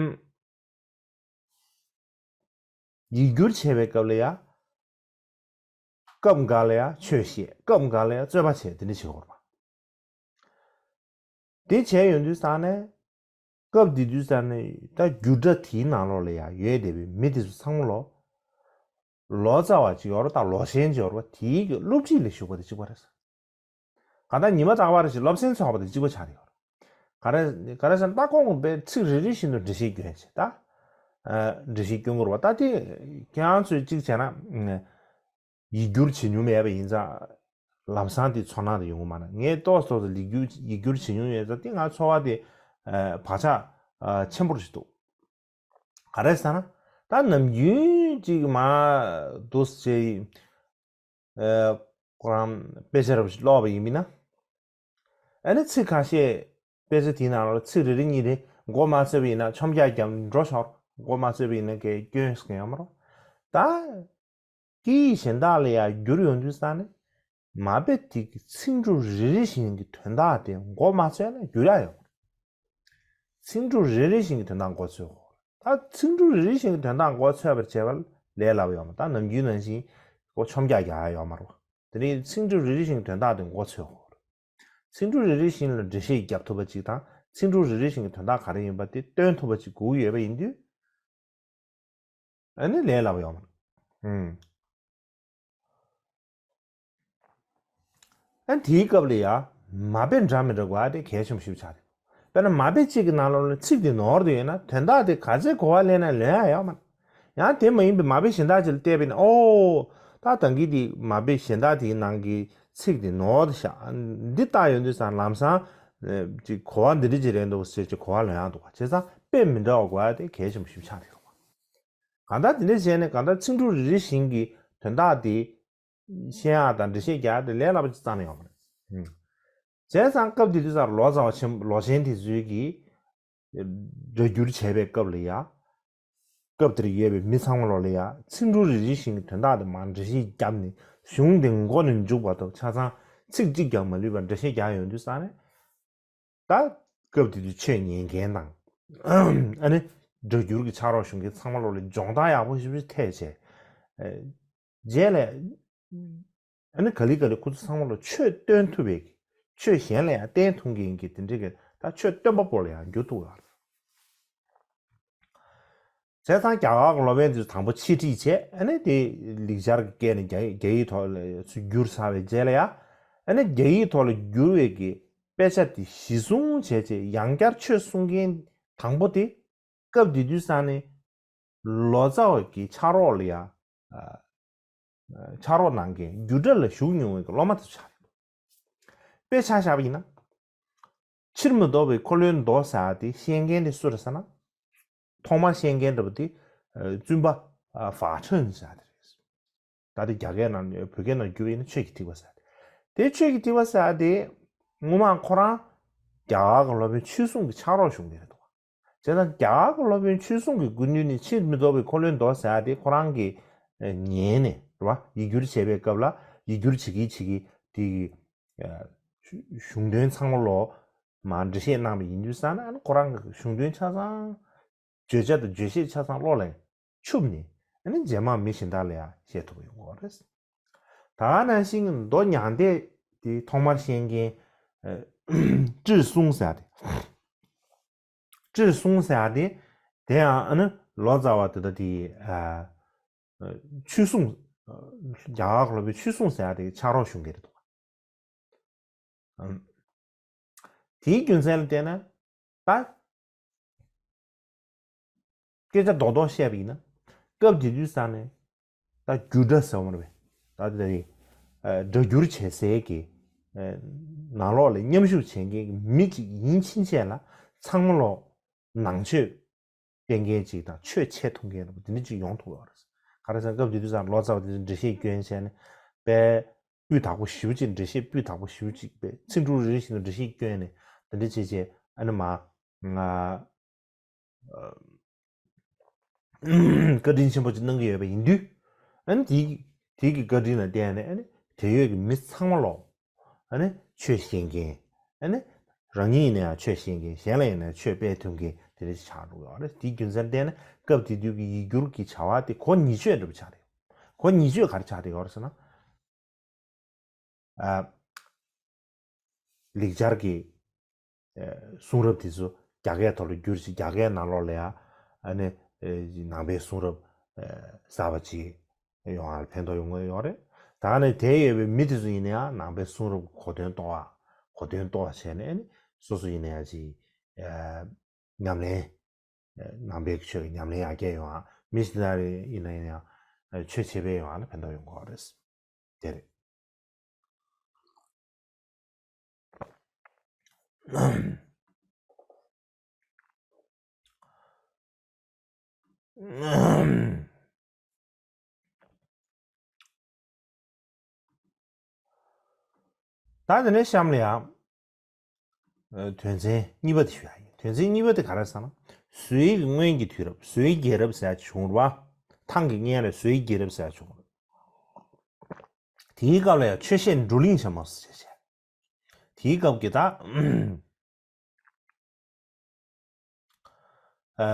ཡིག་སྒྱུར་བྱས་པའི་སྐབས་ལ་ཡ། སྐབས་འགའ་ལ་ཡ་ཆོས་བཤད། སྐབས་འགའ་ལ་ཡ་རྩོད་པ་བྱས། དེ་འདྲ་བྱེད་དགོས་རེད་པ། དེ་བྱས་ཡོང་དུས་ཙང་ནས། སྐབས་དེ་དུས་ཙང་ནས་ད་སྒྱུར་སྒྲ་དེའི་ནང་ལོགས་ལ་ཡ་ཡོད་བསྡད་པའི་མི་དེ་ཚོ་ཚང་མ་ལོ། ལོ་ཙཱ་བ་ཅིག་ཡོད་རེད་པ། ད་ལོ་ཆེན་ཅིག་ཡོད་རེད་པ། དེའི་གི་སློབ་ཁྲིད་ལས་ཞུགས་པ་དེ་གཅིག་པ་རེད། གང་ལྟར་ཉི་མ་རྟག་པར་ཞིག་སློབ་ཚན་ཚོགས་པ་དང་གཅིག་པ་ཆགས་ཡོད། ག་རེ་ག་རེ་ཟེར་ན། ད་ཁོང་གིས་ཚིག་རེ་རེ་བཞིན་དུ་འགྲེལ་བཤད་སྐྱོན་བྱས། ད་ཨ། འགྲེལ་བཤད་སྐྱོན་དགོས་རེད་པ། ད་དེ་ཁྱེད་རང་ཚོས་གཅིག་བྱས་ན། ཡིག་སྒྱུར་བྱེད་མྱོང་མེད་པ་ཡིན་ཙང་ལམ་སང་དེ་ཚོར་སྣང་དེ་ཡོང་གི་མ་རེད། ངས་ཏོག་ཙམ་ཏོག་ཙམ་ཡིག་སྒྱུར་ཡིག་སྒྱུར་བྱེད་མྱོང་ཡོད་ཙང་དེ་ང་ཚོར་བ་དེ་ཨ། བག་ཆགས་ཨ། ཆེན་པོ་ཞིག་འདུག་ག་རེ་ཟེར་ན། ད་ནམ་རྒྱུན་གཅིག་མར་འདུག་སེ་ཨ། ཁོ་རང་དཔེ་ཆ་རབ་ཞིག་ཀློག་པ་ཡིན་མིན་ན། ཨ་ནི་ཚིག་ཁ་ཤས་དཔེ་ཆ་དེའི་ནང་ལ་ཚིག་རེ་རེ་གཉིས་རེ་མགོ་མ་ཚོས་པ་ཡིན་ན་ཆོམ་རྒྱག་རྒྱབ་འགྲོ་ཤོག་མགོ་མ་ཚོས་པ་ཡིན་ན་གའི་སྐྱོན་ཟེར་མཁན་ཡོད་མ་རེད། ད་སྐད་ཡིག་གཞན་དག་ལ་ཡང་བསྒྱུར་ཡོང་དུས་ཙང་ནས་མ་དཔེ་དེ་གི་ཚིག་འབྲུ་རེ་རེ་བཞིན་གྱི་དོན་དག་དེ་མགོ་མ་ཚོས་ན་བསྒྱུར་ཡག་ཡོད་མ་རེད། ཚིག་འབྲུ་རེ་རེ་བཞིན་གྱི་དོན་དག་མགོ་ཚོས་དགོས། ད་ཚིག་འབྲུ་རེ་རེ་བཞིན་གྱི་དོན་དག་མགོ་ཚོས་པར་བྱས་པ་ལས་སླ་པོ་ཡོད་མ་རེད། ད་ནམ་རྒྱུན་ནང་བཞིན་ཁོ་ཆོམ་རྒྱག་རྒྱག་ཡག་ཡོད་མ་རེད་པ། དེ་ནས་ཚིག་འབྲུ་རེ་རེ་བཞིན་གྱི་དོན་དག་དེ་མགོ་ཚོས་དགོས་རེད། ཚིག་འབྲུ་རེ་རེ་བཞིན་ལ་འགྲེལ་བཤད་རྒྱབ་ཐུབ་པ་ཅིག་དང་། ཚིག་འབྲུ་རེ་རེ་བཞིན་གྱི་དོན་དག་ག་རེ་ཡིན་པ་དེ་སྟོན་ཐུབ་པ་ཅིག་དགོས་ཀྱི་ཡོད་པ་ཡིན་དུས། ཨ་ནི་ལས་སླ་པོ་ཡོད་མ་རེད། ཨ་དེའི་སྐབས་ལ་ཡ་མ་དཔེ་འདྲ་མི་འདྲ་དགོས་ཡ་དེ་གལ་ཆེན་པོ་ཞིག་ཆགས་རེད། དཔེར་ན་མ་དཔེ་གཅིག་གི་ནང་ལོགས་ལ་ཚིག་དེ་ནོར་དུ་ཡོད་ན་དོན་དག་དེ་ག་ཚད་གོ་བ་ལེན་ན་ལོན་ཡ་ཡོད་མ་རེད། ཡང་དེ་མ་ཡིན་པའི་མ་དཔེ་གཞན་དག་ཅིག་ལ་བལྟས་པ་ཡིན་ན། ཨོ། ད་ད་གིན་དེ་མ་དཔེ་གཞན་དག་དེའི་ནང་གི་ཚིག་དེ་ནོར་དུ་བཞག་འདི་ལྟ་ཡོང་དུས་ཙང་ལམ་སང་ཅིག་གོ་བ་འདི་འདྲ་ཅིག་རེད་འདུག་ཟེར་ཅིག་གོ་བ་ལོན་ཡ་འདུག་ག་བྱས་ཙང་དཔེ་མི་འདྲ་བ་དགོས་ཡ་དེ་གལ་ཆེན་པོ་ཞིག་ཆགས་རེད་པ། གང་ལྟར་དེ་འདྲ་བྱས་ནས་གང་ལྟར་ཚིག་འབྲུ་རེ་རེ་བཞིན་གྱི་དོན་དག་དེ་ཤེས་ཡག་དང་འགྲེལ་བཤད་རྒྱག་ཡག་དེ་ལས་སླ་པོ་ཅིག་རྩ་ནས་ཡོད་མ་རེད། བྱས་ཙང་སྐབས་དེ་དུས་ཙང་ལོ་ཙཱ་བ་ཆེན་ལོ་ཆེན་དེ་ཚོའི་གིས་སྒྲ་བསྒྱུར་བྱས་པའི་སྐབས་ལ་ཡ། སྐབས་དེར་ཡོད་པའི་མི་ཚང་མ་ལོ་ལ་ཡ་ཚིག་འབྲུ་རེ་རེ་བཞིན་གྱི་དོན་དག་དེ་མར་འགྲེལ་བཤད་བརྒྱབ་ནས་གཞུང་དེ་མགོ་ནས་མཇུག་བར་དུ་ཆ་ཚང་ཚིག་གཅིག་ཀྱང་མ་ལུས་པར་འགྲེལ་བཤད་རྒྱག་ཡོང་དུས་ཙང་ནས། ད་སྐབས་དེ་དུས་ཆོས་ཉན་མཁན་དང་། ཨ་ནི་སྒྲ་བསྒྱུར་གྱི་ཕྱག་རོགས་ཞུ་མཁན་ཚང་མ་ལོ་ལ་སྦྱོང་བརྡར་ཡག་པོ་ཞིག་ཐེབས་བྱས། རྗེས་ལ་ཨ་ནི་ག་ལེ་ག་ལེ་ཁོ་ཚོ་ཚང་མ་ལོ་ཆོས་སྟོན་ཐུབ་པའི་གི་ཆོས་གཞན་ལ་ཡང་བསྟན་ཐུབ་མཁན་གྱི་དེ་འདྲའི་གི་ད་ཆོས་སྟོན་པ་པོ་ལ་ཡང་འགྱུར་ཐུབ་ཡོད་རེད། བྱས་ཙང་རྒྱ་གར་གྱི་སློབ་དཔོན་དེ་ཚོ་དང་པོ་ཕྱི་ཁྲིད་བྱས། ཨ་ནི་དེ་ལེགས་སྦྱར་གྱི་སྐད་ནས་རྒྱ་རྒྱ་ཡིག་ཐོག་ལ་ཚུར་བསྒྱུར་ཚར་བའི་རྗེས་ལ་ཡ། ཨ་ནི་རྒྱ་ཡིག་ཐོག་ལ་བསྒྱུར་བའི་གི་དཔེ་ཆ་དེ་གཞི་བཟུང་བྱས་བྱས་ཡང་བསྐྱར་ཆོས་གསུང་མཁན་དང་པོ་དེ། སྐབས་དེ་དུས་ཙང་ནས་ལོ་ཙཱ་བ་གི་ཕྱག་རོགས་ལ་ཡ། ཨ། ཕྱག་རོགས་གནང་མཁན་རྒྱུད་གྲྭ་ལ་ཞུགས་མྱོང་བའི་སློབ་མ་དེ་ཚོ་ཆགས་རེད། དཔེ་ཆ་བཞག་པ་ཡིན་ན། ཕྱིར་མི་ལྡོག་པའི་འཁོར་ལོའི་མདོ་ཟེར་ཡ་དེ་ཤེས་མཁན་དེ་སུ་རེད་ཟེར་ན། ཐོག་མར་ཤེས་མཁན་འདྲ་པོ་དེ་བཙུན་པ་ཧྥ་ཁྲུན་ཟེར་ཡ་དེ་རེད། ད་དེ་རྒྱ་སྐད་ནང་བོད་སྐད་ནང་བསྒྱུར་བ་ཡིན་ན་ཆོས་ཀྱི་ཐིགས་པ་ཟེར་ཡ་དེ། དེ་ཆོས་ཀྱི་ཐིགས་པ་ཟེར་ཡ་དེ་སྔོན་མ་ཁོ་རང་རྒྱ་གར་གྱི་སློབ་དཔོན་ཆོས་སྲུང་གི་ཕྱག་རོགས་ཞུ་མཁན་རེད་འདུག་བྱས་ཙང་རྒྱ་གར་གྱི་སློབ་དཔོན་ཆོས་སྲུང་གི་སྐུ་མདུན་ནས་ཕྱིར་མི་ལྡོག་པའི་འཁོར་ལོའི་མདོ་ཟེར་ཡ་དེ་ཁོ་རང་གིས་ཉན་ནས་རེད་བ། ཡིག་སྒྱུར་བྱེད་པའི་སྐབས་ལ་ཡིག་སྒྱུར་བྱེད་ཀྱི་བྱེད་ཀྱི་དེ་གི་གཞུང་དོན་ཚང་མ་ལོ་མར་འགྲེལ་བཤད་གནང་བ་ཡིན་དུས་ཙང་ན། ཨ་ནི་ཁོ་རང་གི་གཞུང་དོན་ཆ་ཚང་བརྗོད་བྱ་དང་རྗོད་བྱེད་ཆ་ཚང་བློ་ལ་ཆུབ་ནས། ཨ་ནི་རྗེས་མ་མི་གཞན་དག་ལ་ཡང་བཤད་ཐུབ་པ་ཡོང་གི་ཡོད་རེད། ད་ག་ནང་བཞིན་མདོ་མྱང་འདས་དེ་ཐོག་མར་བཤད་མཁན་ཨ་སྤྲིར་གསུངས་ཟེར་ཡ་དེ། སྤྲིར་གསུངས་ཟེར་ཡ་དེ། དེ་ཡང་ཨ་ནི་ལོ་ཙཱ་བ་དེ་དག་དེ་ཨ་ཆོས་སྲུང་། རྒྱ་གར་ལ་བའི་ཆོས་སྲུང་ཟེར་ཡ་དེ་ཕྱག་རོགས་ཞུ་མཁན་རེད་འདུག་ཨམ། དེའི་རྒྱུ་མཚན་ལ་བལྟས་ན། ད་སྐད་ཆ་རྡོག་རྡོག་བཤད་པ་ཡིན་ན། སྐབས་དེ་དུས་ས་ནས་ད་རྒྱུ་འདྲ་ཟེར་བ་མ་རེད་པས། ད་དེ་ཨ་སྒྲ་བསྒྱུར་བྱེད་སའི་གི་ཨ་ནང་ལོགས་ལ་མཉམ་ཞུགས་བྱེད་མཁན་གྱི་མི་གཅིག་ཡིན་ཕྱིན་ཆད་ལ། ཚང་མ་ལོག་ནང་ཆོས་སྤེལ་མཁན་ཅིག་དང་ཆོས་འཆད་ཐུབ་མཁན་ལ་དེ་འདྲ་ཅིག་ཡོང་ཐུབ་ཡོད་རེད། ག་རེ་ཟེར་ན། སྐབས་དེ་དུས་ཙང་ལོ་ཙཱ་བ་དེ་ཚོས་འགྲེལ་བཤད་སྐྱོན་བྱས་ནས་དཔེ་སྤུས་དག་པོ་ཞེ་པོ་ཅིག་འགྲེལ་བཤད་སྤུས་དག་པོ་ཞེ་པོ་ཅིག་དཔེ་ཚིག་འབྲུ་རེ་རེ་བཞིན་དུ་འགྲེལ་བཤད་སྐྱོན་ནས་དེ་འདྲ་བྱས་བྱས། ཨ་ནི་མ་ང་བཀའ་དྲིན་ཆེན་པོ་ཅིག་གནང་གི་ཡོད་པ་ཡིན་དུས། ཨ་ནི་དེའི་དེའི་གི་བཀའ་དྲིན་ལ་བརྟེན་ནས། ཨ་ནི་དེར་ཡོད་ཀྱི་མི་ཚང་མ་ལོག་ཨ་ནི་ཆོས་ཤེས་མཁན། ཨ་ནི་རང་ཉིད་ཡིན་ན་ཡང་ཆོས་ཤེས་མཁན། གཞན་ལ་ཡིན་ན་ཡང་ཆོས་སྤེལ་ཐུབ་མཁན་དེ་འདྲ་ཞིག་ཆགས་འགྲོ་གི་ཡོད་རེད། དེའི་རྒྱུ་མཚན་བརྟེན་ནས་སྐབས་དེ་དུས་ཀྱི་ཡིག་སྒྱུར་གྱི་བྱ་བ་དེ་གོ་ཉིས་བརྗོད་འདྲ་པོ་ཆགས་རེད། གོ་ཉིས་བརྗོད་ག་རེ་ཆགས་བསྡད་ཡོད་རེད་ཟེར་ན། ཨ། ལེགས་སྦྱར་གྱི་ཨ་གསུང་རབ་དེ་ཚོ་རྒྱ་སྐད་ཐོག་ལ་བསྒྱུར་བྱས། རྒྱ་སྐད་ནང་ལོགས་ལ་ཡང་ཨ་ནི་ཨ་ནང་པའི་གསུང་རབ་ཨ་གསར་པ་ཅིག་ཡོང་བ་ལ་ཕན་ཐོགས་ཡོང་གི་ཡོད་རེད། ད་ནི་དེར་ཡོད་པའི་མི་དེ་ཚོ་ཡིན་ན་ཡང་ནང་པའི་གསུང་རབ་གོ་དོན་རྟོགས་པ། གོ་དོན་རྟོགས་པ་བྱས་ནས། ཨ་ནི་སོ་སོ་ཡིན་ན་ཡང་ཅིག་ཨ་ཉམས་ལེན། ནང་པའི་ཆོས་ཀྱི་ཉམས་ལེན་ཡར་རྒྱས་ཡོང་བ། མི་ཞིག་ལ་ཡིན་ན་ཡང་ཆོས་འཆད་སྤེལ་ཡོང་བ་ལ་ཕན་ཐོགས་ཡོང་གི་ཡོད་རེད། དེ་རེད། ད་དེ་ནས་གཤམ་ལ་ཡང་དོན་ཚན་གཉིས་པ་དེ་ཞུ་ཡ་ཡིན། དོན་ཚན་གཉིས་པ་དེ་ག་རེ་ཟེར་ན། བཟོ་ཡིག་སྔོན་གྱི་དུས་རབས། བཟོ་ཡིག་རྒྱལ་རབས་ཟེར་ཡ་བྱུང་རེད་པ། ཐང་གི་སྔོན་ལ་བཟོ་ཡིག་རྒྱལ་རབས་ཟེར་ཡ་བྱུང་རེད། དེའི་སྐབས་ལ་ཡང་ཆོས་བཤད་བགྲོ་གླེང་བྱེད་མ་སོང་ཞེས་བཤད། དེའི་སྐབས་ཀྱི་ད་ཨ་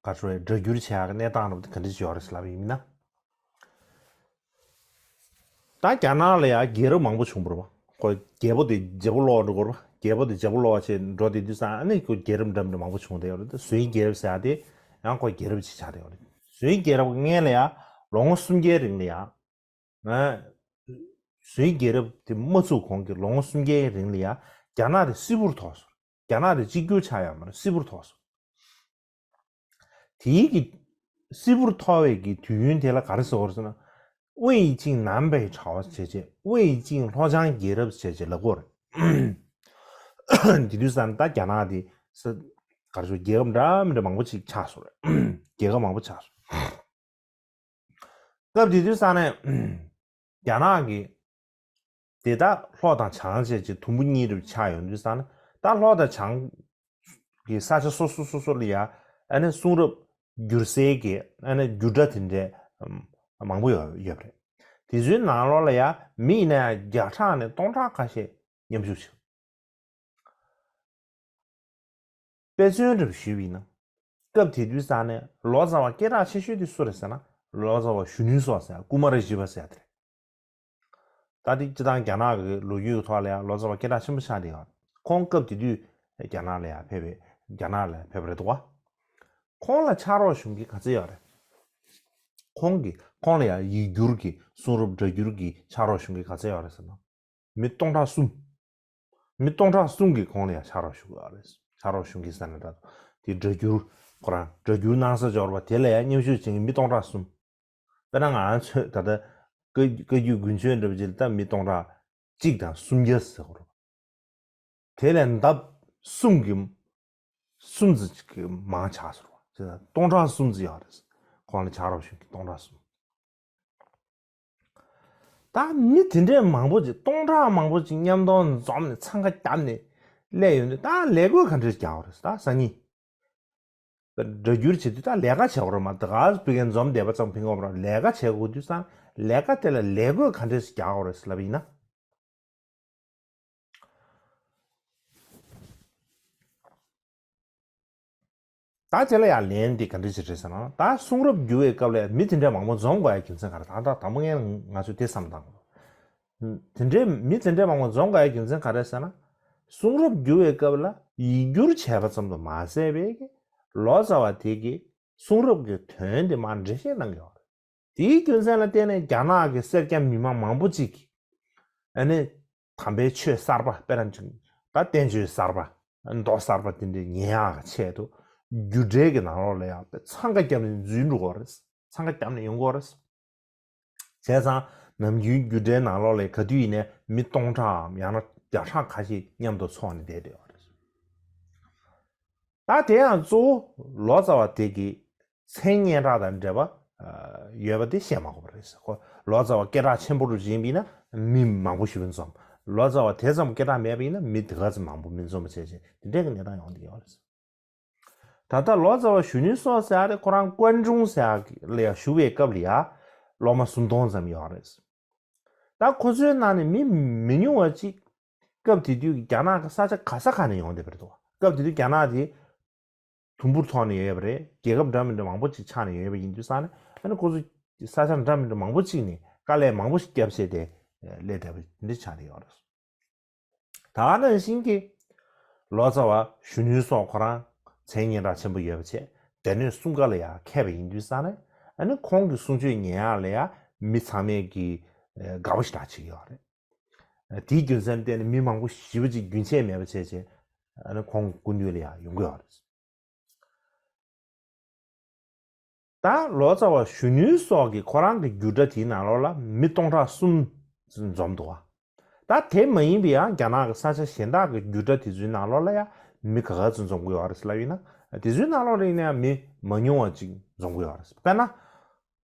ག་རེ་ཟེར། སྒྲ་བསྒྱུར་བྱེད་ཡག་གི་གནས་སྟངས་འདྲ་པོ་དེ་ག་འདྲ་ཞིག་ཡོད་རེད་ཟེར་ལབ་པ་ཡིན་ན། ད་རྒྱ་ནག་ལ་ཡང་རྒྱལ་རབས་མང་པོ་བྱུང་བ་རེད་པ། ཁོ་རྒྱལ་པོ་དེ་རྒྱལ་པོ་ལོག་འགྲོ་གི་རེད་པ། རྒྱལ་པོ་དེ་རྒྱལ་པོ་ལོག་བྱས་འགྲོ་དེ་དུས་ཙང་། ཨ་ནི་ཁོ་རྒྱལ་རབས་འདྲ་མི་འདྲ་མང་པོ་བྱུང་བསྡད་ཡོད་རེད། ད་བཟོ་ཡིག་རྒྱལ་རབས་ཟེར་ཡ་དེ་ཡང་ཁོ་རྒྱལ་རབས་ཅིག་ཆགས་བསྡད་ཡོད་རེད། བཟོ་ཡིག་རྒྱལ་རབས་སྔོན་ལ་ཡང་ལོ་ངོ་སུམ་བརྒྱའི་རིང་ལ་ཡང་། ང་བཟོ་ཡིག་རྒྱལ་རབས་དེ་མ་ཚུགས་གོང་གི་ལོ་ངོ་སུམ་བརྒྱའི་རིང་ལ་ཡང་རྒྱ་ནག་དེ་སིལ་བུར་ཐོགས་སོང་། རྒྱ་ནག་དེ་གཅིག་གྱུར་ཆགས་ཡོད་མ་རེད། སིལ་བུར་ཐོགས་སོང་། དེའི་གི་སིལ་བུར་ཐོགས་པའི་གི་དུས་ཡུན་དེ་ལ་ག་རེ་ཟེར་དགོས་རེད་ཟེར་ན། 卫青南北朝 ཟེར་བྱས། 卫青 ལྷོ་བྱང་རྒྱལ་རབས་ཟེར་བྱས་ལབ་ཀྱི་ཡོད་རེད། དེ་དུས་ཙང་ད་རྒྱ་ནག་དེ་ས་ག་རེ་ཟེར། རྒྱལ་ཁབ་འདྲ་མི་འདྲ་མང་པོ་ཅིག་ཆགས་སོང་རེད། རྒྱལ་ཁབ་མང་པོ་ཆགས་སོང་། སྐབས་དེ་དུས་ཙང་ནས་རྒྱ་ནག་གི་དེ་ད་ལྷོ་དང་བྱང་བྱས་ཀྱི་དུམ་བུ་གཉིས་རུ་ཆགས་ཡོང་དུས་ཙང་ནས། ད་ལྷོ་དང་བྱང་གི་ས་ཆ་སོ་སོ་སོ་སོ་ལ་ཡ་ཨ་ནི་གསུང་རབ་བསྒྱུར་སའི་གི་ཨ་ནི་བསྒྱུར་སྒྲ་དེ་འདྲའི་མང་པོ་ཡོད་ཡོད་པ་རེད། དེ་ཚོའི་ནང་ལོགས་ལ་ཡ་མི་ཡིན་ན་ཡང་བརྒྱ་ཕྲག་ནས་སྟོང་ཕྲག་ཁ་ཤས་མཉམ་ཞུགས་བྱུང་། དཔེ་མཚོན་འདྲ་པོ་ཞུས་པ་ཡིན་ན། སྐབས་དེ་དུས་ཙང་ནས་ལོ་ཙཱ་བ་སྐད་གྲགས་ཆེ་ཤོས་དེ་སུ་རེད་ཟེར་ན། ལོ་ཙཱ་བ་གཞོན་ནུ་སོགས་ཟེར། ཀུ་མ་ར་ཞི་བ་ཟེར་དེ་རེད། ད་དེ་སྤྱིར་བཏང་རྒྱ་ནག་གི་ལོ་རྒྱུས་ཀྱི་ཐོག་ལ་ཡང་ལོ་ཙཱ་བ་སྐད་གྲགས་ཆེན་པོ་ཆགས་བསྡད་ཡོད། ཁོང་སྐབས་དེ་དུས་རྒྱ་ནག་ལ་ཡང་ཕེབས་པའི། རྒྱ་ནག་ལ་ཕེབས་པ་རེད་འདུག་ག། ཁོང་ལ་ཕྱག་རོགས་ཞུ་མཁན་ག་ཚད་ཡོད་རེད། ཁོང་གི་ཁོང་ལ་ཡང་ཡིག་སྒྱུར་གྱི་གསུང་རབ་སྒྲ་བསྒྱུར་གྱི་ཕྱག་རོགས་ཞུ་མཁན་ག་ཚད་ཡོད་རེད་ཟེར་ན། མི་སྟོང་ཕྲག་གསུམ། མི་སྟོང་ཕྲག་གསུམ་གྱིས་ཁོང་ལ་ཡང་ཕྱག་རོགས་ཞུ་གི་ཡོད་རེད། ཕྱག་རོགས་ཞུ་གི་ཟེར་ན་འདྲ། དེ་སྒྲ་བསྒྱུར། ཁོ་རང་སྒྲ་བསྒྱུར་གནང་ས་འབྱོར་བ་དེ་ལ་ཡང་མཉམ་ཞུགས་བྱེད་མཁན་མི་སྟོང་ཕྲག་གསུམ། དཔེར་ན་ང་ཚོས་ད་ལྟ་བཀའ་བཀའ་བརྒྱུད་དགུན་ཆོས་འདྲ་པོ་ཅིག་ལ་ད་མི་སྟོང་ཕྲག་གཅིག་དང་སུམ་བརྒྱ་ཟེར་དགོས་རེད། དེ་ལས་ལྡབ་གསུམ་གྱི་གསུམ་ཙམ་ཅིག་གི་མང་ཆགས་སོང་བ། ཅེས་ན་སྟོང་ཕྲག་གསུམ་ཙམ་ཡོད་རེད། ཁོང་ལ་ཕྱག་རོགས་ཞུ་མཁན་སྟོང་ཕྲག་གསུམ། ད་མི་དེ་འདྲའི་མང་པོ་ཅིག་སྟོང་ཕྲག་མང་པོ་ཅིག་མཉམ་དུ་འཛོམས་ནས་འཚང་ཁ་བརྒྱབ་ནས་སླེབས་ཡོང་དུས། ད་ལས་བགོས་ག་འདྲས་རྒྱག་དགོས་རེད། ད་སང་ཉིན་སྒྲ་བསྒྱུར་བྱེད་དུས་ད་ལས་ཀ་བྱེད་དགོས་རེད་མ། ད་ག་ཕ་གིར་འཛོམས་བསྡད་པ་ཙམ་ཕན་གྱི་མ་རེད། ལས་ཀ་བྱེད་དགོས་དུས་ཙང་ལས་ཀ་དེ་ལ་ལས་བགོས་ག་འདྲས་རྒྱག་དགོས་རེད་ལབ་པ་ཡིན་ན། ད་དེ་ལ་ཡང་ལན་འདི་ག་འདྲ་ཞིག་རེད་ཟེར་ན། ད་གསུང་རབ་བསྒྱུར་བའི་སྐབས་ལ་མི་དེ་འདྲ་མང་པོ་འཛོམས་དགོས་ཡ་རྒྱུ་མཚན་ག་རེ། ད་ད་དང་པོ་ངས་ང་ཚོས་དེ་བསམ་བཏང་དགོས། དེ་འདྲའི་མི་དེ་འདྲའི་མང་པོ་འཛོམས་དགོས་ཡའི་རྒྱུ་མཚན་ག་རེ་ཟེར་ན། གསུང་རབ་བསྒྱུར་བའི་སྐབས་ལ་ཡིག་སྒྱུར་བྱས་པ་ཙམ་དུ་མ་ཟད་པའི་གི་ལོ་ཙཱ་བ་དེ་གིས་གསུང་རབ་ཀྱི་དོན་དེ་མར་འགྲེལ་བཤད་གནང་གི་ཡོད་རེད། དེའི་རྒྱུ་མཚན་ལ་བརྟེན་ནས་རྒྱ་ནག་གི་སེར་སྐྱ་མི་མང་མང་པོ་ཅིག་གིས་ཨ་ནི་དམ་པའི་ཆོས་གསར་པ། དཔེར་ན་ཅིག་ད་བསྟན་བཅོས་གསར་པ། མདོ་གསར་པ་དེ་འདྲའི་ཉན་ཡག་གི་ཆེད་དུ་རྒྱུགས་སྤྲོད་ཀྱི་ནང་ལོགས་ལ་ཡང་དཔེ་འཚང་ཁ་བརྒྱབ་ནས་འཛུལ་འགྲོ་གི་རེད། འཚང་ཁ་བརྒྱབ་ནས་ཡོང་གི་རེད། བྱས་ཙང་ནམ་རྒྱུན་རྒྱུགས་སྤྲོད་ནང་ལོགས་ལ་ག་དུས་ཡིན་ནའི་མི་སྟོང་ཕྲག་གམ་ཡང་ན་བརྒྱ་ཕྲག་ཁ་ཤས་མཉམ་དུ་འཚོགས་ནས་བསྡད་བསྡད་ཡོད་རེད། ད་དེ་ཡང་གཙོ་བོ་ལོ་ཙཱ་བ་དེ་གིས་མཚན་སྙན་གྲགས་དང་འབྲེལ་བ་ཡོད་པ་དེ་བཤད་མ་དགོས་པ་རེད། ཁོ་ལོ་ཙཱ་བ་སྐད་གྲགས་ཆེན་པོ་རུ་ཡིན་པ་ཡིན་ན་མི་མང་པོ་ཞིག་འཛོམས། ལོ་ཙཱ་བ་དེ་ཙམ་སྐད་གྲགས་མེད་པ་ཡིན་ན་མི་དེ་ག་ཙམ་མང་པོ་མི་འཛོམས་པ་བྱས་བྱས་དེ་འདྲའི་གི་གནས་སྟངས་ཡོང་བསྡད་ཡོད་རེད། ད་ལྟ་ལོ་ཙཱ་བ་གཞོན་ནུའི་སྲོག་ཟེར་ཡ་དེ་ཁོ་རང་ཀོན་ཀྲུང་ཟེར་ཡ་ལ་ཡ་བཞུགས་པའི་སྐབས་ལ་ཡ་སློབ་མ་སུམ་སྟོང་ཙམ་ཡོད་རེད། ད་ཁོ་ཚོའི་ནང་ནས་མི་མི་ཉུང་བ་ཅིག་སྐབས་དེ་དུས་ཀྱི་རྒྱ་ནག་གི་ས་ཆ་ག་ས་ག་ནས་ཡོང་བསྡད་པ་རེད་འདུག་སྐབས་དེ་དུས་རྒྱ་ནག་དེ་དུམ་བུར་ཐོག་ནས་ཡོད་པ་རེད། རྒྱལ་ཁབ་འདྲ་མི་འདྲ་མང་པོ་ཅིག་ཆགས་ནས་ཡོད་པ་ཡིན་དུས་ཙང་ནས་ཨ་ནི་ཁོ་ཚོ་ས་ཆ་འདྲ་མི་འདྲ་མང་པོ་ཅིག་ནས་དཀའ་ལས་མང་པོ་ཞིག་བརྒྱབ་བྱས་ཏེ་སླེབས་བསྡད་པ་འདི་འདྲ་ཆགས་བསྡད་ཡོད་རེད། ད་ག་ནང་བཞིན་གྱི་ལོ་ཙཱ་བ་གཞོན་ནུའི་སྲོག་ཁོ་རང་མཚན་སྙན་གྲགས་ཆེན་པོ་ཡོད་པ་བྱས། སྡེ་སྣོད་གསུམ་ཀ་ལ་ཡང་མཁས་པ་ཡིན་དུས་ཙང་ནས་ཨ་ནི་ཁོང་གི་གསུང་ཆོས་ཉན་ཡག་ལ་ཡང་མི་ཚང་མས་ཀྱི་དགའ་པོ་ཞེ་དྲག་བྱེད་ཀྱི་ཡོད་རེད། དེའི་རྒྱུ་མཚན་བརྟེན་ནས་མི་མང་པོ་ཞེ་པོ་ཅིག་རྒྱུན་ཆད་མེད་པ་བྱས་བྱས་ཨ་ནི་ཁོང་གི་སྐུ་མདུན་ལ་ཡང་ཡོང་གི་ཡོད་རེད། ད་ལོ་ཙཱ་བ་གཞོན་ནུའི་སྲོག་གི་ཁོ་རང་གི་རྒྱུད་གྲྭ་དེའི་ནང་ལོགས་ལ་མི་སྟོང་ཕྲག་གསུམ་འཛོམས་འདུག་བ། ད་དེ་མ་ཡིན་པའི་ཡང་རྒྱ་ནག་གི་ས་ཆ་གཞན་དག་གི་རྒྱུད་གྲྭ་དེ་ཚོའི་ནང་ལོགས་ལ་ཡང་མི་ག་ག་ཚོད་འཛོམས་ཀྱི་ཡོད་རེད་ལབ་ཡིན་ན། དེ་ཚོའི་ནང་ལོགས་ལ་ཡིན་ན་ཡང་མི་མ་ཉུང་བ་ཅིག་འཛོམས་ཀྱི་ཡོད་རེད། དཔེར་ན།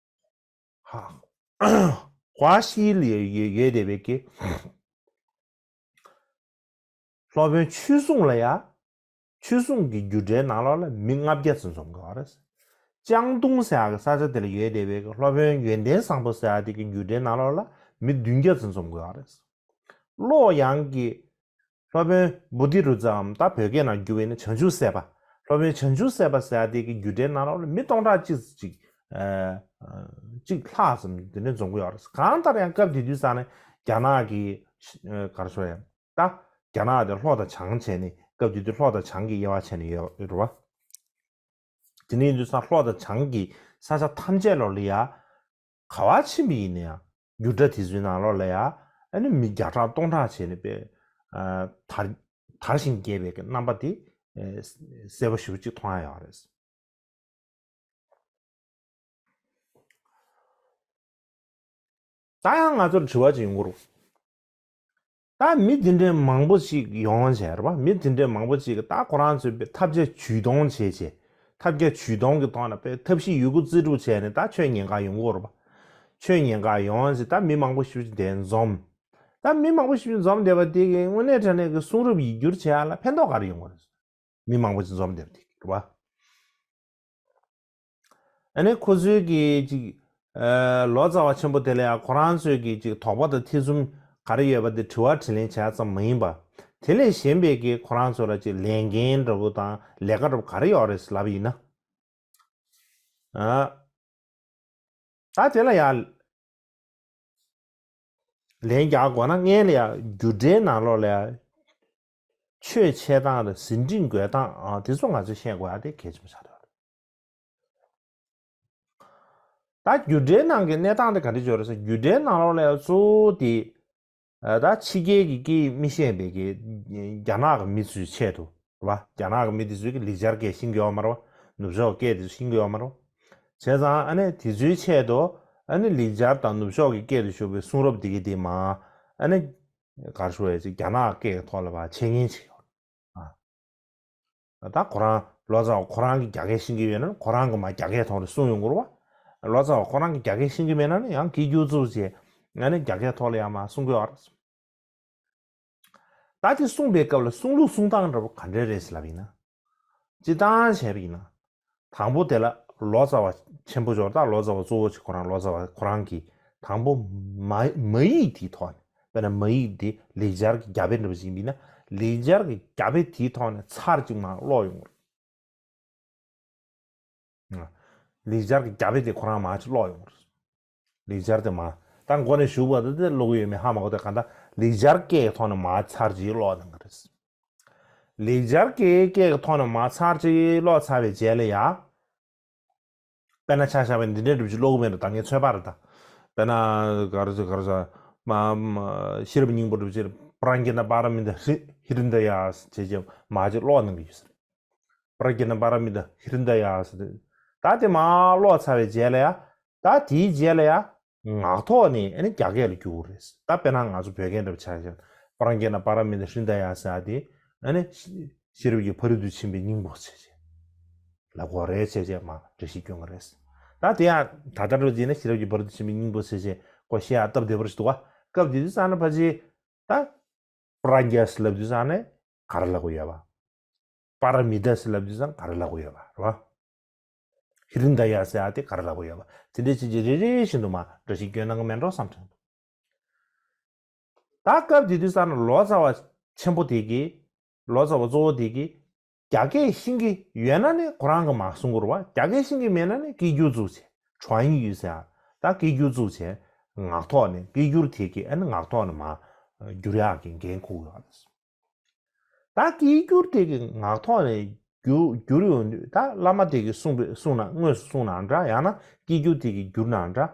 ཧ། ཧྭ་ཤི་ལ་ཡོད་ཡོད་བསྡད་པའི་གི་སློབ་དཔོན་ཆོས་སྲུང་ལ་ཡ། ཆོས་སྲུང་གི་རྒྱུད་གྲྭའི་ནང་ལོགས་ལ་མི་ལྔ་བརྒྱ་ཙམ་འཛོམས་ཀྱི་ཡོད་རེད། ལྕང་ཏུང་ཟེར་ཡག་གི་ས་ཆ་དེ་ལ་ཡོད་བསྡད་པའི་སློབ་དཔོན་ཡོན་ཏན་བཟང་པོ་ཟེར་ཡག་དེ་གི་རྒྱུད་གྲྭའི་ནང་ལོགས་ལ་མི་བདུན་བརྒྱ་ཙམ་འཛོམས་ཀྱི་ཡོད་རེད། ལོ་ཡང་གི་སློབ་དཔོན་བོ་དྷི་རུ་ཙའམ་ད་བོད་སྐད་ནང་བསྒྱུར་བ་ཡིན་ན་བྱང་ཆུབ་སེམས་དཔའ། སློབ་དཔོན་བྱང་ཆུབ་སེམས་དཔའ་ཟེར་ཡག་དེ་གི་རྒྱུད་གྲྭའི་ནང་ལོགས་ལ་མི་སྟོང་ཕྲག་གཅིག་ཅིག་ཨ། གཅིག་ལྷག་ཙམ་དེ་འདྲ་འཛོམས་ཀྱི་ཡོད་རེད། གང་ལྟར་ཡང་སྐབས་དེ་དུས་ཙང་ནས་རྒྱ་ནག་གི་ཨ། ག་རེ་ཞུ་ཡ། ད་རྒྱ་ནག་དེ་ལྷོ་དང་བྱང་བྱས་ནས་སྐབས་དེ་དུས་ལྷོ་དང་བྱང་གི་དབྱེ་བ་ཕྱེ་ནས་ཡོད་རེད་བ། དེ་ནས་ཡིན་དུས་ཙང་ལྷོ་དང་བྱང་གི་ས་ཆ་ཐམས་ཅད་ལོགས་ལ་ཡ། ག་བ་ཕྱིན་པ་ཡིན་ན་ཡང་རྒྱུད་གྲྭ་དེ་ཚོའི་ནང་ལོགས་ལ་ཡ། ཨ་ནི་མི་བརྒྱ་ཕྲག་སྟོང་ཕྲག་བྱས་ནས་དཔེ། ཨ། དར་དར་ཞིང་རྒྱས་པའི་རྣམ་པ་དེ་ཨ། གསལ་པོ་ཞེ་པོ་ཅིག་མཐོང་ཡ་ཡོད་རེད། ད་ཡང་ང་ཚོར་དྲི་བ་ཅིག་ཡོང་གི་རེད། ད་མི་དེ་འདྲའི་མང་པོ་ཞིག་ཡོང་བྱས་རེད་པ། མི་དེ་འདྲའི་མང་པོ་ཞིག་གིས་ད་ཁོ་རང་ཚོའི་ཐབས་ཇུས་ཇུས་གཏོང་བྱས་བྱས། ཐབས་ཇུས་ཇུས་གཏོང་གི་ཐོག་ནས་དཔེ་ཐབས་ཤེས་ཡོད་རྒུ་རྩལ་སྤྲུགས་བྱས་ནས་ད་ཆོས་ཉན་ག་ཡོང་གི་རེད་པ། ཆོས་ཉན་ག་ཡོང་བྱས་ད་མི་མང་པོ་ཞིག་དེ་འཛོམས། ད་མི་མང་པོ་ཞིག་འཛོམས་བསྡད་པ་དེ་གིས་དངོས་གནས་དྲང་གནས་ཀྱི་གསུང་རབ་ཡིག་སྒྱུར་བྱེད་ཡ་ལ་ཕན་ཐོགས་ག་རེ་ཡོང་གི་རེད། མི་མང་པོ་ཞིག་འཛོམས་བསྡད་པ་དེ་གིས་རེད་པ། ཨ་ནི་ཁོ་ཚོའི་གི་ཅིག་ཨ། ལོ་ཙཱ་བ་ཆེན་པོ་དེ་ལ་ཡང་ཁོ་རང་ཚོའི་གི་ཅིག་དོགས་པ་དང་ཐེ་ཚོམ་ག་རེ་ཡོད་པ་དེ་དྲི་བ་དྲིས་ལན་བྱས་ཙམ་མ་ཡིན་པ། དེ་ལས་གཞན་པའི་གི་ཁོ་རང་ཚོ་ལ་ཅིག་ལས་འགན་འདྲ་པོ་དང་ལས་ཀ་འདྲ་པོ་ག་རེ་ཡོད་རེད་ལབ་ཡིན་ན། ཨ། ད་དེ་ལ་ཡང་ལན་རྒྱག་དགོས་ན་སྔོན་ལ་ཡང་རྒྱུད་གྲྭའི་ནང་ལོགས་ལ་ཡང་ཆོས་འཆད་སྟངས་དང་ཟིན་བྲིས་འགོད་སྟངས་ཨ། དེ་ཚོ་ང་ཚོས་ཤེས་དགོས་ཡ་དེ་གལ་ཆེན་པོ་ཆགས་འདུག་ད་རྒྱུད་གྲྭའི་ནང་གི་གནས་སྟངས་དེ་ག་འདྲ་ཅིག་ཡོད་རེད་ཟེར། རྒྱུད་གྲྭའི་ནང་ལོགས་ལ་ཡང་གཙོ་བོ་དེ། ད་ཕྱི་རྒྱལ་གྱི་སྐད་མི་ཤེས་པའི་གི་རྒྱ་ནག་གི་མི་ཚོའི་ཆེད་དུ་རེད་པ། རྒྱ་ནག་གི་མི་དེ་ཚོས་ཀྱི་ལེགས་སྦྱར་སྐད་ཤེས་ཀྱི་ཡོད་མ་རེད་པ། ནུབ་ཕྱོགས་སྐད་དེ་ཚོ་ཤེས་ཀྱི་ཡོད་མ་རེད་པ། བྱས་ཙང་ཨ་ནི་དེ་ཚོའི་ཆེད་དུ་ཨ་ནི་ལེགས་སྦྱར་དང་ནུབ་ཕྱོགས་ཀྱི་སྐད་དུ་ཞུགས་པའི་གསུང་རབ་དེ་གི་དེ་མ་ཨ་ནི་ག་རེ་ཞུ་ཡ་ཅིག་རྒྱ་ནག་སྐད་ཀྱི་ཐོག་ལ་ཕར་འཆད་ཉན་བྱེད་ཀྱི་ཡོད་རེད། ཨ། ད་ཁོ་རང་ལོ་ཙཱ་བ་ཁོ་རང་གིས་རྒྱ་སྐད་ཤེས་ཀྱི་ཡོད་ན་ཁོ་རང་གིས་མར་རྒྱ་སྐད་ཐོག་ནས་གསུང་ཡོང་གི་རེད་པ། ལོ་ཙཱ་བ་ཁོ་རང་གིས་རྒྱ་སྐད་ཤེས་ཀྱི་མེད་ན་ནི་ཡང་སྐད་སྒྱུར་བཟོ་བྱས་ཨ་ནི་རྒྱ་སྐད་ཐོག་ལ་ཡང་མར་གསུང་གི་ཡོད་རེད། ད་དེ་གསུངས་པའི་སྐབས་ལ་གསུང་ལུགས་གསུང་སྟངས་འདྲ་པོ་ག་འདྲ་རེད་ཟེར་ལབ་ཡིན་ན། སྤྱིར་བཏང་བྱས་པ་ཡིན་ན། དང་པོ་དེ་ལ་ལོ་ཙཱ་བ་ཆེན་པོ་ཞིག་ཡོད་རེད། ད་ལོ་ཙཱ་བ་གཙོ་བོ་ཅིག་ཁོ་རང་ལོ་ཙཱ་བ་ཁོ་རང་གིས་དང་པོ་མ་མ་ཡིག་དེའི་ཐོག་ནས་དཔེར་ན་མ་ཡིག་དེ་ལེགས་སྦྱར་གྱི་རྒྱ་དཔེ་འདྲ་པོ་ཞིག་ཡིན་ན་ལེགས་སྦྱར་གྱི་རྒྱ་དཔེ་དེའི་ཐོག་ནས་ཚར་གཅིག་མར་ཀློག་ཡོང་གི་རེད། ལེགས་སྦྱར་གྱི་རྒྱ་དཔེ་དེ་ཁོ་རང་མར་ཅིག་ཀློག་ཡོང་གི་རེད། ལེགས་སྦྱར་དེ་མར་ ད་མགོ་ནས་གཞུག་བར་དུ་དེ་ཀློག་གི་ཡོད་མེད་ཧ་མ་གོ། དེ་གང་ལྟར་ལེགས་སྦྱར་སྐད་ཀྱི་ཐོག་ནས་མར་ཚར་གཅིག་ཀློག་གནང་གི་རེད། ལེགས་སྦྱར་སྐད་ཀྱི་ཐོག་ནས་མར་ཚར་གཅིག་ཀློག་ཚར་བའི་རྗེས་ལ་ཡ། དཔེར་ན་ཆ་བཞག་པ་ཡིན་ན་འདི་འདྲའི་སྒྲུབ་བྱེད་ཀློག་གི་མེད་འགྲོ། ད་ངས་ཚོད་དཔག་རེད་ད། དཔེར་ན་ག་རེ་ཟེར་ག་རེ་ཟེར། མ་མ་ཤེས་རབ་སྙིང་པོ་སྒྲུབ་བྱེད་པྲཛྙཱ་ན་པཱ་ར་མི་ཏ་ཧྲི་ཧྲྀན་ཏ་ཡ་ཟེར་བྱས་མར་གཅིག་ཀློག་གནང་གི་ཡོད་ཟེར། པྲཛྙཱ་ན་པཱ་ར་མི་ཏ་ཧྲྀན་ཏ་ཡ་ཟེར། ད་དེ་མར་ཀློག་ཚར་བའི་རྗེས་ལ་ཡ། ད་དེའི་རྗེས་ལ་ཡ། ངག་ཐོག་ནས་ཨ་ནི་རྒྱ་སྐད་ལ་བསྒྱུར་དགོས་རེད། ད་དཔེར་ན་ང་ཚོ་བོད་སྐད་འདྲ་པོ་ཆ་བཞག་པྲཛྙཱ་ན་པཱ་ར་མི་ཏ་ཧྲྀན་ཏ་ཡ་ཟེར་ཡ་དེ་ཨ་ནི་ཤེས་རབ་ཀྱི་ཕ་རོལ་ཏུ་ཕྱིན་པའི་སྙིང་པོ་ཟེར་བྱས་ལབ་དགོས་རེད་བྱས་བྱས་མར་འགྲེལ་བཤད་སྐྱོན་གྱི་རེད། ད་དེ་ཡང་ད་ལྟ་འགྲོ་རྗེས་ནས་ཤེས་རབ་ཀྱི་ཕ་རོལ་ཏུ་ཕྱིན་པའི་སྙིང་པོ་ཟེར་བྱས་ཀོ་བཤད་ཡ་སྟབས་བདེ་པོ་ཞིག་འདུག་ག་སྐབས་དེ་དུས་ཙང་ནས་ཕལ་ཆེར་ད་པྲཛྙཱ་ཟེར་ལབ་དུས་ཙང་ནས་ག་རེ་ལབ་དགོས་ཡོད་པ། པཱ་ར་མི་ཏ་ཟེར་ལབ་དུས་ཙང་ག་རེ་ལབ་དགོས་ཡོད་པ་རེད་བ། ཧྲྀན་ཏ་ཡ་ཟེར་ཡ་དེ་ག་རེ་ལབ་དགོས་ཡོད་པ། དེ་འདྲའི་ཕྱིན་ཆད་རེ་རེ་བཞིན་དུ་མར་འགྲེལ་བཤད་སྐྱོན་གནང་གི་མེད་འགྲོ་བསམ་དྲན་འདུག་ད་སྐབས་དེ་དུས་ཙང་ནས་ལོ་ཙཱ་བ་ཆེན་པོ་དེ་གིས། ལོ་ཙཱ་བ་གཙོ་བོ་དེ་གིས་རྒྱ་སྐད་ཤེས་ཀྱི་ཡོད་ན་ནི་ཁོ་རང་གིས་མར་གསུང་དགོས་རེད་བ། རྒྱ་སྐད་ཤེས་ཀྱི་མེད་ན་ནི་སྐད་སྒྱུར་བཙུགས་བྱས། ཁྲོན་ཡིག་ཡོད་ཟེར་ཡ། ད་སྐད་སྒྱུར་བཙུགས་བྱས། ངག་ཐོག་ནས་སྐད་སྒྱུར་དེ་གིས་ཨ་ནི་ངག་ཐོག་ནས་མར་བསྒྱུར་ཡག་གི་འགན་འཁུར་དགོས་རེད། ད་སྐད་སྒྱུར་དེ་གི་ངག་ཐོག་ནས་བསྒྱུར་བསྒྱུར་ཡོང་དུས། ད་བླ་མ་དེ་གིས་གསུངས་པའི་གསུངས་ན་དངོས་སུ་གསུངས་ན་འདྲ། ཡང་ན་སྐད་སྒྱུར་དེ་གིས་བསྒྱུར་ན་འདྲ།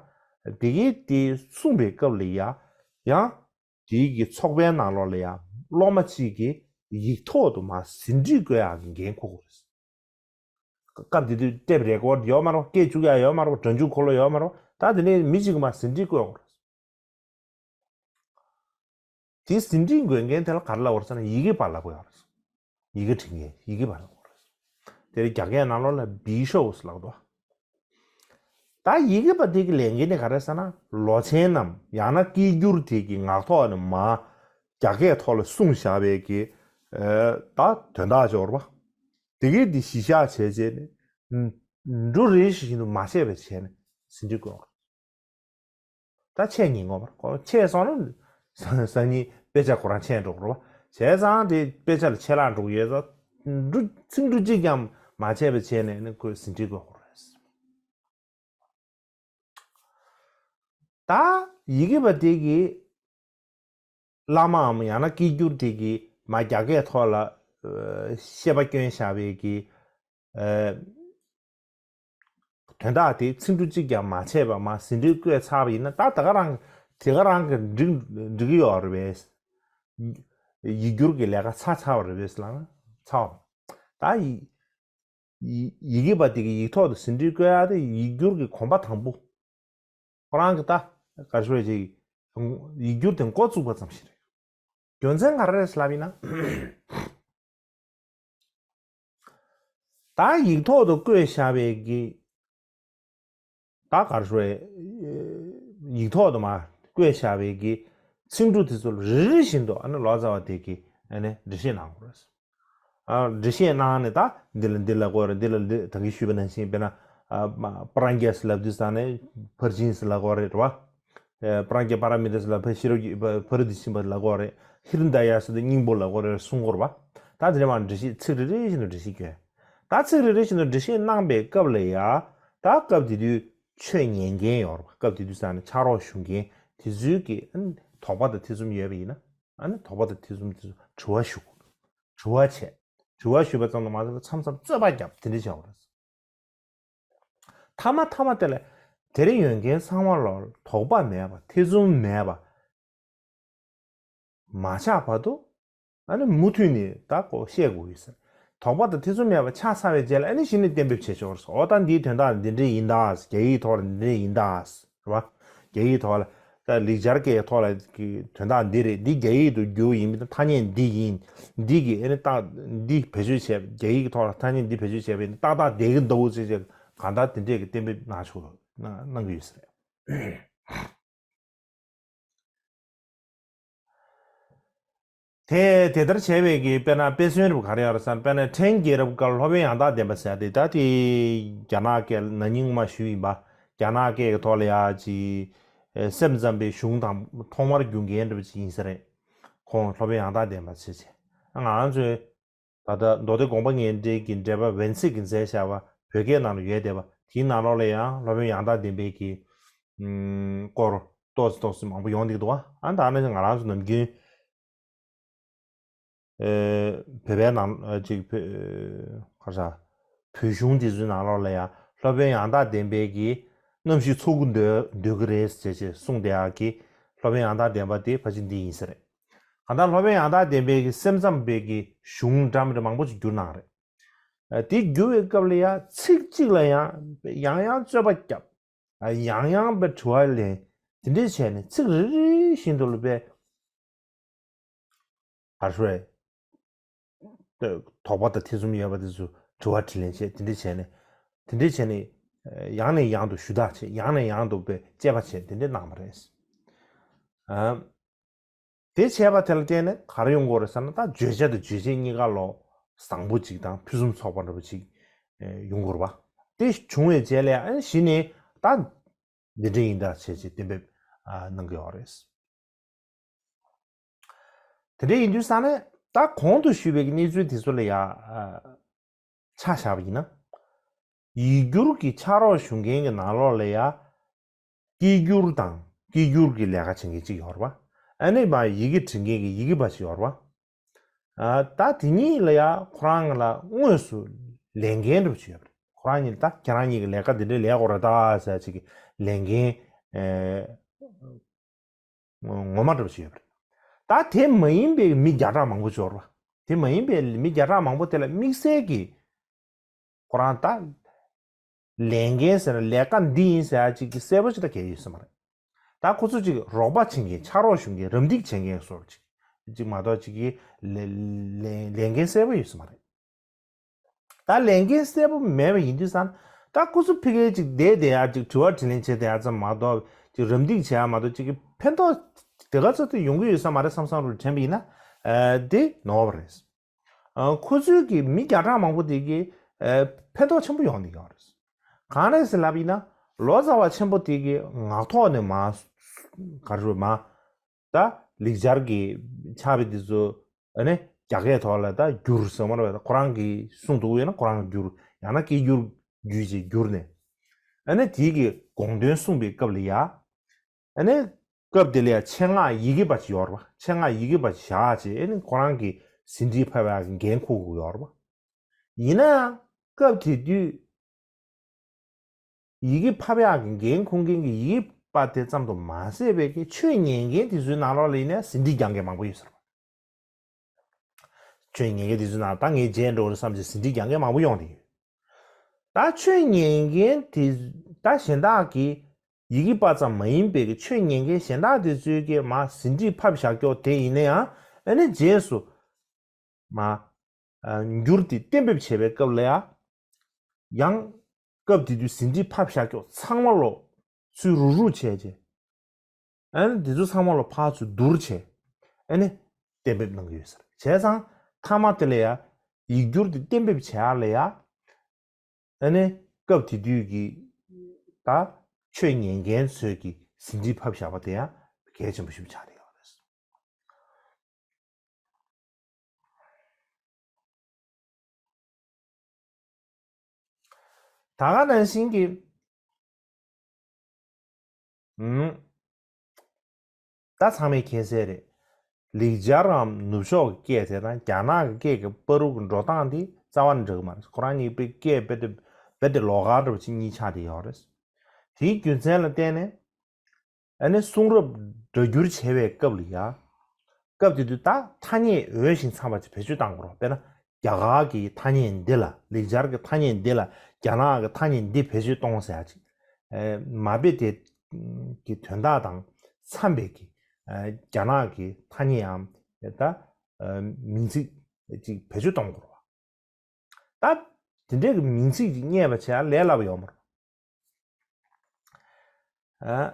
དེ་གི་དེ་གསུངས་པའི་སྐབས་ལ་ཡ། ཡང་དེ་གི་ཚོགས་པའི་ནང་ལོགས་ལ་ཡ་སློབ་མ་གཅིག་གིས་ཡིག་ཐོག་ཏུ་མར་ཟིན་བྲིས་བཀོད་ཡག་གི་འགན་འཁུར་དགོས་རེད། སྐབས་དེ་དུས་ཊེབ་རེ་ཀོཌ་ཡོད་མ་རེད། སྐད་བཅུག་ཡག་ཡོད་མ་རེད། སྒྲ་འཇུག་འཁོར་ལོ་ཡོད་མ་རེད། ད་དེ་ནས་མི་གཅིག་གིས་མར་ཟིན་བྲིས་བཀོད་དགོས་རེད། དེ་ཟིན་བྲིས་འགོད་མཁན་དེ་ལ་ག་རེ་ལབ་དགོས་རེད་ཟེར་ན་ཡི་གེ་པ་ལབ་དགོས་ཡག་རེད། ཡི་གེ་འབྲི་མཁན་ཡི་གེ་པ་ལབ་དགོས་རེད། དེ་རིང་རྒྱ་སྐད་ནང་ལོགས་ལ་བི་ཤོབ་ལབ་འདུག་ད་ཡི་གེ་པ་དེ་གི་ལས་འགན་དེ་ག་རེ་ཟེར་ན། ལོ་ཆེན་ནམ་ཡང་ན་སྐད་སྒྱུར་དེ་གི་ངག་ཐོག་ནས་མར་རྒྱ་སྐད་ཐོག་ལ་གསུངས་བཞག་པའི་གི་ཨ་ད་དོན་དག་ཅིག་ཡོད་རེད་པ། དེ་གི་དེ་གཞི་བཞག་བྱས་བྱས་ནས་འབྲུ་རེ་ཞིག་བཞིན་དུ་མ་ཆད་པ་བྱས་ནས་ཟིན་བྲིས་བཀོད་དགོས་རེད། ད་ཆད་ཉན་དགོས་པ་རེད། ཁོ་ཆད་སོང་ན་སང་ཉིན་དཔེ་ཆ་ཁོ་རང་ཆད་འགྲོ་གི་རེད་པ། བྱས་ཙང་དེ་དཔེ་ཆ་ལ་ཆད་ལྷག་འགྲོ་གི་ཡོད་ཙང་། འབྲུ་ཚིག་འབྲུ་གཅིག་ཀྱང་མ་ཆད་པ་བྱས་ནས་ནི་ཁོས་ཟིན་བྲིས་བཀོད་དགོས་རེད། ད་ཡི་གེ་པ་དེ་གིས་བླ་མའམ་ཡང་ན་སྐད་སྒྱུར་དེ་གིས་མར་རྒྱ་སྐད་ཐོག་ལ་ཨ་བཤད་པ་བསྐྱོན་བཞག་པའི་གི་ཨ་དོན་དག་དེ་ཚིག་འབྲུ་གཅིག་ཀྱང་མ་ཆད་པ་མར་ཟིན་བྲིས་བཀོད་ཚར་བ་ཡིན་ན། ད་ད་ག་རང་དེ་ག་རང་གི་འགྲིག་འགྲིག་གི་ཡོད་རེད་པས། ཡིག་སྒྱུར་གྱི་ལས་ཀ་ཚར་ཚར་བ་རེད་པས་ལབ་ན་ཚར་བ། ད་ཡི་ཡི་ཡི་གེ་པ་དེ་གི་ཡིག་ཐོག་ཏུ་ཟིན་བྲིས་བཀོད་ཡག་དེ་ཡིག་སྒྱུར་གྱི་གོམ་པ་དང་པོ། ཁོ་རང་གི་ད་ག་རེ་ཞུ་དགོས་རེད། ཡིག་སྒྱུར་དེ་འགོ་བཙུགས་པ་ཙམ་ཞིག་རེད། རྒྱུ་མཚན་ག་རེ་རེད་ལབ་ཡིན་ན། ད་ཡིག་ཐོག་ཏུ་བཀོད་བཞག་པའི་གི་ད་ག་རེ་ཞུ་དགོས་རེད། ཡིག་ཐོག་ཏུ་མར་བཀོད་བཞག་པའི་གི་ཚིག་འབྲུ་དེ་ཚོ་རེ་རེ་བཞིན་དུ་ཨ་ནི་ལོ་ཙཱ་བ་དེ་གིས་ཨ་ནི་འགྲེལ་བཤད་གནང་དགོས་རེད། ཨ་འགྲེལ་བཤད་གནང་ནས་ད་འདི་ལ་འདི་ལབ་དགོས་རེད། འདི་ལ་འདི་ད་གིན་ཞུས་པ་ནང་བཞིན་དཔེར་ན་ཨ་མ་པྲཛྙཱ་ཟེར་ལབ་དུས་ཙང་ནས་ཕར་ཕྱིན་ཟེར་ལབ་དགོས་རེད་བ། ཨ་པྲཛྙཱ་པཱ་ར་མི་ཏ་ཟེར་ལབ་ཕར་ཤེས་རབ་ཀྱི་ཕ་ཕ་རོལ་ཏུ་ཕྱིན་པ་ལབ་དགོས་རེད། ཧྲྀན་ཏ་ཡ་ཟེར་དུས་སྙིང་པོ་ལབ་དགོས་རེད་གསུང་དགོས་རེད་བ། ད་དེ་འདྲ་མར་འགྲེལ་བཤད་ཚིག་རེ་རེ་བཞིན་དུ་འགྲེལ་བཤད་སྐྱོན། ད་ཚིག་རེ་རེ་བཞིན་དུ་འགྲེལ་བཤད་གནང་པའི་སྐབས་ལ་ཡ། ད་སྐབས་དེ་དུས་ཆོས་ཉན་མཁན་ཡོད་རེད་བ། སྐབས་དེ་དུས་ཙང་ནས་ཕྱག་རོགས་ཞུ་མཁན་དེ་ཚོའི་གི་ཨ་ནི་དོགས་པ་དང་ཐེ་ཚོམ་ཡོད་པ་ཡིན་ན། ཨ་ནི་དོགས་པ་དང་ཐེ་ཚོམ་དེ་ཚོ་དྲི་བ་ཞུ། དྲི་བ་བྱས། དྲི་བ་ཞུས་པ་ཙམ་དུ་མ་ཟད་པར་མཚམས་མཚམས་རྩོད་པ་བརྒྱབ་དེ་འདྲ་བྱས་པ་རེད། མཐའ་མ་མཐའ་མ་དེ་ལ་དེར་ཡོད་མཁན་ཚང་མ་ལ་དོགས་པ་མེད་པ་ཐེ་ཚོམ་མེད་པ་མ་ཆགས་བར་དུ་ཨ་ནི་མུ་མཐུད་ནས་ད་ཁོ་བཤད་དགོས་ཡོད་ཟེར། དོགས་པ་དང་ཐེ་ཚོམ་མེད་པ་ཆགས་ཚར་བའི་རྗེས་ལ་ཨ་ནི་གཞི་ནས་གཏན་འབེབས་བྱེད་ཆོག་རེད། འོ་ད་འདིའི་དོན་དག་འདི་འདྲ་ཡིན་ད། རྒྱ་ཡིག་ཐོག་ལ་འདི་འདྲ་ཡིན་ད། རེད་བ། རྒྱ་ཡིག་ཐོག་ལ་ད་ལེགས་སྦྱར་སྐད་ཐོག་ལ་གི་དོན་དག་འདི་རེད། འདི་རྒྱ་ཡིག་ཏུ་བསྒྱུར་ཡིན་པ་དང་ཐ་སྙད་འདི་ཡིན། འདི་གི་ཨ་ནི་རྟགས་འདི་བེད་སྤྱོད་བྱས། རྒྱ་ཡིག་གི་ཐོག་ལ་ཐ་སྙད་འདི་བེད་སྤྱོད་བྱས་པ་ཡིན་ན་ཏག་ཏག་བསྡད་ཀྱི་འདུག་ཅེས་བྱས་གང་ལྟར་དེ་འདྲས་ཀྱི་གཏན་འབེབས་གནང་ཆོག་གནང་གནང་གི་ཡོད་ས་རེད། དེ་དེ་ལྟར་བྱས་པའི་གི་དཔེར་ན་དཔེ་མཚོན་རུ་ག་རེ་ཡོད་རེད་ཟེར་ན། དཔེར་ན་ཕྲན་རྒྱལ་རབས་སྐབས་སློབ་དཔོན་ཡང་དག་བསྟན་པ་ཟེར་ཡ་དེ། ད་དེ་རྒྱ་ནག་སྐད་ན་ནིང་མ་ཞུས་ཡིན་པ། རྒྱ་ནག་སྐད་ཀྱི་ཐོག་ལ་ཡ་ཅིག་སེམས་ཙམ་པའི་གཞུང་དང་ཐོག་མར་བསྒྱུར་མཁན་འདྲ་པོ་ཅིག་ཡིན་ས་རེད། ཁོང་སློབ་དཔོན་ཡང་དག་བསྟན་པ་ཟེར་བྱས། ང་ཚོས་ད་ལྟ་མདོ་སྡེ་དགོངས་པ་ངེས་འགྲེལ་གྱི་འགྲེལ་པ་ཝན་སི་གིས་མཛད་བཞག་པ་བོད་སྐད་ནང་ལ་ཡོད་བསྡད་པ་དེའི་ནང་ལོགས་ལ་ཡང་སློབ་དཔོན་ཡང་དག་བསྟན་པའི་གི་ཨུམ་སྐོར། ཏོག་ཙམ་ཏོག་ཙམ་མང་པོ་ཡོང་བསྡད་ཀྱི་འདུག་བ། ཨ་ད་ནི་ང་རང་ཚོ་ནམ་རྒྱུན་ཨེ་བོད་པའི་ནང་ཨ་ཅིག་བོད་ཁ་ས་བོད་གཞུང་དེ་ཚོའི་ནང་ལོགས་ལ་ཡང་སློབ་དཔོན་ཡང་དག་ལྡན་པའི་གི་རྣམ་ཤེས་ཚོགས་ཀྱི་འདོད་འདོད་ཀྱི་རེད་ཟེར་ཅེས་གསུངས་བསྡད་ཡག་གི་སློབ་དཔོན་ཡང་དག་ལྡན་པ་དེ་ཕལ་ཆེར་འདི་ཡིན་ས་རེད། གང་ལྟར་སློབ་དཔོན་ཡང་དག་ལྡན་པའི་གི་སེམས་ཙམ་པའི་གི་གཞུང་འདྲ་མི་འདྲ་མང་པོ་ཅིག་བསྒྱུར་གནང་རེད། ཨ་དེ་བསྒྱུར་བའི་སྐབས་ལ་ཡང་ཚིག་གཅིག་ལ་ཡང་ཡང་ཡང་རྩོད་པ་བརྒྱབ། ཨ་ཡང་ཡང་པའི་དྲི་བ་ལེན། དེ་འདྲས་བྱས་ནས་ཚིག་རེ་རེ་བཞིན་དུ་ལ་པའི་གར་ཤོར་བའི་དོགས་པ་དང་ཐེ་ཚོམ་ཡོད་པ་དེ་ཚོ་དྲི་བ་དྲིས་ལན་བྱས། དེ་འདྲས་བྱས་ནས་དེ་འདྲས་བྱས་ནས་ཡང་ནས་ཡང་དུ་ཞུ་དག་བྱས། ཡང་ནས་ཡང་དུ་པའི་དཔྱད་པ་བྱས། དེ་འདྲས་གནང་བ་རེད། ཨ། དེ་བྱས་པ་དེ་ལ་བརྟེན་ནས་ག་རེ་ཡོང་གི་ཡོད་རེད་ཟེར་ན། ད་བརྗོད་བྱ་དང་རྗོད་བྱེད་གཉིས་ཀ་ལོ་བཟང་པོ་ཅིག་དང་ཕུན་སུམ་ཚོགས་པ་འདྲ་པོ་ཅིག་ཨེ་ཡོང་གི་ཡོད་རེད་བ། དེ་བྱུང་བའི་རྗེས་ལ་ཨ་ནི་གཞི་ནས་ད་འདི་འདྲ་ཡིན་ད་བྱས་བྱས་གཏན་འབེབས་ཨ་གནང་གི་ཡོད་རེད། དེ་འདྲ་ཡིན་དུས་ཙང་ནས་ད་གོང་དུ་ཞུས་པའི་གནས་ཚུལ་དེ་ཚོ་ལ་ཡ་ཨ་ཆ་བཞག་པ་ཡིན་ན། ཡིག་སྒྱུར་གྱི་ཕྱག་རོགས་ཞུ་མཁན་གྱི་ནང་ལོགས་ལ་ཡ། སྐད་སྒྱུར་དང་སྐད་སྒྱུར་གྱི་ལས་ཀ་བྱེད་མཁན་གཅིག་ཡོད་རེད་བ། ཨ་ནི་མ་ཡི་གེ་འབྲི་མཁན་གྱི་ཡི་གེ་པ་ཞིག་ཡོད་རེད་བ། ཨ་ད་དེ་གཉིས་ལ་ཡ་ཁོ་རང་ལ་དངོས་སུ་ལས་འགན་འདྲ་པོ་ཅིག་ཡོད་རེད། ཁོ་རང་གཉིས་ད་ཁྱེད་རང་གཉིས་ཀྱི་ལས་ཀ་འདི་འདྲའི་ལས་དགོས་རེད་ད་ཟེར་ཅིག་གི་ལས་འགན་ཨེ་ངོ་མ་འདྲ་པོ་ཅིག་ཡོད་རེད། ད་དེ་མ་ཡིན་པའི་མི་བརྒྱ་ཕྲག་མང་པོ་ཅིག་ཡོད་རེད་བ། དེ་མ་ཡིན་པའི་མི་བརྒྱ་ཕྲག་མང་པོ་དེ་ལ་དམིགས་བསལ་གྱི་ཁོ་རང་ད་ལས་འགན་ཟེར་ན་ལས་ཀ་འདི་ཡིན་ཟེར་ཡ་ཅིག་གི་གསལ་པོ་ཅིག་ད་གལ་ཡོད་ས་མ་རེད། ད་ཁོ་ཚོ་ཅིག་རོགས་པ་བྱེད་མཁན། ཕྱག་རོགས་ཞུ་མཁན། རམ་འདེགས་བྱེད་མཁན་སོགས་ཅིག་ཅིག་མ་གཏོགས་ཅིག་གི་ལས་ལས་ལས་འགན་གསལ་པོ་ཡོད་ས་མ་རེད། ད་ལས་འགན་གསལ་པོ་མེད་པ་ཡིན་དུས་ཙང་ད་ཁོ་ཚོ་ཕ་གིར་ཅིག་བསྡད་བསྡད་ཡ་ཅིག་དྲི་བ་དྲིས་ལན་བྱེད་བསྡད་ཡ་ཙམ་མ་གཏོགས་ཅིག་རམ་འདེགས་བྱེད་ཡ་མ་གཏོགས་ཅིག་གི་ཕན་ཐོགས་དེ་ག་ཚོད་དུ་ཡོང་གི་ཡོད་ས་མ་རེད་བསམ་བསམ་རུ་དྲན་པ་ཡིན་ན་ཨ་དེ་ནོར་བ་རེད། ཨ་ཁོ་ཚོའི་གི་མི་བརྒྱ་ཕྲག་མང་པོ་དེ་གི་ཨ་ཕན་ཐོགས་ཆེན་པོ་ཡོང་བསྡད་ཀྱི་ཡོད་རེད། གང་རེད་ཟེར་ལབ་ཡིན་ན་ལོ་ཙཱ་བ་ཆེན་པོ་དེ་གི་ངག་ཐོག་ནས་མ་ག་རེ་མ་ད་ལེགས་སྦྱར་གྱི་ཕྱག་དཔེ་དེ་ཚོ་ཨ་ནི་རྒྱ་སྐད་ཐོག་ལ་ད་བསྒྱུར་ཟེར་བ་རེད། ཁོ་རང་གིས་གསུངས་འདུག་ཡོད་ན་ཁོ་རང་བསྒྱུར། ཡང་ན་སྐད་བསྒྱུར་བརྒྱུད་ཅིག་བསྒྱུར་ནས་ཨ་ནི་དེ་གི་དགོངས་དོན་གསུངས་པའི་སྐབས་ལ་ཡ། ཨ་ནི་སྐབས་དེ་ལ་ཡ་ཆེད་མངགས་ཡི་གེ་པ་ཅིག་ཡོད་རེད་བ། ཆེད་མངགས་ཡི་གེ་པ་ཅིག་བཞག་བྱས་ཨ་ནི་ཁོ་རང་གི་ཟིན་བྲིས་ཕབ་ཡག་གི་འགན་འཁུར་དགོས་ཡོད་རེད་བ། ཡིན་ན་ཡང་སྐབས་དེ་དུས་ཡི་གེ་ཕབ་ཡག་གི་འགན་འཁུར་མཁན་གྱི་ཡི་གེ་པ་དེ་ཙམ་དུ་མ་ཟད་པའི་གི་ཆོས་ཉན་མཁན་དེ་ཚོའི་ནང་ལོགས་ལ་ཡིན་ན་ཟིན་བྲིས་རྒྱག་མཁན་མང་པོ་ཡོད་ས་རེད་བ། ཆོས་ཉན་མཁན་དེ་ཚོའི་ནང་ད་ངས་བརྗེད་འགྲོ་རེད་བསམ་བྱས་ཟིན་བྲིས་རྒྱག་མཁན་མང་པོ་ཡོང་བསྡད་ཡོད། ད་ཆོས་ཉན་མཁན་དེ་ད་གཞན་དག་གི་ཡི་གེ་པ་ཙམ་མ་ཡིན་པའི་གི་ཆོས་ཉན་མཁན་གཞན་དག་དེ་ཚོའི་གི་མ་ཟིན་བྲིས་ཕབ་བཞག་ཀྱོག་དེ་ཡིན་ན་ཡང་ཨ་ནི་རྗེས་སུ་མ་ཨ་འགྱུར་དེ་གཏན་འབེབས་བྱེད་པའི་སྐབས་ལ་ཡང་ཡང་སྐབས་དེ་དུས་ཟིན་བྲིས་ཕབ་བཞག་ཀྱོག་ཚང་མ་ལོ་ཚུར་རུག་རུག་བྱས་རྗེས། ཨ་ནི་འདི་ཚོ་ཚང་མ་ལ་ཕར་ཚུར་བསྡུར་བྱས། ཨ་ནི་གཏན་འབེབས་གནང་གི་ཡོད་ཟེར། བྱས་ཙང་མཐའ་མ་དེ་ལ་ཡ་ཡིག་སྒྱུར་དེ་གཏན་འབེབས་བྱེད་ཡག་ལ་ཡ། ཨ་ནི་སྐབས་དེ་དུས་ཀྱི་ད་ཆོས་ཉན་མཁན་ཚོས་ཀྱི་ཟིན་བྲིས་ཕབ་བཞག་པ་དེ་ཡང་གལ་ཆེན་པོ་ཞིག་ཆགས་བསྡད་ཡོད་རེད། ད་ག་ནང་བཞིན་གྱི། ཨུམ། ད་ཚང་མས་མཁྱེན་གསལ་རེད། ལེགས་སྦྱར་རམ་ནུབ་ཕྱོགས་ཀྱི་སྐད་དེ་དང་རྒྱ་ནག་གི་སྐད་ཀྱི་བར་དུ་འགྲོ་སྟངས་དེ་རྩ་བ་ནས་འདྲ་གི་མ་རེད། ཁོ་རང་གཉིས་པོའི་སྐད་རྦད་དེ་རྦད་དེ་ལོགས་ཀ་འདྲ་པོ་ཅིག་གཉིས་ཆགས་བསྡད་ཡོད་རེད། དེའི་རྒྱུ་མཚན་ལ་བརྟེན་ནས། ཨ་ནི་གསུང་རབ་སྒྲ་བསྒྱུར་བྱེད་པའི་སྐབས་ལ་ཡ། སྐབས་དེ་དུས་ད་ཐ་སྙད་འོས་ཤིང་འཚམས་པ་ཅིག་བེད་སྤྱོད་གཏང་དགོས་རེད། དཔེར་ན་རྒྱ་གར་གྱི་ཐ་སྙད་འདི་ལ་ལེགས་སྦྱར་གྱི་ཐ་སྙད་འདི་ལ་རྒྱ་ནག་གི་ཐ་སྙད་འདི་བེད་སྤྱོད་གཏོང་ཟེར་ཡ་ཅིག་ཨེ་མ་དཔེ་དེ་གི་དོན་དག་དང་འཚམས་པའི་གི་ཨེ་རྒྱ་ནག་གི་ཐ་སྙད་ཡང་ད་ཨེ་མིང་ཚིག་ཅིག་བེད་སྤྱོད་གཏོང་དགོས་རེད། ད་དེ་འདྲའི་གི་མིང་ཚིག་ཅིག་རྙེད་པ་བྱས་ལས་སླ་པོ་ཡོད་མ་རེད། ཨ།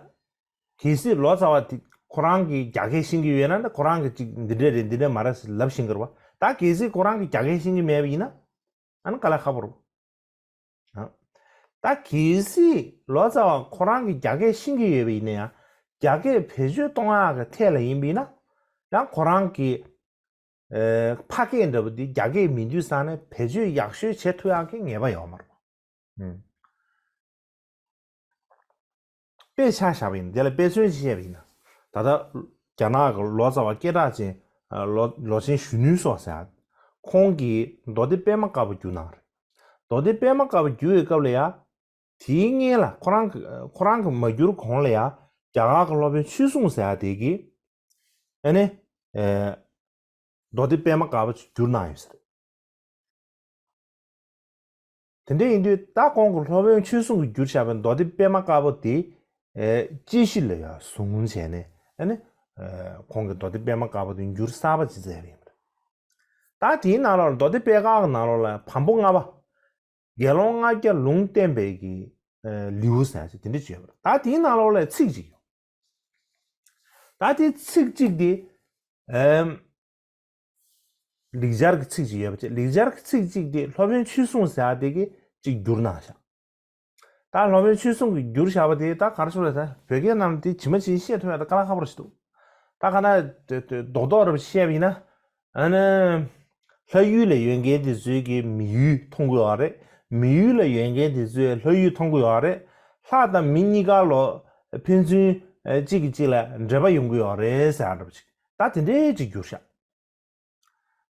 གལ་སྲིད་ལོ་ཙཱ་བ་དེ་ཁོ་རང་གིས་རྒྱ་སྐད་ཤེས་ཀྱི་ཡོད་ན་ནི་ཁོ་རང་གིས་ཅིག་འདི་འདྲ་རེད་འདི་འདྲ་མ་རེད་ཟེར་ལབ་ཤེས་ཀྱི་རེད་བ། ད་གལ་སྲིད་ཁོ་རང་གིས་རྒྱ་སྐད་ཤེས་ཀྱི་མེད་པ་ཡིན་ན་ཨ་ནི་དཀའ་ལས་ཁག་པོ་རེད། ཨ། ད་གལ་སྲིད་ལོ་ཙཱ་བ་ཁོ་རང་གིས་རྒྱ་སྐད་ཤེས་ཀྱི་ཡོད་པ་ཡིན་ན་ཡང་རྒྱ་སྐད་བེད་སྤྱོད་གཏོང་ཡག་གི་ཐད་ལ་ཡིན་པ་ཡིན་ན་ཡང་ཁོ་རང་གིས་ཨེ་ཕ་སྐད་འདྲ་པོ་འདི་རྒྱ་སྐད་མིན་དུས་ཙང་ནས་བེད་སྤྱོད་ཡག་ཤོས་བྱེད་ཐུབ་ཡག་གི་ངེས་པ་ཡོད་མ་རེད། ཨུམ། དཔེ་ཆ་བཞག་པ་ཡིན་ན། དེ་ལ་དཔེ་མཚོན་ཅིག་བཤད་པ་ཡིན་ན། ད་ལྟ་རྒྱ་ནག་གི་ལོ་ཙཱ་བ་སྐད་གྲགས་ཅན་ལོ་ལོ་ཆེན་གཞོན་ནུའི་སོགས་ཟེར་ཡ། ཁོང་གིས་མདོ་སྡེ་པད་མ་དཀར་པོ་བསྒྱུར་གནང་རེད། མདོ་སྡེ་པད་མ་དཀར་པོ་བསྒྱུར་བའི་སྐབས་ལ་ཡ། དེའི་སྔོན་ལ་ཁོ་རང་གི་ཁོ་རང་གི་མ་བསྒྱུར་གོང་ལ་ཡ། རྒྱ་གར་གྱི་སློབ་དཔོན་ཆོས་སྲུང་ཟེར་ཡ་དེ་གིས། ཨ་ནི། ཨེ། མདོ་སྡེ་པད་མ་དཀར་པོ་བསྒྱུར་གནང་ཡོད་ཟེར། དེ་འདྲ་ཡིན་དུས་ད་ཁོང་གི་སློབ་དཔོན་ཆོས་སྲུང་གིས་བསྒྱུར་བཞག་པའི་མདོ་སྡེ་པད་མ་དཀར་པོ་དེ། ཨེ། དཔྱད་གཞི་ལ་ཡ་བཟུང་བྱས་ནས། ཨ་ནི། ཨེ། ཁོང་གིས་མདོ་སྡེ་པད་མ་དཀར་པོ་དེ་འགྱུར་གསར་པ་ཅིག་མཛད་པ་ཡིན་པ་རེད། ད་དེའི་ནང་ལོགས་ལ་མདོ་སྡེ་པད་དཀར་གྱི་ནང་ལོགས་ལ་བམ་པོ་ལྔ་པ། དགེ་སློང་ལྔ་བརྒྱ་ལུང་བསྟན་པའི་གི། ཨེ། ལེའུ་ཟེར་ཡ་ཅིག་དེ་འདྲ་ཅིག་ཡོད་པ་རེད། ད་དེའི་ནང་ལོགས་ལ་ཚིག་ཅིག་ཡོད། ད་དེ་ཚིག་གཅིག་དེ། ཨེམ། ལེགས་སྦྱར་གྱི་ཚིག་ཅིག་ཡོད་པ་ཅིག་ལེགས་སྦྱར་གྱི་ཚིག་གཅིག་དེ་སློབ་དཔོན་ཆོས་སྲུང་ཟེར་ཡ་དེ་གིས་ཅིག་བསྒྱུར་གནང་བཞག་ད་སློབ་དཔོན་ཆོས་སྲུང་གིས་བསྒྱུར་བཞག་པ་དེ་ད་ག་རེ་ཟེར་དགོས་རེད། ད་བོད་སྐད་ནང་དེ་ཇི་མ་ཇི་བཞིན་བཤད་ཐུབ་ཡ་ད་དཀའ་ལས་ཁག་པོ་རེད་ཞིག་འདུག་ད་ག་ན་དེ་དེ་རྡོག་རྡོག་རེ་བཤད་པ་ཡིན་ན། ཨ་ནི། ལྷ་ཡུལ་ལ་ཡོད་མཁན་དེ་ཚོས་ཀྱི་མི་ཡུལ་མཐོང་གི་ཡོད་རེད། མི་ཡུལ་ལ་ཡོད་མཁན་དེ་ཚོས་ལྷ་ཡུལ་མཐོང་གི་ཡོད་རེད། ལྷ་དང་མི་གཉིས་ཀ་ལོ་ཕན་ཚུན་གཅིག་གིས་གཅིག་ལ་འབྲེལ་བ་ཡོང་གི་ཡོད་རེད་ཟེར་ཡ་འདྲ་པོ་ཅིག་ད་དེ་འདྲའི་ཅིག་བསྒྱུར་བཞག་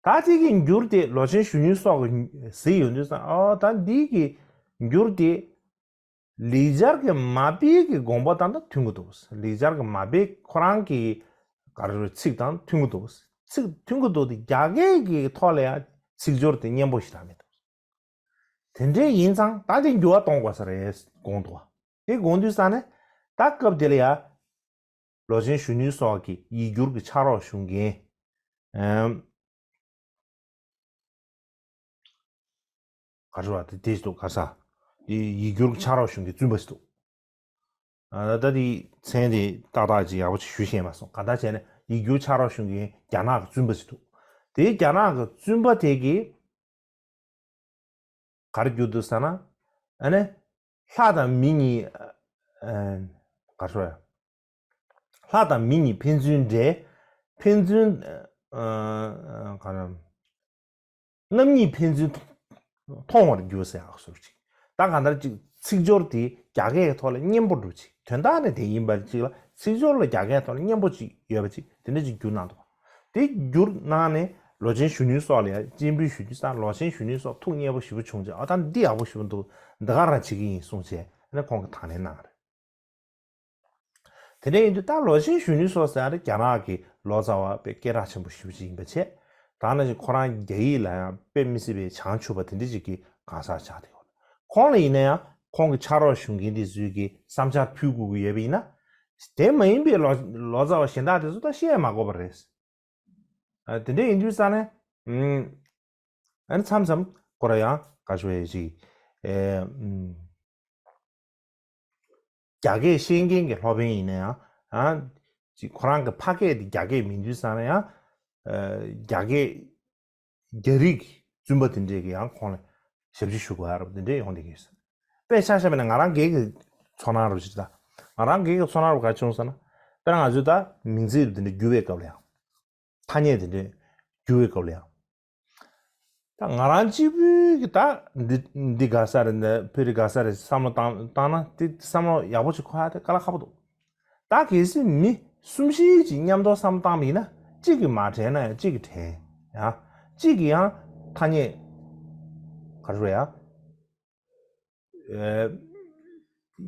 ད་དེ་གི་འགྱུར་དེ་ལོ་ཆེན་གཞོན་ནུའི་སོགས་ཀྱིས་གཟིགས་ཡོང་དུས་ཙང་། ཨོ་ད་འདི་གི་འགྱུར་དེ་ལེགས་སྦྱར་གྱི་མ་དཔེ་གི་དགོངས་པ་དང་ད་མཐུན་གྱི་འདུག་ལེགས་སྦྱར་གྱི་མ་དཔེ་ཁོ་རང་གི་ག་རེ་ཚིག་དང་མཐུན་གྱི་འདུག་ཚིག་མཐུན་གྱི་འདུག་དེ་རྒྱ་སྐད་ཀྱི་ཐོག་ལ་ཡང་ཚིག་སྦྱོར་དེ་སྙན་པོ་ཞིག་ད་མི་འདུག་དེ་འདྲའི་ཡིན་ཙང་ད་དེ་འགྱུར་བ་གཏོང་དགོས་ས་རེད་དགོངས་འདུག་དེ་དགོངས་དུས་ཙང་ནས་ད་སྐབས་དེ་ལ་ཡ། ལོ་ཆེན་གཞོན་ནུའི་སོགས་ཀྱི་ཡིག་སྒྱུར་གྱི་ཕྱག་རོགས་ཞུ་མཁན། ཨམ། ག་རེ་བ་དེ་དེ་ཞིག་འདུག་ག་ས། ཡི་ཡིག་སྒྱུར་གྱི་ཕྱག་རོགས་ཞུ་མཁན་བཙུན་པ་ཞིག་འདུག་ཨ་ད་དེ་མཚན་དེ་ཏག་ཏག་ཅིག་ཡག་པོ་ཅིག་ཞུ་ཤེས་མ་སོང་། གང་ལྟར་བྱས་ན་ཡིག་སྒྱུར་ཕྱག་རོགས་ཞུ་མཁན་རྒྱ་ནག་གི་བཙུན་པ་ཞིག་འདུག་དེའི་རྒྱ་ནག་གི་བཙུན་པ་དེ་གིས། ག་རེ་བསྒྱུར་འདུག་ཟེར་ན། ཨ་ནི། ལྷ་དང་མི་གཉིས། ཨ། ག་རེ་ཟེར། ལྷ་དང་མི་གཉིས་ཕན་ཚུན་འབྲེལ། ཕན་ཚུན། ཨ། ག་རེ། རྣམ་གཉིས་ཕན་ཚུན་མཐོང་བར་འགྱུར་ཟེར་ཡག་བཟོ་ཅིག་ད་གང་ལྟར་ཅིག་ཚིག་སྦྱོར་དེ་རྒྱ་སྐད་ཀྱི་ཐོག་ལ་སྙན་པོ་འགྲོ་ཅིག་དོན་དག་ནི་དེ་ཡིན་པ་ཅིག་ལ་ཚིག་སྦྱོར་ལ་རྒྱ་སྐད་ཐོག་ལ་སྙན་པོ་ཅིག་ཡོད་པ་ཅིག་དེ་འདྲ་ཅིག་བསྒྱུར་གནང་འདུག་དེ་བསྒྱུར་གནང་ནས་ལོ་ཆེན་གཞོན་ནུའི་སོགས་ལ་ཡང་སྤྱན་འབུལ་ཞུ་རྒྱུ་དང་། ལོ་ཆེན་གཞོན་ནུའི་སོགས་ཐུགས་མཉེས་པོ་ཞེ་པོ་བྱུང་རྗེས། ཨ་ད་འདི་ཡག་པོ་ཞེ་པོ་འདུག་འདི་ག་རང་བྱེད་ཀྱི་ཡིན་གསུངས་རྗེས། ཨ་ནི་ཁོང་གིས་དང་ལེན་གནང་རེད། དེ་འདྲ་ཡིན་དུས་ད་ལོ་ཆེན་གཞོན་ནུའི་སོགས་ཟེར་ཡ་རེད། རྒྱ་ནག་གི་ལོ་ཙཱ་བ་དཔེ་སྐད་གྲགས་ཆེན་པོ་ཞེ་པོ་ཅིག་ཡིན་པ་བྱས། ད་ནང་བཞིན་ཁོ་རང་རྒྱ་ཡིག་ལ་ཡང་དཔེ་མི་སྲིད་པའི་བྱང་ཆུབ་པ་དེ་འདྲ་ཅིག་གི་གང་ཟག་ཆགས་བསྡད་ཡོད། ཁོང་ལ་ཡིན་ན་ཡང་ཁོང་གི་ཕྱག་རོགས་ཞུ་མཁན་དེ་ཚོས་ཀྱི་བསམ་འཆར་ཕུལ་དགོས་ཀྱི་ཡོད་པ་ཡིན་ན། དེ་མ་ཡིན་པའི་ལོ་ལོ་ཙཱ་བ་གཞན་དག་དེ་ཚོ་ད་བཤད་མ་དགོས་པ་རེད། ཨ། དེ་འདྲ་ཡིན་དུས་ཙང་ནས། ཨ་ནི་མཚམས་མཚམས་ཁོ་རང་ཡང་ག་ཞུ་ཡས་ཅིག་ཨེ། རྒྱ་སྐད་ཤེས་མཁན་གྱི་སློབ་དཔོན་ཡིན་ན་ཡང་། ཨ། ཅིག་ཁོ་རང་གི་ཕ་སྐད་དེ་རྒྱ་སྐད་མིན་དུས་ཙང་ནས་ཡང་། ཨ། རྒྱ་སྐད། རྒྱ་རིགས་བཙུན་པ་དེ་འདྲས་ཀྱིས་ཡང་ཁོང་ལ་ཞབས་ཕྱི་ཞུ་དགོས་ཡ་རབས་དེ་འདྲས་ཡོང་བསྡད་ཀྱི་ཡོད་ས། དཔེ་ཆ་བཞག་པ་ཡིན་ན་ང་རང་སྒེར་གྱི་ཚོར་སྣང་རུ་ཞིག་ད། ང་རང་སྒེར་གྱི་ཚོར་སྣང་རུ་ག་བྱུང་ཟེར་ན། དཔེར་ན་ང་ཚོས་ད་མིང་ཚིག་རུ་དེ་འདྲས་བསྒྱུར་བའི་སྐབས་ལ་ཡང་། ཐ་སྙད་དེ་འདྲས་བསྒྱུར་བའི་སྐབས་ལ་ཡང་། ད་ང་རང་གཅིག་པུས་ཀྱི་ད་འདི་འདི་དགའ་ས་རེད། འདི་བོད་རིགས་དགའ་ས་རེད་བསམ་བློ་བཏང་བཏང་ན། དེ་བསམ་བློ་ཡག་པོ་ཅིག་འཁོར་ཡ་དེ་དཀའ་ལས་ཁག་པོ་འདུག་ད་གལ་སྲིད་མི་གསུམ་བཞི་ཅིག་མཉམ་དུ་བསམ་བློ་བཏང་བ་ཡིན་ན། གཅིག་གིས་མ་དྲན་ན་ཡང་གཅིག་གིས་དྲན་ཡ། གཅིག་གིས་ཡང་ཐ་སྙད་ག་རེ་རེད་ཡ། ཨེ།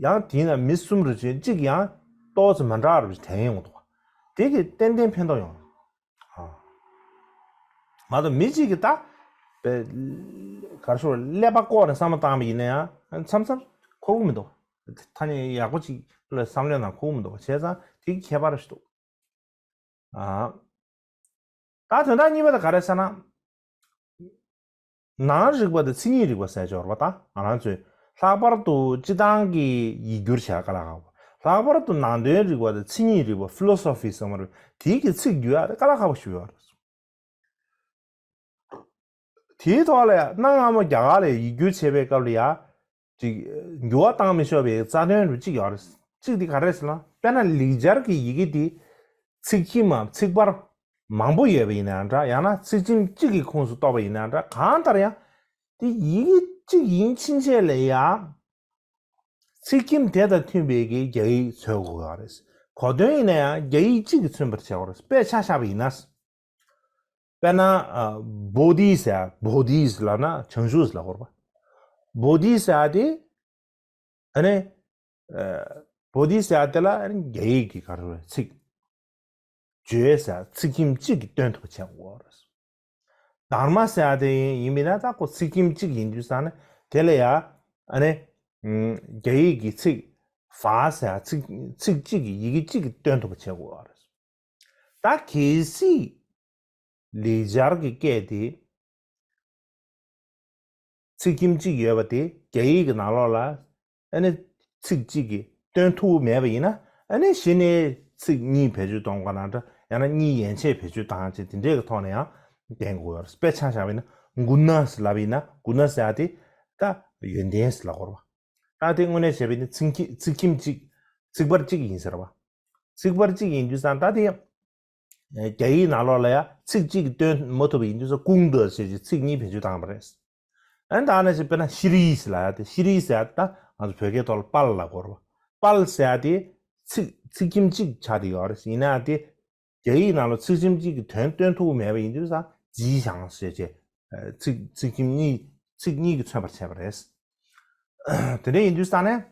ཡང་དེ་ཡིན་ན་མི་གསུམ་རེ་བྱས་གཅིག་གིས་ཡང་ཏོག་ཙམ་མ་འདྲ་བ་རེ་དྲན་ཡོང་འདུག་དེ་གིས་ཏན་ཏན་ཕན་ཐོགས་ཡོང་། ཨ། མ་གཏོགས་མི་གཅིག་གིས་ད། པའི། ག་རེ་ཞུ། ཀླད་པ་བཀོག་ནས་བསམ་བློ་བཏང་བ་ཡིན་ན་ཡང་མཚམས་མཚམས་འཁོར་གི་མི་འདུག་ཐ་སྙད་ཡག་པོ་ཅིག་ལ་བསམ་བློ་ནང་འཁོར་གི་མི་འདུག་བྱས་ཙང་དེ་གི་ཁྱད་པར་ཞིག་འདུག་ཨ། ད་དོན་དག་གཉིས་པ་དེ་ག་རེ་ཟེར་ན། ནང་རིག་པ་དང་མཚན་ཉིད་རིག་པ་ཟེར་ཅིག་ཡོད་རེད་པ། ད་ང་རང་ཚོས་ལྷག་པར་དུ་སྤྱིར་བཏང་གི་ཡིག་སྒྱུར་བྱ་དཀའ་ལས་ཁག་པ། ལྷག་པར་དུ་ནང་དོན་རིག་པ་དང་མཚན་ཉིད་རིག་པ། ཕི་ལོ་སོ་ཕི་ཟེར་བ་རེད། དེའི་གི་ཚིག་བསྒྱུར་ཡ་དེ་དཀའ་ལས་ཁག་པོ་ཞིག་ཡོད་རེད། དེའི་ཐོག་ལ་ཡང་གནའ་སྔ་མོ་རྒྱ་གར་ལ་ཡིག་སྒྱུར་བྱེད་པའི་སྐབས་ལ་ཡང་། ཅིག་འགྱུར་བ་བཏང་མི་ཆོག་པའི་རྩ་དོན་རུ་གཅིག་ཡོད་རེད། གཅིག་དེ་ག་རེ་ཟེར་ན། དཔེར་ན་ལེགས་སྦྱར་གྱི་ཡི་གེ་དེ་ཚིག་ཁྱིམ་མམ་ཚིག་བར་མང་པོ་ཡོད་པ་ཡིན་ན་འདྲ། ཡང་ན་ཚིག་ཁྱིམ་གཅིག་གི་ཁོངས་སུ་གཏོགས་པ་ཡིན་ན་འདྲ། གང་ལྟར་ཡང་དེ་ཡི་གེ་གཅིག་ཡིན་ཕྱིན་ཆད་ལ་ཡང་ ཚིག་ཁྱིམ་དེ་དང་མཐུན་པའི་གི་རྒྱ་ཡིག་འཚོལ་དགོས་ཡོད་རེད། གོ་དོན་ཡིན་ན་ཡང་རྒྱ་ཡིག་གཅིག་གིས་མཚོན་པར་བྱེད་དགོས་རེད། དཔེ་ཆ་བཞག་པ་ཡིན་ན། དཔེར་ན། ཨ། བོ་དྷི་ཟེར་ཡ། བོ་དྷི་ཟེར་ལབ་ན་བྱང་ཆུབ་ཟེར་ལབ་དགོས་རེད་པ། བོ་དྷི་ཟེར་ཡ་དེ། ཨ་ནི། ཨ། བོ་དྷི་ཟེར་ཡ་དེ་ལ་ཨ་ནི་རྒྱ་ཡིག་གི་ག་རེ་ཟེར། ཚིག་བརྗོད་ཟེར་ཡ་ཚིག་ཁྱིམ་གཅིག་གིས་སྟོན་ཐུབ་པ་བྱེད་དགོས་རེད། དྷརྨ་ཟེར་ཡ་དེ་ཡིན་ཡིན་མིན་ན་ད་ཁོ་ཚིག་ཁྱིམ་གཅིག་ཡིན་དུས་ཙང་ནས་དེ་ལ་ཡ། ཨ་ནི། ཨམ། རྒྱ་ཡིག་གི་ཚིག་བྷ་ཟེར་ཡ་ཚིག་ཚིག་གཅིག་གིས་ཡི་གེ་གཅིག་གིས་སྟོན་ཐུབ་པ་བྱེད་དགོས་རེད། ད་གལ་སྲིད་ལེགས་སྦྱར་གྱི་སྐད་དེ་ཚིག་ཁྱིམ་གཅིག་ཡོད་པ་དེ་རྒྱ་ཡིག་གི་ནང་ལོགས་ལ་ཨ་ནི་ཚིག་གཅིག་གིས་སྟོན་ཐུབ་མེད་པ་ཡིན་ན། ཨ་ནི་གཞི་ནས་ཚིག་གཉིས་བེད་སྤྱོད་གཏོང་དགོས་ན་འདྲ། ཡང་ན་གཉིས་ཡན་ཆད་བེད་སྤྱོད་བཏང་བྱས་དེ་འདྲའི་གི་ཐོག་ནས་ཡང་བསྟན་དགོས་ཡོད་རེད། དཔེ་ཆ་བཞག་པ་ཡིན་ན་གུ་ཎ་ཟེར་ལབ་པ་ཡིན་ན། གུ་ཎ་ཟེར་ཡ་དེ་ད་ཡོན་ཏན་ཟེར་ལབ་དགོས་རེད་པ། ད་དེ་དངོས་གནས་བྱས་པ་ཡིན་ན་ཚིག་ཁྱི་ཚིག་ཁྱིམ་གཅིག་ཚིག་བར་གཅིག་ཡིན་ཟེར་བ། ཚིག་བར་གཅིག་ཡིན་དུས་ཙང་ད་དེ། ཨེ། རྒྱ་ཡིག་ནང་ལོགས་ལ་ཡ་ཚིག་གཅིག་གིས་སྟོན་མ་ཐུབ་པ་ཡིན་དུས་ཙང་ཀུང་ཏེ་ཞེས་བྱས་ཚིག་གཉིས་བེད་སྤྱོད་བཏང་བ་རེད། ཨ་ནི་ད་ནང་བཞིན་དཔེར་ན་ཤྲཱི་ཟེར་ལབ་ཡ་དེ། ཤྲཱི་ཟེར་ཡ་ད་ང་ཚོ་བོད་སྐད་ཐོག་ལ་དཔལ་ལབ་དགོས་རེད་པ། དཔལ་ཟེར་ཡ་དེ་ཚིག་ཚིག་ཁྱིམ་གཅིག་ཆགས་བསྡད་ཡོད་རེད། ཡིན་ན་ཡང་དེ་རྒྱ་ཡིག་ནང་ལ་ཚིག་ཁྱིམ་གཅིག་གི་དོན་སྟོན་ཐུབ་མེད་པ་ཡིན་དུས་ཙང་ཛི་ཞང་ཞེས་བྱས། ཨ། ཚིག་ཚིག་ཁྱིམ་གཉིས་ཚིག་གཉིས་ཀྱིས་མཚོན་པར་བྱས་པ་རེད། དེ་འདྲ་ཡིན་དུས་ཙང་ནས།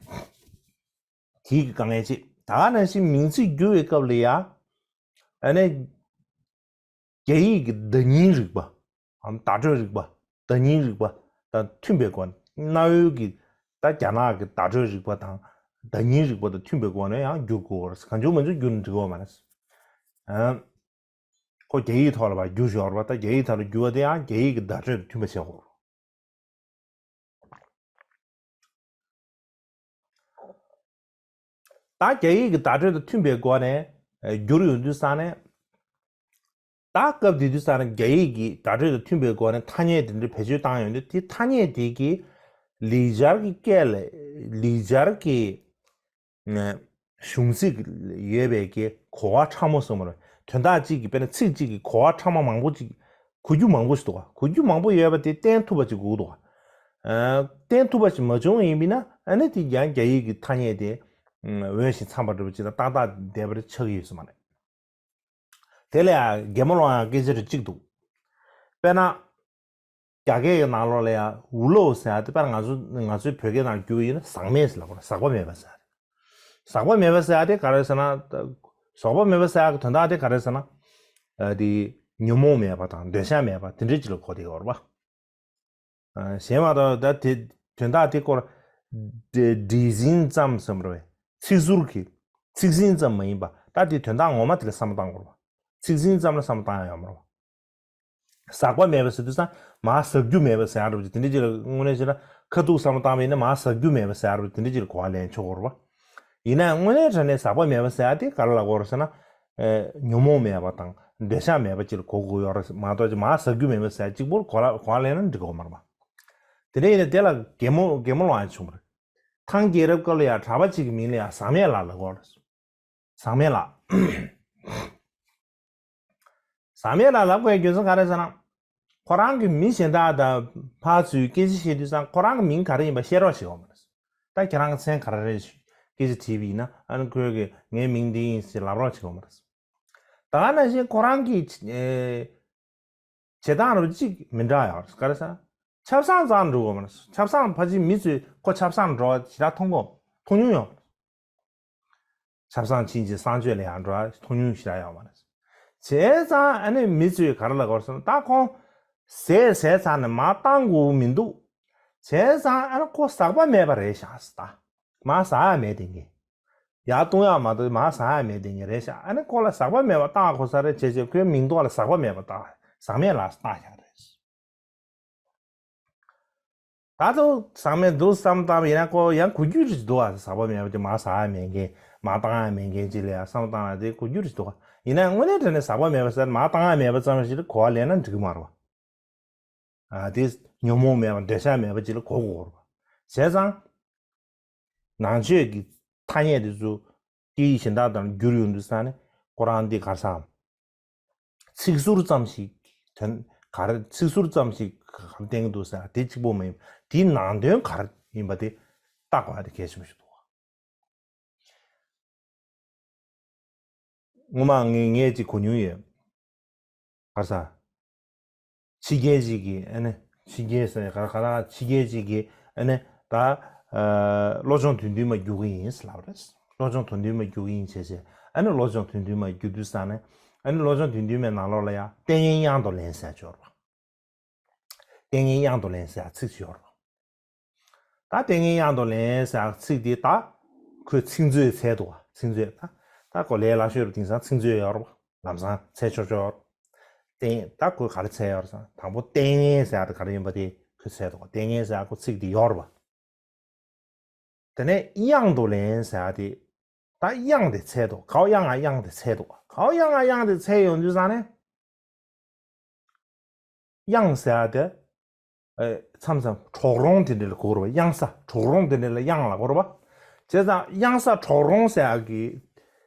དེའི་གི་དཀའ་ངལ་ཅིག་ད་ག་ནང་བཞིན་མིང་ཚིག་བསྒྱུར་བའི་སྐབས་ལ་ཡ། ཨ་ནི། རྒྱ་ཡིག་གི་བརྡ་རྙིང་རིག་པ། ཨམ། བརྡ་སྤྲོད་རིག་པ། བརྡ་རྙིང་རིག་པ་དང་མཐུན་པའི་སྒོ་ནས། གནའ་བོའི་གི་ད་རྒྱ་ནག་གི་བརྡ་སྤྲོད་རིག་པ་དང་བརྡ་རྙིང་རིག་པ་དང་མཐུན་པའི་སྒོ་ནས་ཡང་བསྒྱུར་དགོས་པ་རེད། གང་བྱུང་མང་བྱུང་བསྒྱུར་ན་འགྲིག་གི་ཡོད་མ་རེད། ཨམ། ཁོ་རྒྱ་ཡིག་ཐོག་ལ་ཕར་བསྒྱུར་ཡོད་རེད་པ། ད་རྒྱ་ཡིག་ཐོག་ལ་བསྒྱུར་བ་དེ་ཡང་རྒྱ་ཡིག་གི་བརྡ་སྤྲོད་དང་མཐུན་པ་བྱེད་དགོས་རེད། ད་རྒྱ་ཡིག་གི་བརྡ་སྤྲོད་དང་མཐུན་པའི་སྒོ་ནས། ཨ། བསྒྱུར་ཡོང་དུས་ཙང་ནས། ད་སྐབས་དེ་དུས་ཙང་ནས་རྒྱ་ཡིག་གི་བརྡ་སྤྲོད་དང་མཐུན་པའི་སྒོ་ནས་ཐ་སྙད་དེ་འདྲ་བེད་སྤྱོད་བཏང་ཡོང་དུས། དེ་ཐ་སྙད་དེ་གི་ལེགས་སྦྱར་གྱི་སྐད་ལ། ལེགས་སྦྱར་གྱི་གཞུང་ཚིག་ཡོད་པའི་གི་གོ་བ་ཕྲ་མོ་ཟེར་མ་རེད། དོན་དག་གཅིག་གི། དཔེར་ན་ཚིག་གཅིག་གི་གོ་བ་ཕྲ་མོ་མང་པོ་ཅིག་གོ་རྒྱུ་མང་པོ་ཞིག་འདུག་ག་གོ་རྒྱུ་མང་པོ་ཡོད་པ་དེ་བསྟན་ཐུབ་པ་ཅིག་དགོས་འདུག་ག་ཨ། བསྟན་ཐུབ་པ་ཞིག་མ་བྱུང་བ་ཡིན་པ་ཡིན་ན། ཨ་ནི་དེ་ཡང་རྒྱ་ཡིག་གི་ཐ་སྙད་དེ། ཨ། འོས་ཤིང་འཚམས་པ་འདྲ་པོ་ཅིག་དང་ཏག་ཏག་བསྡད་པ་རེད། ཆགས་ཀྱི་ཡོད་ས་མ་རེད། དེ་ལ་ཡང་གད་མོ་སློང་ཡག་སྐད་ཆ་རེ་གཅིག་འདུག་དཔེར་ན། རྒྱ་སྐད་ཀྱི་ནང་ལོགས་ལ་ཡང་ཝུ་ལོ་ཟེར་ཡ་དེ། དཔེར་ན་ང་ཚོ་ང་ཚོའི་བོད་སྐད་ནང་བསྒྱུར་བ་ཡིན་ན་ཟག་མེད་ཟེར་ལབ་དགོས་རེད། ཟག་པ་མེད་པ་ཟེར་ཡ་དེ། ཟག་པ་མེད་པ་ཟེར་ཡ་དེ་ག་རེ་ཟེར་ན། ཟག་པ་མེད་པ་ཟེར་ཡ་གི་དོན་དག་དེ་ག་རེ་ཟེར་ན། ཨ། དེ་ཉོན་མོངས་མེད་པ་དང་འདོད་ཆགས་མེད་པ་དེ་འདྲའི་ཅིག་ལ་གོ་བསྡད་ཡོད་རེད་པ། ཨ། གཞན་མ་གཏོགས་ད་དེ་དོན་དག་དེ་སྐོར་བྲེ་བྲེལ་ཟིང་ཙམ་ཟེར་བ་རེད་པས། ཚིག་ཟུར་གྱི་ཚིག་ཟིང་ཙམ་མ་ཡིན་པ། ད་དེ་དོན་དག་ངོ་མ་དེ་ལ་བསམ་བློ་བཏང་དགོས་རེད་པ། ཚིག་ཟིང་ཙམ་ལ་བསམ་བློ་བཏང་ཡ་ཡོད་མ་རེད་པ། ཟག་པ་མེད་པ་ཟེར་དུས་ཙང་མར་ཟག་རྒྱུ་མེད་པ་ཟེར་ཡ་འདྲ་པོ་ཅིག་དེ་འདྲ་ཅིག་ལ། དངོས་གནས་བྱས་ན་ཁ་ཐུག་བསམ་བློ་བཏང་བ་ཡིན་ན་མར་ཟག་རྒྱུ་མེད་པ་ཟེར་ཡ་འདྲ་པོ་དེ་འདྲ་ཅིག་ལ་གོ་བ་ལེན་ཆོག་གི་རེད་པ། ཡིན་ན་ཡང་དངོས་གནས་དྲང་གནས་ཟག་པ་མེད་པ་ཟེར་ཡ་དེ་ག་རེ་ལབ་དགོས་རེད་ཟེར་ན། ཨ། ཉོན་མོངས་མེད་པ་དང་འདོད་ཆགས་མེད་པ་ཅིག་ལ་གོ་དགོས་ཡོད་རེད་མ་གཏོགས། ཅིག་མར་ཟག་རྒྱུ་མེད་པ་ཟེར་ཡ་གཅིག་པོར་གོ་ལ་གོ་བ་ལེན་ན་འགྲིག་གི་ཡོད་མ་རེད་པ། དེ་འདྲ་ཡིན་ན་དེ་ལ་གད་མོ་གད་མོ་སློང་ཡ་བྱུང་བ་རེད། ཐང་རྒྱལ་རབས་སྐབས་ལ་ཡང་གྲྭ་པ་གཅིག་གི་མིང་ལ་ཡང་ཟག་མེད་ལགས་ལབ་ཀྱི་ཡོད་རེད། ཟག་མེད་ལགས། ཟག་མེད་ལགས་ལབ་དགོས་རྒྱུ་མཚན་ག་རེ་ཟེར་ན། ཁོ་རང་གི་མི་གཞན་དག་དང་ཕར་ཚུར་སྐད་ཆ་བཤད་དུས་ཙང་ཁོ་རང་གི་མིང་ག་རེ་ཡིན་པ་བཤད་རོགས་བྱེད་ཀྱི་ཡོད་མ་རེད། ད་ཁྱེད་རང་གི་མཚན་ག་རེ་རེད་ཟེར་སྐད་ཆ་དྲིས་པ་ཡིན་ན། ཨ་ནི་ཁོས་གི་ངའི་མིང་འདི་ཡིན་ཟེར་ལབ་རོགས་བྱེད་ཀྱི་ཡོད་མ་རེད། ད་ག་ནང་བཞིན་ཁོ་རང་གི་ཨེ་བྱེད་སྟངས་རུ་གཅིག་མི་འདྲ་ཡོད་རེད། ག་རེ་ཟེར་ན། ཆབ་གསང་རྩར་འགྲོ་དགོས་མ་རེད། ཆབ་གསང་ཕལ་ཆེར་མི་ཚོས་ཁོ་ཆབ་གསང་འགྲོ་བ་ཞེ་དྲག་མཐོང་གོ་མཐོང་མྱོང་ཡོད་མ་རེད། ཆབ་གསང་ཕྱིན་ཅིང་གསང་སྤྱོད་ལ་ཡང་འགྲོ་བ་མཐོང་མྱོང་ཞེ་དྲག་ཡོད་མ་རེད། བྱས་ཙང་ཨ་ནི་མི་ཚོས་ག་རེ་ལབ་དགོས་ཟེར་ན། ད་ཁོང་ཟས་ཟས་ཚར་ནས་མར་བཏང་དགོས་མི་འདུག་བྱས་ཙང་ཨ་ནི་ཁོ་ཟག་པ་མེད་པ་རེད་ཤག་ཟེར། ད་མར་ཟག་ཡ་མེད་དེ་ངས། ཡར་བཏུང་ཡག་མ་གཏོགས་མར་ཟག་ཡག་མེད་དེ་ངས་རེད་ཤག་ཨ་ནི་ཁོ་ལ་ཟག་པ་མེད་པ་བཏགས་དགོས་ས་རེད་བྱས་བྱས་ཁོའི་མིང་ཐོག་ལ་ཟག་པ་མེད་པ་བཏགས། ཟག་མེད་ལགས་བཏགས་བཞག་རེད། ད་དུང་ཟག་མེད་འདུག་བསམ་བཏང་བ་ཡིན་ན་ཁོ་ཡང་གོ་རྒྱུ་རེ་འདུག་ཨ། ཟག་པ་མེད་པ་དེ་མར་ཟག་ཡག་མེད་མཁན། མར་བཏང་ཡག་མེད་མཁན་ཅིག་ལ་ཡང་བསམ་བཏང་ན་དེ་གོ་རྒྱུ་རེ་འདུག་ཨ། ཡིན་ན་དངོས་གནས་དྲང་གནས་ཟག་པ་མེད་པ་ཟེར་མར་བཏང་ཡག་མེད་པ་ཙམ་ཞིག་ལ་གོ་བ་ལེན་ན་འགྲིག་གི་མ་རེད་པ། ཨ། དེ་ཉོན་མོངས་མེད་པ་འདོད་ཆགས་མེད་པ་ཅིག་ལ་གོ་དགོས་རེད་པ། བྱས་ཙང་ནང་ཆོས་ཀྱི་ཐ་སྙད་དེ་ཚོ་སྐད་ཡིག་གཞན་དག་དང་བསྒྱུར་ཡོང་དུས་ཙང་ནས་ཁོ་རང་འདི་ག་རེ་ཟེར། ཚིག་ཟུར་ཙམ་ཞིག་དོན་ག་རེ། ཚིག་ཟུར་ཙམ་ཞིག་ག་རེ་བསྟན་གྱི་འདུག་ཟེར་དེ་གཅིག་པོ་མ་ཡིན་པ། དེའི་ནང་དོན་ག་རེ་ཡིན་པ་དེ་བརྟག་དགོས་ཡ་དེ་གལ་ཆེན་པོ་ཞིག་འདུག་སྔོན་མ་ངས་ངས་ཅིག་གོ་མྱོང་ཡོད། ག་རེ་ཟ། ཕྱི་རྒྱལ་ཅིག་གིས་ཨ་ནི་ཕྱི་རྒྱལ་ཟེར་ག་ག་ལ་ཕྱི་རྒྱལ་ཅིག་གིས་ཨ་ནི་ད་ཨ་སློབ་སྦྱོང་དོན་མཐུན་མ་རྒྱུག་གི་ཡིན་ཟེར་ལབ་པ་རེད། སློབ་སྦྱོང་དོན་མཐུན་མ་རྒྱུག་གི་ཡིན་བྱས་བྱས་ཨ་ནི་སློབ་སྦྱོང་དོན་མཐུན་མ་རྒྱུག་དུས་ཙང་ནས་ཨ་ནི་སློབ་སྦྱོང་དོན་མཐུན་མའི་ནང་ལོགས་ལ་ཡང་ལྟས་ངན་གཡང་དུ་ལེན་ཟེར་ཡ་ཅིག་ཡོད་རེད་པ། ལྟས་ངན་གཡང་དུ་ལེན་ཟེར་ཡ་ཚིག་ཅིག་ཡོད་རེད་པ། ད་ལྟས་ངན་གཡང་དུ་ལེན་ཟེར་ཚིག་འདི་ད་ཁོས་ཚིག་མཛོད་འཚོལ་འདུག་བ། ཚིག་མཛོད་ད་ད་ཁོ་ལས་སླ་ཤོས་རུ་དེང་སང་ཚིག་མཛོད་ཡོད་རེད་བ། ལམ་སང་འཚོལ་ཆོག་ཆོག་ཡོད་རེད། ད་ཁོས་ག་རེ་འཚོལ་ཡོད་རེད་ཟེར་ན་དང་པོ་ལྟས་ངན་ཟེར་ཡ་དེ་ག་རེ་ཡིན་པ་དེ་ཁོས་འཚོལ་འདུག་བ། ལྟས་ངན་ཟེར་ཡ་ཁོ་ཚིག་འདི་ཡོད་རེད་བ། དེ་ནས་གཡང་དུ་ལེན་ཟེར་ཡ་དེ་ད་གཡང་དེ་འཚོལ་འདུག་གའོ་གཡང་ང་གཡང་དེ་འཚོལ་འདུག་བ། གའོ་གཡང་ང་གཡང་དེ་འཚོལ་ཡོང་དུས་ཙང་ནས། གཡང་ཟེར་ཡ་དེ། ཨེ་མཚམས་མཚམས་གྲོག་རོང་དེ་འདྲ་ལ་གོ་ར་བ། གཡང་ས་གྲོག་རོང་དེ་འདྲ་ལ་གཡང་ལ་གོ་ར་བ། བྱས་ཙང་གཡང་ས་གྲོག་རོང་ཟེར་ཡ་གི་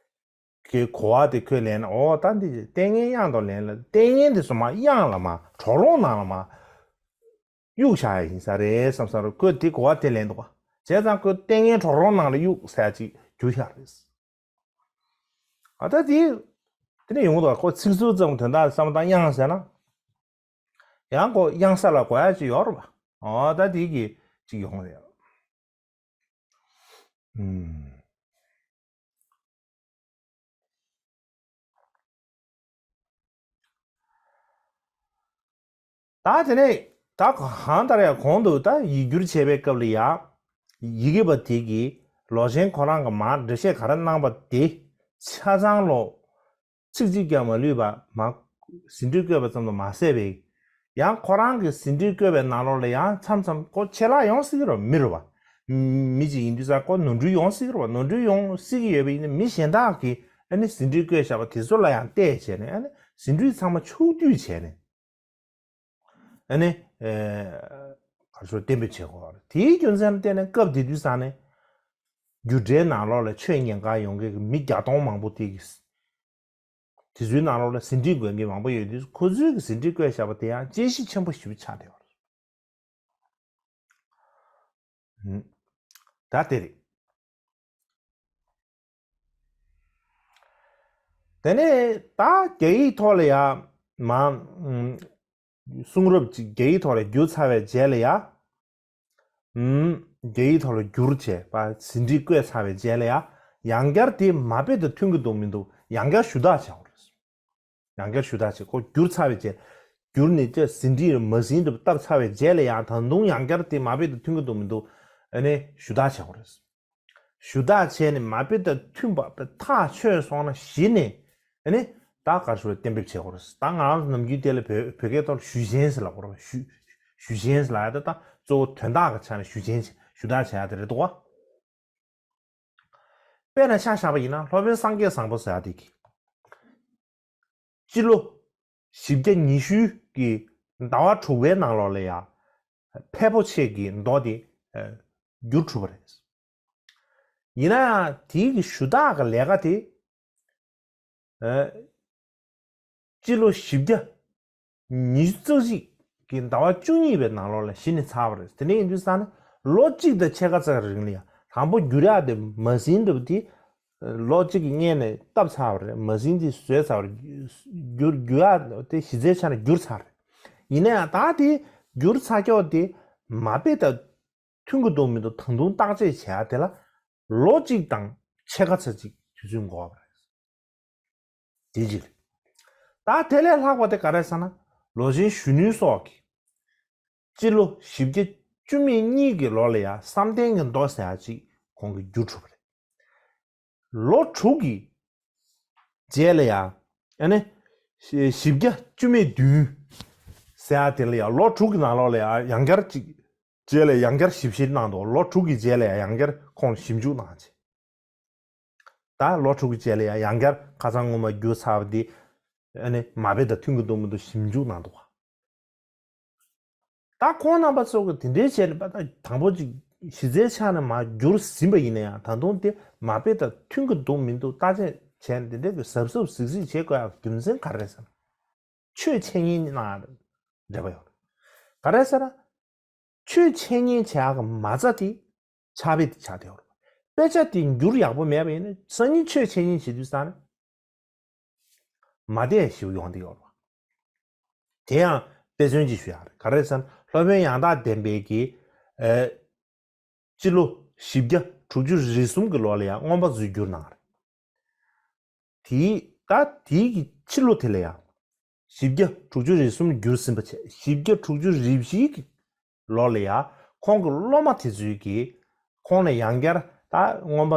གི་གོ་བ་དེ་ཁོས་ལེན་ན་ཨོ་ད་འདི་ལྟས་ངན་གཡང་དུ་ལེན་ལ་ལྟས་ངན་དེ་ཚོ་མ་གཡང་ལ་མ་གྲོག་རོང་ནང་ལ་མ་གཡུག་བཞག་ཡ་ཡིན་ས་རེད་བསམ་ས་རུ་ཁོས་དེ་གོ་བ་དེ་ལེན་འདུག་བ། བྱས་ཙང་ཁོས་ལྟས་ངན་གྲོག་རོང་ནང་ལ་གཡུག་ཟེར་ཡ་ཅིག་གྱུར་ཤག་རེད། ཨ་ད་དེ་དེ་ནས་ཡོང་འདུག་ཁོ་ཚིག་ཟུར་ཙམ་དོན་དག་བསམ་བཏང་གཡང་ཟེར་ན། ཡང་ཁོ་གཡང་ས་ལ་གོ་ཡ་ཅིག་ཡོད་རེད་པ། ཨོ་ད་དེ་གི་ཅིག་ཡོང་རེད། ཨུམ། ད་དེ་ནས་ད་གང་ལྟར་ཡང་གོང་དུ་ད་ཡིག་སྒྱུར་བྱས་པའི་སྐབས་ལ་ཡང་ཡི་གེ་པ་དེ་གིས་ལོ་ཆེན་ཁོ་རང་གི་མར་འགྲེལ་བཤད་ག་རེ་གནང་པ་དེ་ཆ་ཚང་ལོ། ཚིག་གཅིག་ཀྱང་མ་ལུས་པ་མ། ཟིན་བྲིས་བཀོད་པ་ཙམ་དུ་མ་ཟད་པའི། ཡང་ཁོ་རང་གི་ཟིན་བྲིས་བཀོད་པའི་ནང་ལོགས་ལ་ཡང་མཚམས་མཚམས་ཁོ་ཆད་ལྷག་ཡོང་སྲིད་ཀྱི་རེད་པ། མི་རེད་པ། མི་གཅིག་ཡིན་དུས་ཙང་ཁོ་ནོར་འཁྲུལ་ཡོང་སྲིད་ཀྱི་རེད་པ། ནོར་འཁྲུལ་ཡོང་སྲིད་ཀྱི་ཡོད་པ་ཡིན་ན་མི་གཞན་དག་གིས་ཨ་ནི་ཟིན་བྲིས་བཀོད་བཞག་པ་དེ་ཚོ་ལ་ཡང་བལྟས་བྱས་ནས་ཨ་ནི་ཟིན་བྲིས་ཚང་མ་ཕྱོགས་བསྡུས་བྱས་ནས། ཨ་ནི། ཨེ། ག་རེ་ཞུ་གཏན་འབེབས་བྱེད་དགོས་པ་རེད། དེའི་རྒྱུ་མཚན་ལ་བརྟེན་ནས་སྐབས་དེ་དུས་ཙང་ནས། རྒྱུགས་འབྲས་ནང་ལོགས་ལ་ཆོས་ཉན་གར་ཡོང་མཁན་གྱི་མི་བརྒྱ་སྟོང་མང་པོ་དེ་གིས། དེ་ཚོའི་ནང་ལོགས་ལ་ཟིན་བྲིས་འགོད་མཁན་མང་པོ་ཡོད་དུས་ཁོ་ཚོས་ཀྱི་ཟིན་བྲིས་བཀོད་བཞག་པ་དེ་ཡང་དཔྱད་གཞི་ཆེན་པོ་ཞེ་པོ་ཆགས་བསྡད་པ་རེད། ད་དེ་རེད། དེ་ནས་ད་རྒྱ་ཡིག་ཐོག་ལ་ཡ་མ། གསུང་རབ་ཅིག་རྒྱ་ཡིག་ཐོག་ལ་བསྒྱུར་ཚར་བའི་རྗེས་ལ་ཡ། རྒྱ་ཡིག་ཐོག་ལ་བསྒྱུར་བྱས་པ་ཟིན་བྲིས་བཀོད་ཚར་བའི་རྗེས་ལ་ཡ། ཡང་བསྐྱར་དེ་མ་དཔེ་དང་མཐུན་གྱི་འདུག་མི་འདུག་ཡང་བསྐྱར་ཞུ་དག་བྱ་དགོས་རེད། ཡང་བསྐྱར་ཞུ་དག་བྱེད་ཁོ་བསྒྱུར་ཚར་བའི་རྗེས། བསྒྱུར་ནས་ཅི་ཟིན་བྲིས་མ་ཟིན་དུ་བཏབ་ཚར་བའི་རྗེས་ལ་ཡང་ད་དུང་ཡང་བསྐྱར་དེ་མ་དཔེ་དང་མཐུན་གྱི་འདུག་མི་འདུག་ཨ་ནི་ཞུ་དག་བྱེད་དགོས་རེད། ཞུ་དག་བྱས་ནས་མ་དཔེ་དང་མཐུན་པ་ཐག་ཆོད་སོང་ན་གཞི་ནས་ཨ་ནི་ད་ག་རེ་ཞུ་གཏན་འབེབས་བྱེད་དགོས་རེད། ད་ང་རང་ཚོ་ནམ་རྒྱུན་དེ་ལ་བོད་བོད་སྐད་ཐོག་ལ་ཞུ་ཆེན་ཟེར་ལབ་དགོས་རེད། ཞུ་ཞུ་ཆེན་ཟེར་ལབ་ཡ་ད་ད་གཙོ་བོ་དོན་དག་གི་ཆ་ནས་ཞུ་ཆེན་ཞུ་དག་བྱ་ཡ་དེ་རེད་འདུག་བ། དཔེར་ན་ཆ་བཞག་པ་ཡིན་ན་སློབ་དཔོན་སངས་རྒྱས་བཟང་པོ་ཟེར་ཡ་དེ་གིས། སྤྱི་ལོ་བཞི་བརྒྱ་ཉི་ཤུ་གི་ཟླ་བ་དྲུག་པའི་ནང་ལོགས་ལ་ཡ། ཕལ་པོ་ཆེ་གི་མདོ་དེ་བསྒྱུར་གྲུབ་པ་རེད། ཡིན་ན་ཡང་དེའི་གི་ཞུ་དག་གི་ལས་ཀ་དེ། སྤྱི་ལོ་བཞི་བརྒྱ་ཉི་ཤུ་རྩ་གཅིག་གི་ཟླ་བ་བཅུ་གཉིས་པའི་ནང་ལོགས་ལ་གཞི་ནས་ཚར་བ་རེད། དེ་ནས་ཡིན་དུས་ཙང་ནས་ལོ་གཅིག་དང་ཕྱེད་ཀ་ཙམ་རིང་ལ་ཡང་དང་པོ་བསྒྱུར་ཡག་དེ་མ་ཟིན་འདྲ་པོ་དེ་ལོ་གཅིག་གི་སྔོན་ནས་བཏབ་ཚར་བ་རེད། མ་ཟིན་དེ་བཟོས་ཚར་བ་རེད། བསྒྱུར་བསྒྱུར་ཡག་དེ་གཞི་རྩའི་ཆ་ནས་བསྒྱུར་ཚར་རེད། ཡིན་ན་ཡང་ད་དེ་བསྒྱུར་ཚར་ཀྱོག་དེ་མ་དཔེ་དང་མཐུན་གྱི་འདུག་མི་འདུག་ད་དུང་བརྟག་དཔྱད་བྱེད་ཡག་དེ་ལ་ལོ་གཅིག་དང་ཕྱེད་ཀ་ཙམ་ཅིག་དུས་ཚོད་འགོར་བ་རེད། དེ་གཅིག་རེད། ད་དེ་ལས་ལྷག་པ་དེ་ག་རེ་ཟེར་ན། ལོ་ཆེན་གཞོན་ནུ་སོགས་ཀྱིས་སྤྱི་ལོ་བཞི་བརྒྱ་བཅུ་མེད་གཉིས་ཀྱི་ལོ་ལ་ཡང་བསམ་གཏན་གྱི་མདོ་ཟེར་ཡག་ཅིག་ཁོང་གིས་བསྒྱུར་གྲུབ་པ་རེད། ལོ་དྲུག་གི་རྗེས་ལ་ཡང་ཨ་ནི་བཞི་བརྒྱ་བཅུ་མེད་བདུན་ཟེར་ཡག་དེ་ལ་ཡང་ལོ་དྲུག་གི་ནང་ལོགས་ལ་ཡང་ཡང་བསྐྱར་ཅིག་རྗེས་ལ་ཡང་བསྐྱར་ཞིབ་བཤེར་གནང་འདུག་ལོ་དྲུག་གི་རྗེས་ལ་ཡང་ཡང་བསྐྱར་ཁོང་ཞིབ་འཇུག་གནང་བྱས། ད་ལོ་དྲུག་གི་རྗེས་ལ་ཡང་ཡང་བསྐྱར་ཁ་སང་སྔོན་མ་བསྒྱུར་ཚར་བ་འདི་ཨ་ནི་མ་དཔེ་དང་མཐུན་གྱི་འདུག་མི་འདུག་ཞིབ་འཇུག་གནང་འདུག་ད་ཁོང་རྣམ་པ་ཚོ་གི་དེ་འདྲའི་བྱས་ནས་པ་ད་དང་པོ་ཅིག་གཞི་རྩའི་ཆ་ནས་མར་བསྒྱུར་ཟིན་པ་ཡིན་ན་ཡང་ད་དུང་དེ་མ་དཔེ་དང་མཐུན་གྱི་འདུག་མི་འདུག་བརྟག་དཔྱད་བྱས་ནས་དེ་འདྲའི་གི་གཟབ་གཟབ་གཟིགས་གཟིགས་བྱེད་དགོས་ཡག་རྒྱུ་མཚན་ག་རེ་རེད་ཟེར་ན། ཆོས་འཆད་ཉན་གནང་ཡག་འབྲེལ་བ་ཡོད་རེད། ག་རེ་ཟེར་ན། ཆོས་འཆད་ཉན་བྱེད་ཡག་གི་མ་རྩ་དེ་ཕྱག་དཔེ་དེ་ཆགས་བསྡད་ཡོད་རེད། དཔེ་ཆ་དེ་འགྱུར་ཡག་པོ་མེད་པ་ཡིན་ན་སང་ཉིན་ཆོས་འཆད་ཉན་བྱེད་དུས་ཙང་ནས་ མ་བསྡད་ཞིག་ཡོང་བསྡད་ཡོད་རེད་བ། དེ་ཡང་དཔེ་མཚོན་ཅིག་ཞུ་ཡག་རེད། ག་རེ་ཟེར་ན་སློབ་དཔོན་ཡང་དག་བདེན་པའི་གི་ཨ་སྤྱི་ལོ་བཞི་བརྒྱ་དྲུག་ཅུ་རེ་གསུམ་གྱི་ལོ་ལ་ཡང་མངོན་པ་མཛོད་བསྒྱུར་གནང་བ་རེད། དེའི་ད་དེའི་གི་ཕྱི་ལོ་དེ་ལ་ཡང་བཞི་བརྒྱ་དྲུག་ཅུ་རེ་གསུམ་བསྒྱུར་ཟིན་པ་བྱས། བཞི་བརྒྱ་དྲུག་ཅུ་རེ་བཞིའི་གི་ལོ་ལ་ཡང་ཁོང་གི་སློབ་མ་དེ་ཚོས་ཀྱིས་ཁོང་ལ་ཡང་བསྐྱར་ད་མངོན་པ་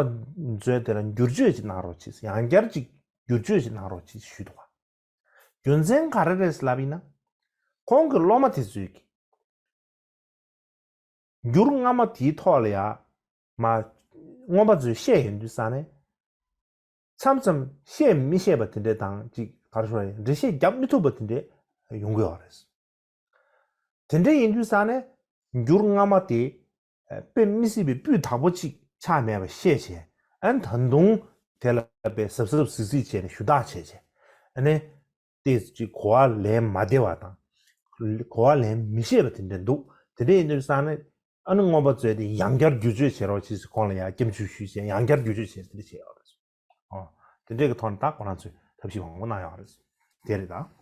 མཛོད་དེ་ལ་བསྒྱུར་བཅོས་ཅིག་གནང་རོགས་གྱིས། ཡང་བསྐྱར་ཅིག་བསྒྱུར་བཅོས་ཅིག་གནང་རོགས་གྱིས་ཞུས་འདུག་ག། རྒྱུ་མཚན་ག་རེ་རེད་ལབ་ཡིན་ན། ཁོང་གི་སློབ་མ་དེ་ཚོས་ཀྱིས་འགྱུར་སྔ་མ་དེའི་ཐོག་ལ་ཡང་མ་མངོན་པ་མཛོད་བཤད་ཡོང་དུས་ཙང་ནས། མཚམས་མཚམས་བཤད་མི་ཤེས་པ་དེ་འདྲས་དང་ཅིག་ག་རེ་ཞུ་དགོས་རེད། འགྲེལ་བཤད་རྒྱབ་མི་ཐུབ་པ་དེ་འདྲས་ཡོང་གི་ཡོད་རེད། དེ་འདྲ་ཡིན་དུས་ཙང་ནས་འགྱུར་སྔ་མ་དེ་དཔེ་མི་སྲིད་པའི་སྤུས་དག་པོ་ཅིག་ཆགས་མེད་པ་ཤེས་བྱས། ཨ་ནི་ད་དུང་དེ་ལ་དཔེ་གཟབ་གཟབ་གཟིགས་གཟིགས་བྱས་ནས་ཞུ་དག་བྱས་བྱས། ཨ་ནི་དེ་ཅིག་གོ་བ་ལེན་མ་བདེ་བ་དང་། གོ་བ་ལེན་མི་ཤེས་པ་དེ་འདྲ་འདུག། དེ་འདྲ་ཡིན་དུས་ཙང་ནས་ཨ་ནི་མངོན་པ་མཛོད་དེ་ཡང་བསྐྱར་བསྒྱུར་བཅོས་བྱེད་རོགས་གྱིས་ཟེར་ཁོང་ལ་ཡང་སྐྱབས་འཇུག་ཞུས་བྱས། ཡང་བསྐྱར་བསྒྱུར་བཅོས་བྱས། དེ་འདྲ་བྱས་ཡོད་རེད། ཨོ། དེ་འདྲས་ཀྱི་ཐོག་ནས་ད་ཁོ་རང་ཚོས་ཐབས་ཤེས་མང་པོ་གནང་ཡོད་རེད། དེ་རེད་ད།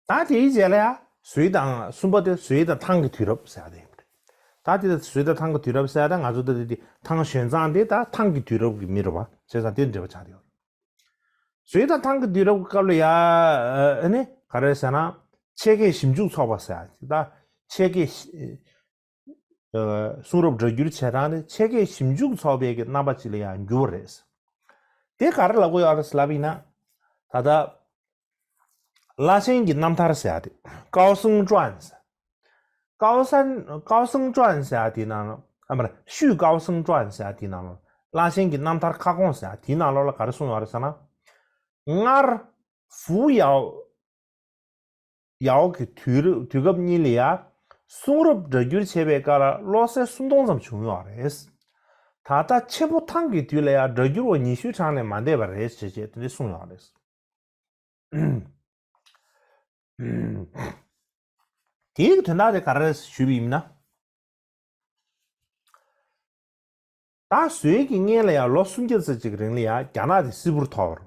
ད་དེའི་རྗེས་ལ་ཡང་ཟོའི་དང་གསུམ་པ་དེ་ཟོའི་དང་ཐང་གི་དུས་རབས་ཟེར་ཡ་དེ་ཡིན་པ་རེད། ད་དེ་ཟོའི་དང་ཐང་གི་དུས་རབས་ཟེར་ཡ་ད་ང་ཚོ་ད་དེ་དེ་ཐང་ཞོན་ཙང་དེ་ད་ཐང་གི་དུས་རབས་ཀྱི་མི་རེད་བ། བྱས་ཙང་དེ་འབྲེལ་བ་ཆགས་ཡོད། ཟོའི་དང་ཐང་གི་དུས་རབས་ཀྱི་སྐབས་ལ་ཡ་ཨ་ནི་ག་རེ་ཟེར་ན། ཆེད་མཁས་ཞིབ་འཇུག་ཚོགས་པ་ཟེར་ཡ་ད་ཆེད་མཁས་ཤི་ཨ་གསུང་རབ་སྒྲ་བསྒྱུར་བྱེད་སྟངས་དེ་ཆེད་མཁས་ཞིབ་འཇུག་ཚོགས་པའི་གི་རྣམ་པ་ཅིག་ལ་ཡང་འགྱུར་བ་རེད། དེ་ག་རེ་ལབ་དགོས་ཡོད་རེད་ལབ་ཡིན་ན། ད་ལྟ་བླ་ཆེན་གྱི་རྣམ་ཐར་ཟེར་ཡ་དེ། 高僧传ཟེར། 高僧 高僧传ཟེར་ཡ་དེའི་ནང་ལ། ཨ་མ་རེད། 虚高僧传ཟེར་ཡ་དེའི་ནང་ལ། བླ་ཆེན་གྱི་རྣམ་ཐར་ཁ་སྐོང་ཟེར་ཡ་དེའི་ནང་ལོགས་ལ་ག་རེ་གསུངས་ཡོད་རེད་ཟེར་ན། སྔར་ཧྥུ་ཡའོ་ཡའོ་གི་དུས་རབས་དུས་སྐབས་གཉིས་ལ་ཡ་གསུང་རབ་སྒྲ་བསྒྱུར་བྱས་པའི་སྐབས་ལ་བློ་གསལ་སུམ་སྟོང་ཙམ་བྱུང་ཡོད་རེད། ད་ལྟ་ཆེན་པོ་ཐང་གི་དུས་ལ་ཡ་སྒྲ་བསྒྱུར་བ་ཉི་ཤུའི་གྲངས་ལས་མ་འདས་པ་རེད་ཅེས་བྱས་དེ་འདྲ་གསུངས་ཡོད་རེད། དེའི་དོན་དག་དེ་ག་རེ་ཞུས་པ་ཡིན་ན། ད་ཟོའི་གི་སྔོན་ལ་ཡང་ལོ་སུམ་བརྒྱ་ཙམ་ཅིག་རིང་ལ་ཡང་རྒྱ་ནག་དེ་སིལ་བུར་ཐོར་བ་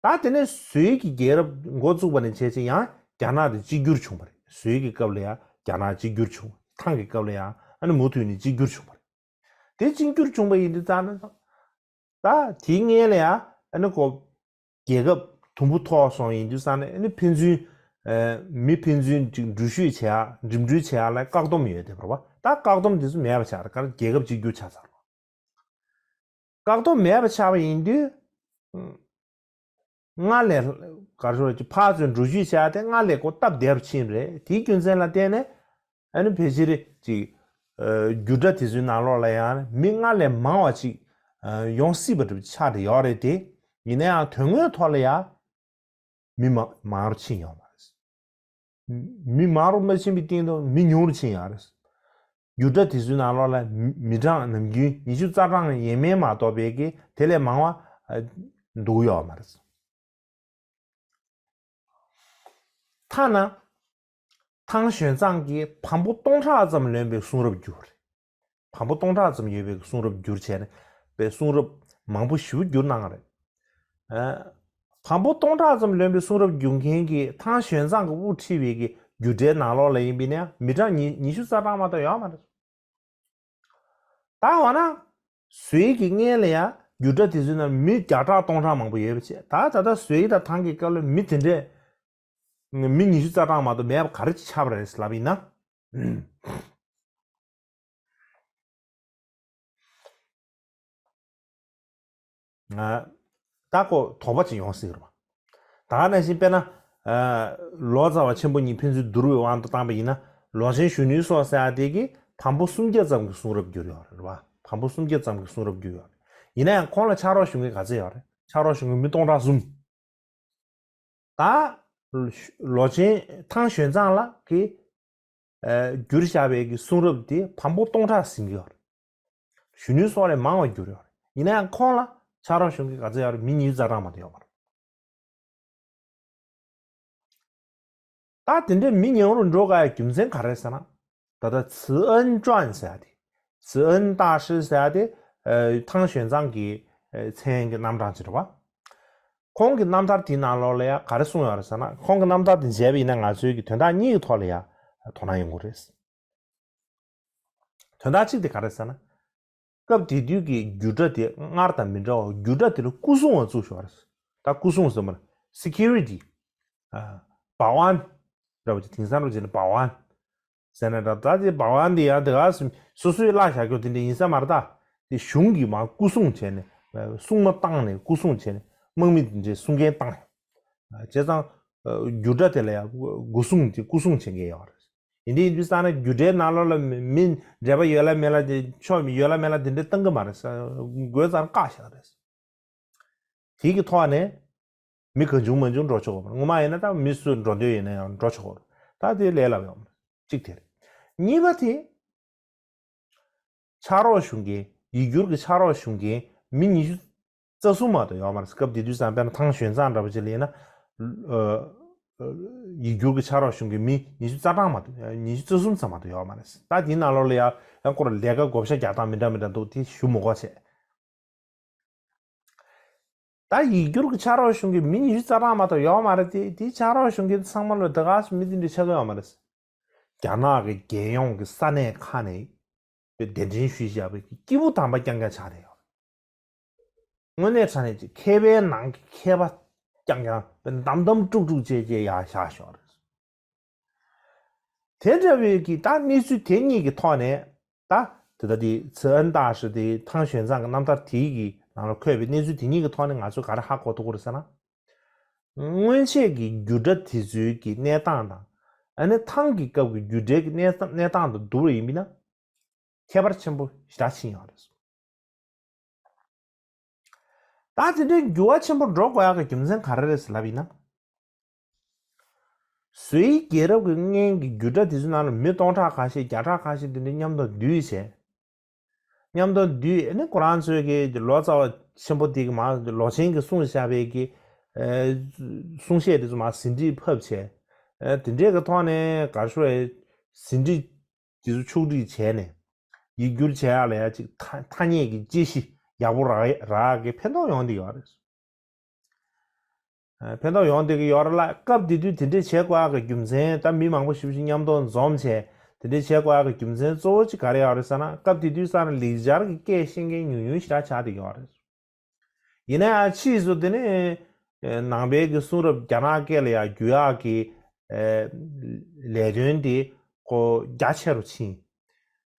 རེད། ད་དེ་ནས་ཟོའི་གི་རྒྱལ་རབས་འགོ་བཙུགས་པ་ནས་བྱས་ཙང་ཡང་རྒྱ་ནག་དེ་གཅིག་གྱུར་བྱུང་བ་རེད། ཟོའི་གི་སྐབས་ལ་ཡང་རྒྱ་ནག་གཅིག་གྱུར་བྱུང་། ཐང་གི་སྐབས་ལ་ཡང་ཨ་ནི་མུ་མཐུད་ནས་གཅིག་གྱུར་བྱུང་བ་རེད། དེ་གཅིག་གྱུར་བྱུང་བ་ཡིན་དུས་ཙང་ནས། ད་དེའི་སྔོན་ལ་ཡང་ཨ་ནི་ཁོ་རྒྱལ་ཁབ་དུམ་བུ་མཐོ་སོང་ཡིན་དུས་ཙང་ནས་ཨ་ནི་ཕན་ཚུན་ཨ་མི་ཕན་ཚུན་ཅིག་འགྲུལ་བཞུད་བྱེད་ཡ་འགྲིམ་འགྲུལ་བྱེད་ཡ་ལ་བཀག་སྡོམ་ཡོད་དེ་རེད་བ། ད་བཀག་སྡོམ་དེ་ཚོ་མེད་པ་ཆགས་རེད། ག་རེ་རྒྱལ་ཁབ་གཅིག་གྱུར་ཆགས་ཚར་རེད། བཀག་སྡོམ་མེད་པ་ཆགས་པ་ཡིན་དུས་སྔར་ལས་ག་རེ་ཞུ་དགོས་རེད། ཕར་ཚུར་འགྲུལ་བཞུད་བྱེད་ཡ་དེ་སྔར་ལས་ཁོ་སྟབས་བདེ་རུ་ཕྱིན་རེད། དེའི་རྒྱུ་མཚན་ལ་བརྟེན་ནས། ཨ་ནི་ཕལ་ཆེར་ཅིག་ཨ་རྒྱུད་གྲྭ་དེ་ཚོའི་ནང་ལོགས་ལ་ཡང་མི་སྔར་ལས་མང་བ་ཅིག་ཨ་ཡོང་སྲིད་པ་འདྲ་པོ་ཆགས་བསྡད་ཡོད་རེད་དེ། ཡིན་ན་ཡང་དོན་དངོས་ཐོག་ལ་ཡང་མི་མ་མང་རུ་ཕྱིན་ཡོད་མ་རེད། མི་མང་རུ་མ་ཕྱིན་པའི་སྟེང་དུ་མི་ཉུང་རུ་ཕྱིན་ཡོད་རེད། རྒྱུད་གྲྭ་དེ་ཚོའི་ནང་ལོགས་ལ་མི་མི་གྲངས་ནམ་རྒྱུན་ཉི་ཤུ་རྩ་གྲངས་ཡས་མས་མ་གཏོགས་པའི་གི་དེ་ལས་མང་བ་ཨ་འདུག་ཡོད་མ་རེད། ཐ་ན། ཐང་ཞོན་ཙང་གིས་བམ་པོ་སྟོང་ཕྲག་ཙམ་ལོན་པའི་གསུང་རབ་བསྒྱུར། བམ་པོ་སྟོང་ཕྲག་ཙམ་ཡོད་པའི་གསུང་རབ་བསྒྱུར་བྱས་ནས་པའི་གསུང་རབ་མང་པོ་ཞེ་པོ་བསྒྱུར་གནང་བ་རེད། ཨ། བམ་པོ་སྟོང་ཕྲག་ཙམ་ལོན་པའི་གསུང་རབ་བསྒྱུར་མཁན་གྱི་ཐང་ཞོན་ཙང་གིས་དབུ་ཁྲིད་པའི་གི་རྒྱུད་གྲྭའི་ནང་ལོགས་ལ་ཡིན་པས་ན་མི་གྲངས་ཉི་ཉི་ཤུ་རྩ་གྲངས་མ་གཏོགས་ཡོད་མ་རེད། ད་འོ་ན། ཟོའི་གི་སྔོན་ལ་ཡང་རྒྱུད་གྲྭ་དེ་ཚོའི་ནང་མི་བརྒྱ་ཕྲག་སྟོང་ཕྲག་མང་པོ་ཡོད་པ་བྱས། ད་ད་ལྟ་ཟོའི་དང་ཐང་གི་སྐབས་ལ་མི་དེ་འདྲས། མི་ཉི་ཤུ་རྩ་གྲངས་མ་གཏོགས་མེད་པ་ག་རེ་ཆགས་པ་རེད་ལབ་ཡིན་ན། ད་ཁོ་དོགས་པ་ཅིག་ཡོང་སྲིད་རེད་པ། ད་ག་ནང་བཞིན་དཔེར་ན། ལོ་ཙཱ་བ་ཆེན་པོ་གཉིས་ཕན་ཚུན་བསྡུར་བའི་དབང་དུ་བཏང་པ་ཡིན་ན། ལོ་ཆེན་གཞོན་ནུའི་སྲོག་ཟེར་ཡ་དེ་གིས་བམ་པོ་སུམ་བརྒྱ་ཙམ་གྱི་གསུང་རབ་བསྒྱུར་ཡོད་རེད་པ། བམ་པོ་སུམ་བརྒྱ་ཙམ་གྱི་གསུང་རབ་བསྒྱུར་ཡོད་རེད། ཡིན་ན་ཡང་ཁོང་ལ་ཕྱག་རོགས་ཞུ་མཁན་ག་ཚོད་ཡོད་རེད། ཕྱག་རོགས་ཞུ་མཁན་མི་སྟོང་ཕྲག་གསུམ། ད། ལོ་ཆེན་ཐང་ཞོན་ཙང་ལགས་ཀྱིས་བསྒྱུར་བཞག་པའི་གི་གསུང་རབ་དེ་བམ་པོ་སྟོང་ཕྲག་ཟིན་གྱི་ཡོད་རེད། གཞོན་ནུའི་སྲོག་ལས་མང་བ་བསྒྱུར་ཡོད་རེད། ཡིན་ན་ཡང་ཁོང་ལ་ཕྱག་རོགས་ཞུ་མཁན་ག་ཚོད་ཡོད་རེད། མི་ཉི་ཤུ་རྩ་གྲངས་མ་གཏོགས་ཡོད་མ་རེད། ད་དེ་འདྲའི་མི་ཉུང་རུ་འགྲོ་དགོས་ཡ་རྒྱུ་མཚན་ག་རེ་ཟེར་ན། ད་ལྟ་ཚི་ཨན་ཀྲོན་ཟེར་ཡ་དེ། ཚི་ཨན་ཏཱ་ཧྲི་ཟེར་ཡ་དེ། ཨ། ཐང་ཞོན་ཙང་གི་ཨ། མཚན་གྱི་རྣམ་གྲངས་ཅིག་རེད་བ། ཁོང་གི་རྣམ་ཐར་དེའི་ནང་ལོགས་ལ་ཡ་ག་རེ་གསུངས་ཡོད་རེད་ཟེར་ན། ཁོང་གི་རྣམ་ཐར་དེ་མཇལ་བ་ཡིན་ན་ང་ཚོའི་གི་དོན་དག་གཉིས་ཀྱི་ཐོག་ལ་ཡ་དོ་སྣང་ཡོང་གི་རེད། དོན་དག་གཅིག་དེ་ག་རེ་ཟེར་ན། སྐབས་དེ་དུས་ཀྱི་རྒྱུད་གྲྭ་དེ་སྔར་དང་མི་འདྲ་བར་རྒྱུད་གྲྭ་དེ་ལ་སྐུ་སྲུང་བ་བཙུགས་ཤོག་རེད། ད་སྐུ་སྲུང་ཟེར་མ་རེད། སི་ཁིའུ་རི་ཊི། ཨ། བ་ཝན། འདྲ་བོ་ཅིག་དེང་སང་འདྲ་བོ་ཅིག་ནི་བ་ཝན་ཟེར་ན་འདྲ། ད་དེ་བ་ཝན་དེ་ཡང་དེ་ག་སོ་སོའི་བླ་བཞག་རྒྱུ་དེ་འདྲ་ཡིན་ས་མ་རེད། ད་དེ་གཞུང་གིས་མར་སྐུ་སྲུང་བྱས་ནས་སྲུང་མ་བཏང་ནས་སྐུ་སྲུང་བྱས་ནས་དམག་མི་དེ་འདྲའི་སྲུང་མཁན་བཏང་ཡོད། བྱས་ཙང་རྒྱུད་གྲྭ་དེ་ལ་ཡང་སྒོ་སྲུང་དེ་སྐུ་སྲུང་བྱེད་མཁན་ཡོད་རེད། ཡིན་དེ་ཡིན་དུས་ཙང་ན་རྒྱུད་གྲྭའི་ནང་ལོགས་ལ་མི་མི་འདྲེས་པ་ཡོད་ལ་མེད་ལ་དེ་ཆོག་མི་ཡོད་ལ་མེད་ལ་དེ་འདྲ་གཏང་གི་མ་རེད། དགོས་ཙང་བཀག་བཞག་རེད། དེ་གི་ཐོག་ནས་མི་གང་བྱུང་མང་བྱུང་འགྲོ་ཆོག་གི་མ་རེད། ངོ་མ་ཡིན་ན་ད་མི་སུ་འགྲོ་འདོད་ཡིན་ན་ཡང་འགྲོ་ཆོག་གི་རེད། ད་དེ་ལས་སླ་བ་ཡོད་མ་རེད། གཅིག་དེ་རེད། གཉིས་པ་དེ། ཕྱག་རོགས་ཞུ་མཁན། ཡིག་སྒྱུར་གྱི་ཕྱག་རོགས་ཞུ་མཁན་མི་ཉི་ཤུ་རྩ་གསུམ་མ་གཏོགས་ཡོད་མ་རེད། སྐབས་དེ་དུས་ཙམ་དཔེར་ན་ཐང་ཞོན་ཙང་འདྲ་པོ་ཅིག་ལ་ཡིན་ན། ཨ། ཡིག་སྒྱུར་གྱི་ཕྱག་རོགས་ཞུ་མཁན་མི་ཉི་ཤུ་རྩ་གྲངས་མ་གཏོགས་ཉི་ཤུ་རྩ་གསུམ་ཙམ་མ་གཏོགས་ཡོད་མ་རེད། ད་དེའི་ནང་ལོགས་ལ་ཡང་ཡང་སྐོར་ལས་ཀ་བགོ་བཤའ་རྒྱག་སྟངས་མི་འདྲ་མི་འདྲ་འདུག་དེ་ཞུ་མི་དགོས་བྱས། ད་ཡིག་སྒྱུར་གྱི་ཕྱག་རོགས་ཞུ་མཁན་མི་ཉི་ཤུ་རྩ་གྲངས་མ་གཏོགས་ཡོད་མ་རེད་དེ། དེའི་ཕྱག་རོགས་ཞུ་མཁན་ཚང་མ་ལ་ད་ག་སུ་མི་དེ་འདྲ་ཆགས་ཀྱི་ཡོད་མ་རེད། རྒྱ་ནག་གི་རྒྱལ་ཡོངས་ཀྱི་ས་གནས་ཁག་ནས་གདན་འདྲེན་ཞུས་བཞག་པའི་སྐྱེས་བུ་དམ་པ་རྐྱང་རྐྱང་ཆགས་བསྡད་ཡོད་རེད། དངོས་གནས་དྲང་གནས་ཀྱི་མཁས་པའི་ནང་གི་མཁས་པ་རྐྱང་རྐྱང་འདམ་འདམ་དཀྲུག་དཀྲུག་བྱས་བྱས་ཡར་བཞག་ཞོག་རེད། དེ་འདྲ་བའི་གི་ད་གནས་ཚུལ་དེ་གཉིས་ཀྱི་ཐོག་ནས་ད་དེ་ད་དེ་ཚི་ཨན་ཏཱ་ཧྲི་དེ་ཐང་ཞོན་ཙང་གི་རྣམ་ཐར་དེའི་གི་ནང་ལ་འཁོད་པའི་གནས་ཚུལ་དེ་གཉིས་ཀྱི་ཐོག་ནས་ང་ཚོས་ག་རེ་ཧ་གོ་ཐུབ་ཀྱི་རེད་ཟེར་ན། སྔོན་ཆད་ཀྱི་རྒྱུད་གྲྭ་དེ་ཚོའི་གི་གནས་སྟངས་དང་། ཨ་ནི་ཐང་གི་སྐབས་ཀྱི་རྒྱུད་གྲྭའི་གི་གནས་སྟངས་གནས་སྟངས་དང་བསྡུར་བ་ཡིན་པ་ཡིན་ན། ཁྱད་པར་ཆེན་པོ་ཞེ་དྲག་ཕྱིན་ཡོད་རེད། ད་དེ་འདྲའི་འགྱུར་བ་ཆེན་པོ་འགྲོ་དགོས་ཡག་གི་རྒྱུ་མཚན་ག་རེ་རེད་ཟེར་ལབ་ཡིན་ན། སུའི་རྒྱལ་རབས་ཀྱི་སྔོན་གྱི་རྒྱུད་གྲྭ་དེ་ཚོའི་ནང་ལ་མི་སྟོང་ཕྲག་ཁ་ཤས་བརྒྱ་ཕྲག་ཁ་ཤས་དེ་འདྲ་མཉམ་དུ་འདུས་བྱས། མཉམ་དུ་འདུས་ཨ་ནི་ཁོ་རང་ཚོའི་གི་ལོ་ཙཱ་བ་ཆེན་པོ་དེ་གི་མ་ལོ་ཆེན་གྱི་གསུངས་བཞག་པའི་གི་ཨ་གསུང་བཤད་དེ་ཚོ་མ་ཟིན་བྲིས་ཕབ་བྱས། ཨ་དེ་འདྲའི་གི་ཐོག་ནས་ག་རེ་ཟེར། ཟིན་བྲིས་དེ་ཚོ་ཕྱོགས་སྒྲིག་བྱས་ནས་ཡིག་སྒྱུར་བྱས་ཡག་ལ་ཡ་ཅིག་ཐ་ཐ་སྙད་ཀྱི་དཔྱད་གཞི་ཡག་པོ་རག་རག་གི་ཕན་ཐོགས་ཡོང་བསྡད་ཡོད་རེད། ཨ་ཕན་ཐོགས་ཡོང་བསྡད་ཀྱི་ཡོད་རེད་ལ། སྐབས་དེ་དུས་དེ་འདྲས་བྱེད་དགོས་ཡག་གི་རྒྱུ་མཚན། ད་མི་མང་པོ་ཞེ་པོ་ཅིག་མཉམ་དུ་འཛོམས་བྱས་དེ་འདྲས་བྱེད་དགོས་ཡག་གི་རྒྱུ་མཚན་གཙོ་བོ་ཅིག་ག་རེ་ཡོད་རེད་ཟེར་ན། སྐབས་དེ་དུས་ཙམ་ལ་ལེགས་སྦྱར་གྱི་སྐད་ཤེས་མཁན་ཉུང་ཉུང་ཞེ་དྲག་ཆགས་བསྡད་ཀྱི་ཡོད་རེད། ཡིན་ན་ཡང་ཕྱིས་སུ་དེ་ནས་ནང་པའི་གི་གསུང་རབ་རྒྱ་ནག་སྐད་ལ་ཡང་བསྒྱུར་ཡག་གི་ལས་དོན་དེ་ཁོ་རྒྱ་ཆེ་རུ་ཕྱིན།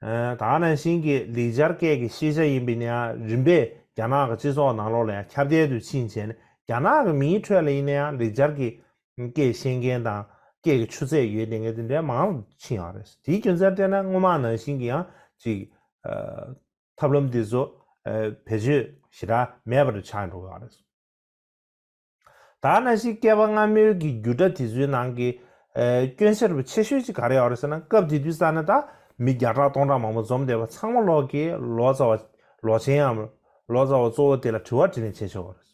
ད་ག་ནང་བཞིན་གྱི་ལེགས་སྦྱར་སྐད་ཀྱི་ཤེས་བྱ་ཡིན་པ་ཡིན་ན་ཡང་རིམ་པས་རྒྱ་ནག་གི་སྤྱི་ཚོགས་ནང་ལོགས་ལ་ཡང་ཁྱབ་གདལ་དུ་ཕྱིན་བྱས་ནས། རྒྱ་ནག་གི་མིའི་ཁྲོད་ལ་ཡིན་ན་ཡང་ལེགས་སྦྱར་གྱི་སྐད་ཤེས་མཁན་དང་སྐད་ཀྱི་ཆུ་ཚད་ཡོད་བསྡད་མཁན་དེ་འདྲའི་མང་རུ་ཕྱིན་ཡོད་རེད། དེའི་རྒྱུ་མཚན་བལྟས་ན་སྔོན་མ་ནང་བཞིན་གྱི་ཡང་ཅིག་ཐབས་ལམ་འདི་ཚོ་བེད་སྤྱོད་ཞེ་དྲག་མེད་པ་རུ་ཆགས་འགྲོ་གི་ཡོད་རེད། ད་ནང་བཞིན་བསྐལ་པ་སྔ་མོའི་གི་རྒྱུད་གྲྭ་དེ་ཚོའི་ནང་གི་སྐྱོན་ཆ་རུ་ཆེ་ཤོས་ཅིག་ག་རེ་ཡོད་རེད་ཟེར་ན། སྐབས་དེ་དུས་ཙམ་ན་ད་མི་བརྒྱ་ཕྲག་སྟོང་ཕྲག་མང་པོ་འཛོམས་བསྡད་པ་ཚང་མ་ལོག་གིས་ལོ་ཙཱ་བ་ལོ་ཆེན་ཡང་ལོ་ཙཱ་བ་གཙོ་བོ་དེ་ལ་དྲི་བ་དྲིས་ལན་བྱེད་ཆོག་གི་རེད།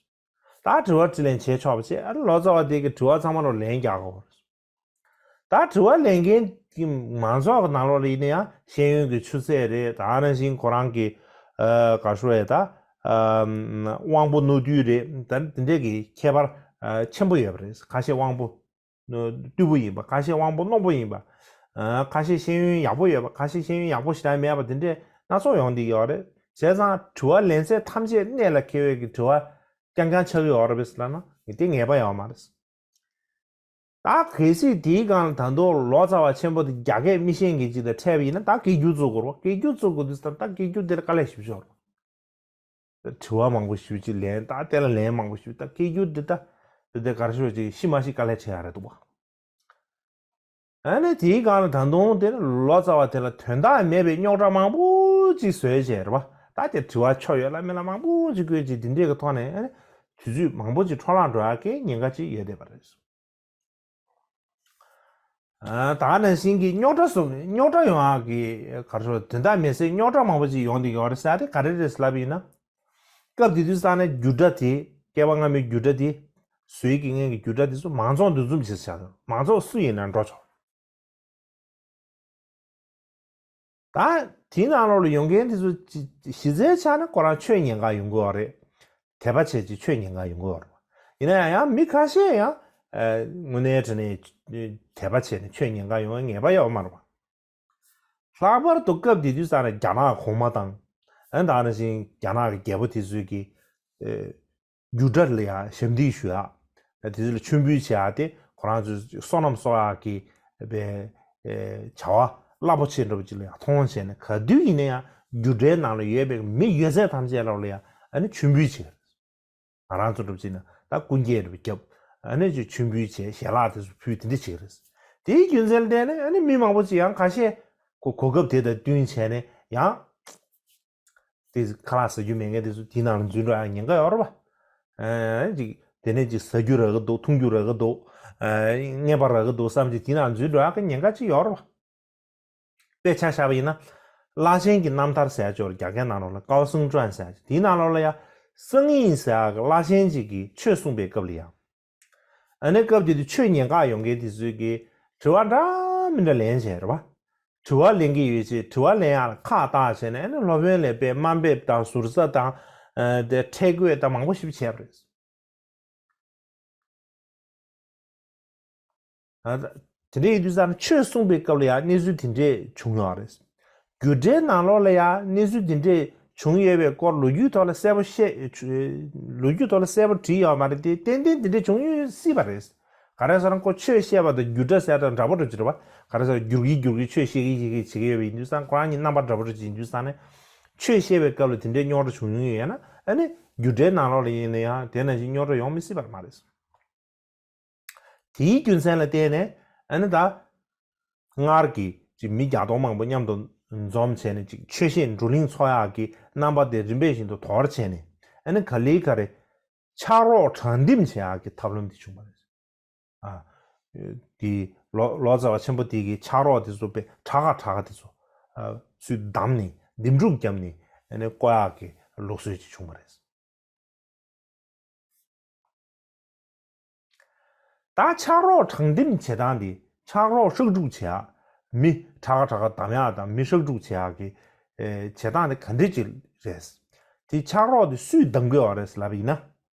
ད་དྲི་བ་དྲིས་ལན་བྱེད་ཆོག་པ་བྱས། ཨ་ལོ་ཙཱ་བ་དེ་གི་དྲི་བ་ཚང་མ་ལ་ལན་རྒྱག་དགོས་རེད། ད་དྲི་བ་ལེན་མཁན་གྱི་མང་ཚོགས་ཀྱི་ནང་ལོགས་ལ་ཡིན་ན་ཡང་ཤེས་ཡོན་གྱི་ཆུ་ཚད་རེད། ད་ནང་བཞིན་ཁོ་རང་གི་ཨ་ག་རེ་ཟེར་དགོས་རེད། ད་ཨ་དབང་པོ་རྣོ་རྟུལ་རེད། ད་དེ་འདྲས་ཀྱི་ཁྱད་པར་ཨ་ཆེན་པོ་ཡོད་པ་རེད། ཁ་ཤས་དབང་པོ་རྟུལ་པོ་ཡིན་པ། ཁ་ཤས་དབང་པོ་རྣོན་པོ་ཡིན་པ། ཨ་ཁ་ཤས་ཤེས་ཡོན་ཡག་པོ་ཡོད་པ། ཁ་ཤས་ཤེས་ཡོན་ཡག་པོ་ཞེ་དྲག་མེད་པ། དེ་འདྲས་སྣ་ཚོགས་ཡོང་བསྡད་ཡོད་རེད། བྱས་ཙང་དྲི་བ་ལེན་ཚད་ཐམས་ཅད་གནད་ལ་འཁེལ་བའི་གི་དྲི་བ་རྐྱང་རྐྱང་ཆགས་ཀྱི་ཡོད་རེད་པས་ལབ་ན་དེ་ངེས་པ་ཡོད་མ་རེད། ད་གལ་སྲིད་དེའི་སྒང་ལ་ད་དུང་ལོ་ཙཱ་བ་ཆེན་པོ་དེ་རྒྱ་སྐད་མི་ཤེས་མཁན་ཅིག་དང་འཕྲད་པ་ཡིན་ན། ད་སྐད་སྒྱུར་བཙུགས་དགོས་རེད་པ། སྐད་སྒྱུར་བཙུགས་དགོས་དུས་ཙམ་ད་སྐད་སྒྱུར་དེ་ལ་དཀའ་ལས་ཞེ་པོ་ཅིག་ཡོད་རེད། དྲི་བ་མང་པོ་ཞེ་པོ་ཅིག་ལན། ད་དེ་ལ་ལན་མང་པོ་ཞེ་པོ། ད་སྐད་སྒྱུར་དེ་ད་དེ་དེ་ག་རེ་ཞུ་ཅིག་ཤི་མ་ཤི་དཀའ་ལས་འཕྲད་ཡག་རེད་འདུག་པ། ཨ་ནི་དེའི་སྒང་ལ་ད་དུང་དེ་ལོ་ཙཱ་བ་དེ་ལ་དོན་དག་མེད་པའི་རྙོག་དྲ་མང་པོ་ཅིག་བཟོས་བྱས་རེད་པ། ད་དེ་དྲི་བ་ཆོ་ཡོད་ལ་མེད་ལ་མང་པོ་ཅིག་བཀོད་ཅིག་དེ་འདྲས་ཀྱི་ཐོག་ནས་ཨ་ནི་དུས་ཚོད་མང་པོ་ཅིག་འཕྲོ་བརླག་འགྲོ་ཡག་གི་ཉེན་ཁ་ཅིག་ཡོད་བསྡད་པ་རེད། ཨ་ད་ག་ནང་བཞིན་གྱི་རྙོག་དྲ་སོགས་རྙོག་དྲ་ཡོང་ཡག་གི་ག་རེ་ཟེར། དོན་དག་མེད་སའི་རྙོག་དྲ་མང་པོ་ཅིག་ཡོང་བསྡད་ཡོད་རེད་ཟེར་ཡག་དེ་ག་རེ་རེད་ཟེར་ལབ་པ་ཡིན་ན། སྐབས་དེ་དུས་ཙམ་ནས་རྒྱུད་གྲྭ་དེ་བསྐལ་པ་སྔ་མའི་རྒྱུད་གྲྭ་དེ་ བཟོས་ཀྱི་ངན་གྱི་རྒྱུ་འབྲས་དེ་ཚོ་མང་ཚོགས་འདུ་འཛོམས་བྱེད་ས་ཆགས་སོང་། མང་ཚོགས་སུ་ཡིན་ན་འགྲོ་ཆོག་ད་དེའི་ནང་ལོགས་ལ་ཡོང་མཁན་དེ་ཚོ་ཅི་གཞི་རྩའི་ཆ་ནས་ཁོ་རང་ཆོས་ཉན་ག་ཡོང་གི་ཡོད་རེད། དད་པ་བྱས་ཀྱི་ཆོས་ཉན་ག་ཡོང་གི་ཡོད་རེད། ཡིན་ན་ཡང་ཡང་མི་ཁ་ཤས་ཡང་ཨ་དངོས་གནས་དྲང་གནས་དད་པ་བྱས་ནས་ཆོས་ཉན་ག་ཡོང་བའི་ངེས་པ་ཡོད་མ་རེད་པ། ལྷག་པར་དུ་སྐབས་དེ་དུས་ཙང་ནས་རྒྱ་ནག་གོང་མ་དང་ཨ་ད་ནང་བཞིན་རྒྱ་ནག་གི་རྒྱལ་པོ་དེ་ཚོས་ཀྱི་ཨ་རྒྱུ་འབྲས་ལ་ཡང་ཞབས་འདེགས་ཞུ་ཡག་དེ་ཚོ་ལ་མཆོད་འབུལ་བྱེད་ཡག་དེ་ཁོ་རང་ཚོའི་བསོད་ནམས་གསོག་ཡག་གི་བྱ་བ་རླབས་པོ་ཆེ་འདྲ་པོ་ཅིག་ལ་ཡང་མཐོང་བྱས་ནས། ག་དུས་ཡིན་ན་ཡང་རྒྱུ་འབྲས་ནང་ལ་ཡོད་པའི་མི་ཡོད་ཚད་ཐམས་ཅད་ལ་ཡང་ཨ་ནི་མཆོད་འབུལ་བྱེད། ང་རང་ཚོ་འདྲ་པོ་ཅིག་ན་ད་སྐུ་འགྱེད་འདྲ་པོ་བརྒྱབ། ཨ་ནི་ཅིག་མཆོད་འབུལ་བྱས། ཞལ་ལག་དེ་ཚོ་ཕུལ། དེ་འདྲ་བྱེད་ཀྱི་རེད། དེའི་རྒྱུ་མཚན་ལ་བརྟེན་ནས་ཨ་ནི་མི་མང་པོ་ཅིག་ཡང་ཁ་ཤས་ཁོ་གོ་སྐབས་དེ་དང་བསྟུན་བྱས་ནས་ཡང་དེ་ཁ་ལག་ཟ་རྒྱུ་མེད་མཁན་དེ་ཚོ་དེའི་ནང་ལ་འཛུལ་འགྲོ་ཡག་ཉེན་ཁ་ཡོད་རེད་པ། ཨ་ཅིག་དེ་ནས་ཅིག་ཟ་རྒྱུ་རག་གི་འདུག་འཐུང་རྒྱུ་རག་གི་འདུག་ཨ་རྔན་པ་རག་གི་འདུག་བསམ་ཅིག་དེའི་ནང་འཛུལ་འགྲོ་ཡག་གི་ཉེན་ཁ་ཅིག་ཡོད་རེད་པ། དཔེ་ཆ་བཞག་པ་ཡིན་ན། བླ་ཆེན་གྱི་རྣམ་ཐར་ཟེར་ཡག་ཅིག་ཡོད་རེད། རྒྱ་སྐད་ནང་ལོགས་ལ་ཀའོ་སུན་ཀྲོན་ཟེར་ཡག་ཅིག་དེའི་ནང་ལོགས་ལ་ཡང་སང་ཉིན་ཟེར་ཡག་གི་བླ་ཆེན་ཅིག་གིས་ཆོས་གསུངས་པའི་སྐབས་ལ་ཡང་། ཨ་ནི་སྐབས་དེ་དུས་ཆོས་ཉན་ག་ཡོང་མཁན་དེ་ཚོས་ཀྱི་དྲི་བ་འདྲ་མི་འདྲ་ལེན་བྱས་རེད་པ། དྲི་བ་ལེན་གྱི་ཡོད་ཅེས་དྲི་བ་ལེན་ཡག་ལ་ཁག་བཏགས་བྱས་ནས། ཨ་ནི་སློབ་དཔོན་ལ་དཔེ་དམའ་འབེབས་དང་ཟུར་ཟ་དང་། ཨ་དེ་ཁྲེལ་དགོད་དང་མང་པོ་ཞིག་བྱས་པ་རེད། ཨ་དེ་འདྲ་ཡིན་དུས་ཙང་ཆོས་གསུངས་པའི་སྐབས་ལ་ཡང་གནས་ཚུལ་དེ་འདྲས་བྱུང་ཡོད་རེད། རྒྱུ་འབྲས་ནང་ལོགས་ལ་ཡང་གནས་ཚུལ་དེ་འདྲས་བྱུང་ཡོད་པའི་སྐོར་ལོ་རྒྱུས་ཐོག་ལ་གསལ་པོ་བཤད། ལོ་རྒྱུས་ཐོག་ལ་གསལ་པོ་བྲིས་ཡོད་མ་རེད་དེ། ཏན་ཏན་དེ་འདྲས་བྱུང་ཡོད་སྲིད་པ་རེད། ག་རེ་ཟེར་ན་ཁོ་ཆོས་བཤད་པ་དང་རྒྱུ་འབྲས་ཟེར་དང་འདྲ་པོ་འདྲ་ཅིག་རེད་པ། ག་རེ་ཟེར་བསྒྱུར་གྱི་བསྒྱུར་གྱི་ཆོས་བཤད་ཀྱི་བཤད་ཀྱི་བྱེད་ཀྱི་ཡོད་པ་ཡིན་དུས་ཙང་། ཁོ་རང་གཉིས་རྣམ་པ་འདྲ་པོ་འདྲ་ཅིག་ཡིན་དུས་ཙང་ནས། ཆོས་བཤད་པའི་སྐབས་ལ་དེ་འདྲའི་རྙོག་དྲ་བྱུང་མྱོང་ཡོད་ན། ཨ་ནི་རྒྱུ་འབྲས་ནང་ལོགས་ལ་ཡིན་ན་ཡང་དེ་ནང་བཞིན་རྙོག་དྲ་ཡོང་མི་སྲིད་པ་མ་རེད། དེའི་རྒྱུ་མཚན་ལ་བརྟེན་ནས་ཨ་ནི་ད་སྔར་གྱི་ཅིག་མི་བརྒྱ་སྟོང་མང་པོ་མཉམ་དུ་འཛོམས་བྱས་ནས་ཅིག་ཆོས་བཤད་བགྲོ་གླེང་ཚོགས་ཡག་གི་རྣམ་པ་དེ་རིམ་པས་བཞིན་དུ་དོར་བྱས་ནས། ཨ་ནི་ག་ལེ་ག་ལེ་ཕྱག་རོགས་དྲང་འདེམས་བྱེད་ཡག་གི་ཐབས་ལམ་དེ་བྱུང་བ་རེད། ཨ། དེ་ལོ་ལོ་ཙཱ་བ་ཆེན་པོ་དེ་གིས་ཕྱག་རོགས་དེ་ཚོ་དཔེ་དྲག་ག་དྲག་ག་དེ་ཚོ་ཨ་ཚུར་བདམས་ནས་འདེམས་སྒྲུག་བརྒྱབ་ནས། ཨ་ནི་བསྐོ་ཡག་གི་ལུགས་སྲོལ་ཅིག་བྱུང་བ་རེད། ད་ཕྱག་རོགས་དྲང་འདེམས་བྱེད་སྟངས་དེ། ཕྱག་རོགས་ཧྲག་སྒྲུག་བྱེད་ཡག་མི་དྲག་ག་དྲག་ག་བདམས་ཡག་དང་མི་ཧྲག་སྒྲུག་བྱེད་ཡག་གི་ཨེ་བྱེད་སྟངས་དེ་ག་འདྲ་ཅིག་རེད། དེ་ཕྱག་རོགས་དེ་སུས་བདམས་དགོས་པ་རེད་ལབ་པ་ཡིན་ན།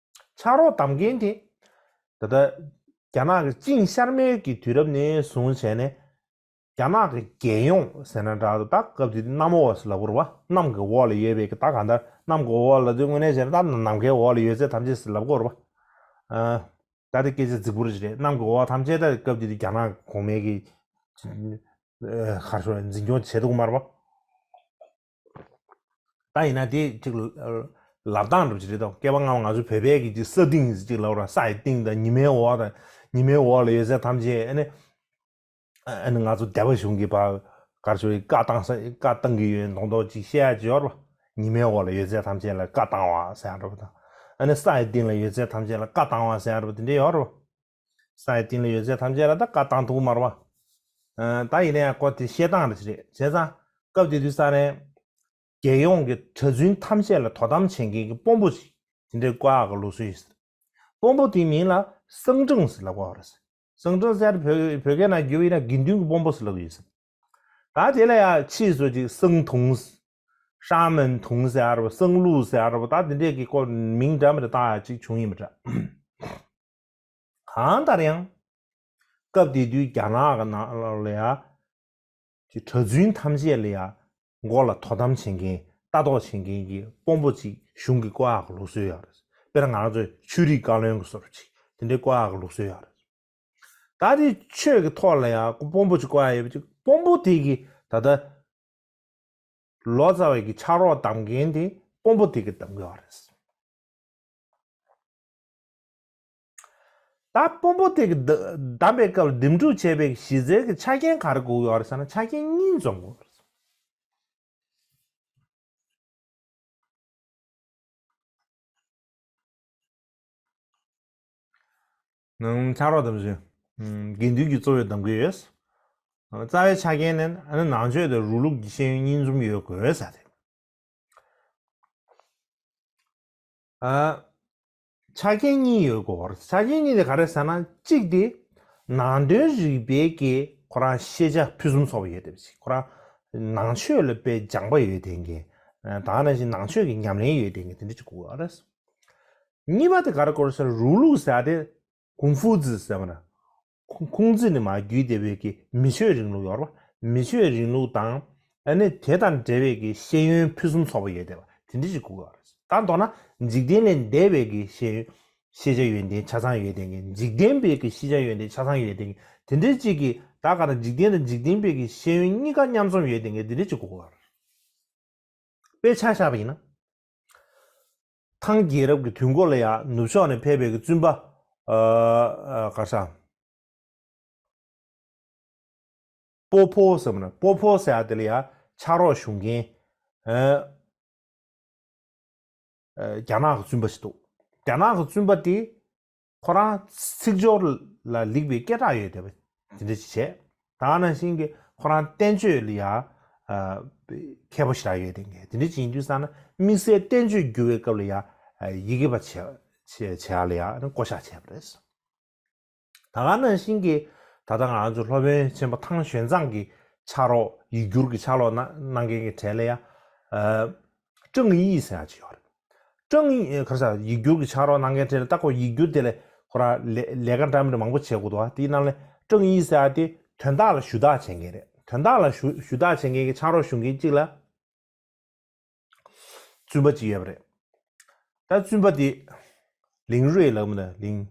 ཕྱག་རོགས་བདམས་མཁན་དེ། ད་ལྟ་རྒྱ་ནག་གི་ཅིང་ཤར་མའི་གི་དུས་རབས་ནས་བཟུང་བྱས་ནས། རྒྱ་ནག་གི་རྒྱལ་ཡོངས་ཟེར་ན་འདྲ་འདུག་ད་སྐབས་དེ་དུས་གནམ་འོག་ཟེར་ལབ་དགོས་རེད་པ། གནམ་གྱི་འོག་ལ་ཡོད་པའི་གི་ད་གང་ལྟར་གནམ་གྱི་འོག་ལབ་དུས་དངོས་གནས་བྱས་ན་ད་ནམ་མཁའི་འོག་ལ་ཡོད་ཚད་ཐམས་ཅད་ཟེར་ལབ་དགོས་རེད་པ། ཨ། ད་དེ་སྐད་ཆ་རྫིག་པོ་རེད། གནམ་གྱི་འོག་ཐམས་ཅད་ད་སྐབས་དེ་དུས་རྒྱ་ནག་གོང་མའི་གི་ཨ་ག་རེ་ཞུ་དགོས་རེད། འཛིན་སྐྱོང་བྱེད་ཐུབ་ཀྱི་མ་རེད་པ། ད་ཡིན་ན་དེ་ཅིག་ལབ་སྟངས་འདྲ་པོ་ཅིག་རེད་དོ། སྐྱེས་པ་སྔ་མ་ང་ཚོ་བོད་པའི་གི་ཅིག་ས་སྟེང་ཅིག་ལབ་ར། ས་ཡི་སྟེང་དང་ཉི་མའི་འོག་དང་། ཉི་མའི་འོག་ལ་ཡོད་ཚད་ཐམས་ཅད་ཨ་ནི། ཨ་ནི་ང་ཚོ་སྡེ་པ་གཞུང་གི་བར་ག་རེ་ཞུ་དགོས་རེད། བཀའ་བཏང་ས། བཀའ་བཏང་གི་ཡོད་མདོག་མདོག་ཅིག་བཤད་ཡག་ཅིག་ཡོད་རེད་པ། ཉི་མའི་འོག་ལ་ཡོད་ཚད་ཐམས་ཅད་ལ་བཀའ་བཏང་བ་ཟེར་ཡག་འདྲ་པོ་དང་། ཨ་ནི་ས་ཡི་སྟེང་ལ་ཡོད་ཚད་ཐམས་ཅད་ལ་བཀའ་བཏང་བ་ཟེར་ཡག་འདྲ་པོ་དེ་འདྲ་ཡོད་རེད་པ། ས་ཡི་སྟེང་ལ་ཡོད་ཚད་ཐམས་ཅད་ལ་ད་བཀའ་བཏང་ཐུབ་ཀྱི་མ་རེད་པ། ཨ། ད་ཡིན་ན་ཡང་ཁོ་དེ་བཤད་སྟངས་རེད་ཅིག་རེད། བྱས་ཙང་སྐབས་དེ་དུས་ས་ནས་རྒྱལ་ཡོངས་ཀྱི་གྲྭ་བཙུན་ཐམས་ཅད་ལ་དོ་དམ་བྱེད་མཁན་གྱི་དཔོན་པོ་ཞིག་དེ་འདྲའི་བསྐོ་ཡག་གི་ལུགས་སྲོལ་ཡོད། དཔོན་པོ་དེའི་མིང་ལ་གསང་ཁྲིམས་ཟེར་ལབ་ཀྱི་ཡོད་རེད། གསང་ཁྲིམས་ཟེར་བོད་བོད་སྐད་ནང་བསྒྱུར་བ་ཡིན་ན་དགེ་འདུན་གྱི་དཔོན་པོ་ཟེར་ལབ་ཀྱི་ཡོད། ད་དེ་ལ་ཡང་ཕྱིས་སུ་ཅིག་གསང་དུང་། ཤ་མན་དུང་ཟེར་ཡག་རེད་པ། གསང་ལུགས་ཟེར་ཡག་རེད་པ། ད་དེ་འདྲས་ཀྱི་སྐོར་མིང་འདྲ་མི་འདྲ་བཏགས་ཡག་ཅིག་བྱུང་ཡིན་པ་འདྲ། གང་ལྟར་ཡང་། སྐབས་དེ་དུས་རྒྱ་ནག་གི་ནང་ལ་ཡ། ཀྱི་གྲྭ་བཙུན་ཐམས་ཅད་ལ་ཡ། མགོ་ལ་དོ་དམ་བྱེད་མཁན། ལྟ་རྟོག་བྱེད་མཁན་གྱི་དཔོན་པོ་ཅིག་གཞུང་གིས་བསྐོ་ཡག་གི་ལུགས་སྲོལ་ཡོད་རེད། དཔེར་ན་ང་རང་ཚོའི་ཆོས་རིག་བཀའ་བློན་གྱི་བཟོ་འདྲ་ཅིག་དེ་འདྲའི་བསྐོ་ཡག་གི་ལུགས་སྲོལ་ཡོད་རེད། ད་དེ་ཆོས་ཀྱི་ཐོག་ལ་ཡ་དཔོན་པོ་ཅིག་བསྐོ་ཡག་ཡོད་པ་ཅིག་དཔོན་པོ་དེ་གིས་ད་ལྟ། ལོ་ཙཱ་བའི་གི་ཕྱག་རོགས་གདམ་མཁན་དེ་དཔོན་པོ་དེ་གིས་གདམ་གི་ཡོད་རེད། ད་དཔོན་པོ་དེ་གིས་གདམ་གདམ་པའི་སྐབས་ལ་འདེམས་སྒྲུག་བྱས་པའི་གཞི་རྩའི་གི་ཆ་རྐྱེན་ག་རེ་དགོས་ཀྱི་ཡོད་རེད་ཟེར་ན། ཆ་རྐྱེན་གཉིས་འཛོམས་དགོས་རེད། ནང་ཕྱག་རོགས་གདམ་ཞིང་། དགེ་འདུན་གྱི་གཙོ་བོས་གདམ་གྱི་ཡོད། རྩ་བའི་ཆ་རྐྱེན་ནི་ནང་ཆོས་དང་རུ་ལུགས་ཀྱི་ཤེས་ཡོན་གཉིས་འཛོམས་ཡོད་དགོས་ཟེར་ཏེ། ཨ། ཆ་རྐྱེན་གཉིས་ཡོད་དགོས་པ་རེད། ཆ་རྐྱེན་གཉིས་དེ་ག་རེ་ཟེར་ན། གཅིག་དེ་ནང་དོན་རིག་པའི་གི་ཁོ་རང་ཤེས་བྱ་ཕུན་སུམ་ཚོགས་པ་ཡོད་བསྡད་པ་ཅིག་ཁོ་རང་ནང་ཆོས་ལ་དཔེ་སྦྱངས་པ་ཡོད་བསྡད་མཁན། ད་ག་ནང་བཞིན་ནང་ཆོས་ཀྱི་ཉམས་ལེན་ཡོད་བསྡད་མཁན་དེ་འདྲ་ཅིག་དགོས་པ་རེད། གཉིས་པ་དེ་ག་རེ་དགོས་རེད་ཟེར་ན། རུའུ་ལུགས་ཟེར་ཡ་དེ་ཀུང་ཧྥུ་ཙི་ཟེར་བ་ན། ཁུང་ཁུང་ཙི་ནས་མར་བརྒྱུད་བསྡད་པའི་གི་མི་ཆོས་རིང་ལུགས་ཡོད་རེད་པ། མི་ཆོས་རིང་ལུགས་དང་། ཨ་ནི་དེ་དང་འབྲེལ་བའི་གི་ཤེས་ཡོན་ཕུན་སུམ་ཚོགས་པ་ཡོད་བསྡད་པ་དེ་འདྲ་ཞིག་དགོས་ཀྱི་ཡོད་རེད། ད་མདོར་ན་འཇིག་རྟེན་ལས་འདས་པའི་གི་ཤེས་ཡོན། ཤེས་བྱ་ཡོན་ཏན་ཆ་ཚང་ཡོད་བསྡད་མཁན། འཇིག་རྟེན་པའི་གི་ཤེས་བྱ་ཡོན་ཏན་ཆ་ཚང་ཡོད་བསྡད་མཁན་དེ་འདྲ་ཅིག་གི། ད་ག་ན་འཇིག་རྟེན་དང་འཇིག་རྟེན་པའི་གི་ཤེས་ཡོན་གཉིས་ཀ་མཉམ་འཛོམས་ཡོད་བསྡད་མཁན་དེ་འདྲ་ཅིག་དགོས་ཀྱི་ཡོད་རེད། དཔེ་ཆ་བཞག་པ་ཡིན་ན། ཐང་རྒྱལ་རབས་ཀྱི་དུས་འགོ་ལ་ཡང་ནུབ་ཕྱོགས་ནས་ཕེབས་པའི་གི་བཙུན་པ། ཨ་ཨ་ག་རེ་ཟེར། པོ་ཕོ་ཟེར་བ་ན། པོ་ཕོ་ཟེར་ཡ་དེ་ལ་ཡང་ཕྱག་རོགས་ཞུ་མཁན། ཨ་ཨ་རྒྱ་ནག་གི་བཙུན་པ་ཞིག་འདུག་རྒྱ་ནག་གི་བཙུན་པ་དེ་ཁོ་རང་ཚིག་སྦྱོར་ལ་ལེགས་པའི་སྐད་གྲགས་ཡོད་བསྡད་པ་དེ་འདྲ་ཞིག་བྱས། ད་ག་ནང་བཞིན་གྱི་ཁོ་རང་བསྟན་བཅོས་ལ་ཡང་ཨ་མཁས་པོ་ཞེ་དྲག་ཡོད་བསྡད་མཁན་དེ་འདྲ་ཅིག་ཡིན་དུས་ཙང་ན། དམིགས་བསལ་བསྟན་བཅོས་བསྒྱུར་བའི་སྐབས་ལ་ཡང་ཨ་ཡི་གེ་པ་བྱས་བྱས་བྱས་ཡ་ལ་ཡང་བསྐོ་བཞག་བྱས་པ་རེད། ད་ག་ནང་བཞིན་གྱི་ད་ལྟ་ང་རང་ཚོ་སློབ་དཔོན་ཆེན་པོ་ཐང་ཞོན་ཙང་གི་ཕྱག་རོགས། ཡིག་སྒྱུར་གྱི་ཕྱག་རོགས་གནང་གནང་མཁན་གྱི་གྲས་ལ་ཡང་ཨ་ཀྲང་དབྱི་ཟེར་ཡ་ཅིག་ཡོད་རེད། ཀྲང་དབྱི་ག་རེ་ཟེར། ཡིག་སྒྱུར་གྱི་ཕྱག་རོགས་གནང་མཁན་གྲས་ལ། ད་ཁོ་ཡིག་སྒྱུར་དེ་ལ་ཁོ་རང་ལས་ལས་ཀ་འདྲ་མི་འདྲ་མང་པོ་བྱེད་དགོས་འདུག་བ། དེའི་ནང་ལ་ཀྲང་དབྱི་ཟེར་ཡ་དེ་དོན་དག་ལ་ཞུ་དག་བྱེད་མཁན་རེད། དོན་དག་ལ་ཞུ་ཞུ་དག་བྱེད་མཁན་གྱི་ཕྱག་རོགས་ཞུ་མཁན་གཅིག་ལ་བཙུན་པ་གཅིག་ཡོད་པ་རེད། ད་བཙུན་པ་དེ་ལིང་རུའེ་ལབ་མི་འདུག་ལིང་།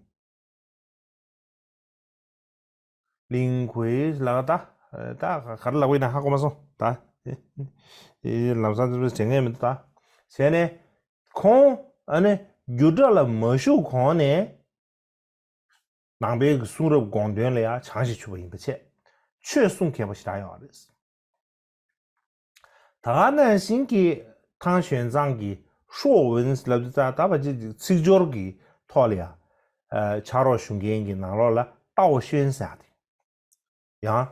ལིང་ཁུའེ་ལབ་ད། ད་ག་རེ་ལབ་ཡིན་ན་ཧ་གོ་མ་སོང་ད། ཨེ་ལམ་སང་ཙམ་ཙམ་བྱེད་མཁན་མི་འདུག་ད། བྱས་ནས་ཁོང་ཨ་ནི་རྒྱུགས་སྤྲོད་ལ་མ་ཞུགས་གོང་ནས་ནང་པའི་གི་གསུང་རབ་དགོངས་དོན་ལ་ཡང་སྦྱང་ཞིག་ཆུད་པ་ཡིན་པ་བྱས། ཆོས་གསུང་མཁས་པོ་ཞེ་དྲག་ཡོད་རེད། ད་ག་ནང་བཞིན་གྱི་ཐང་ཞོན་ཙང་གི་ཧྲོ་ཝུན་ལབ་དུས་ཙང་ད་ཕལ་ཆེར་ཚིག་སྦྱོར་གྱི་ཐོག་ལ་ཡང་ཕྱག་རོགས་ཞུ་མཁན་གྱི་ནང་ལོགས་ལ་ཏའོ་ཤོན་ཟེར་ཡ་དེ་ཡང་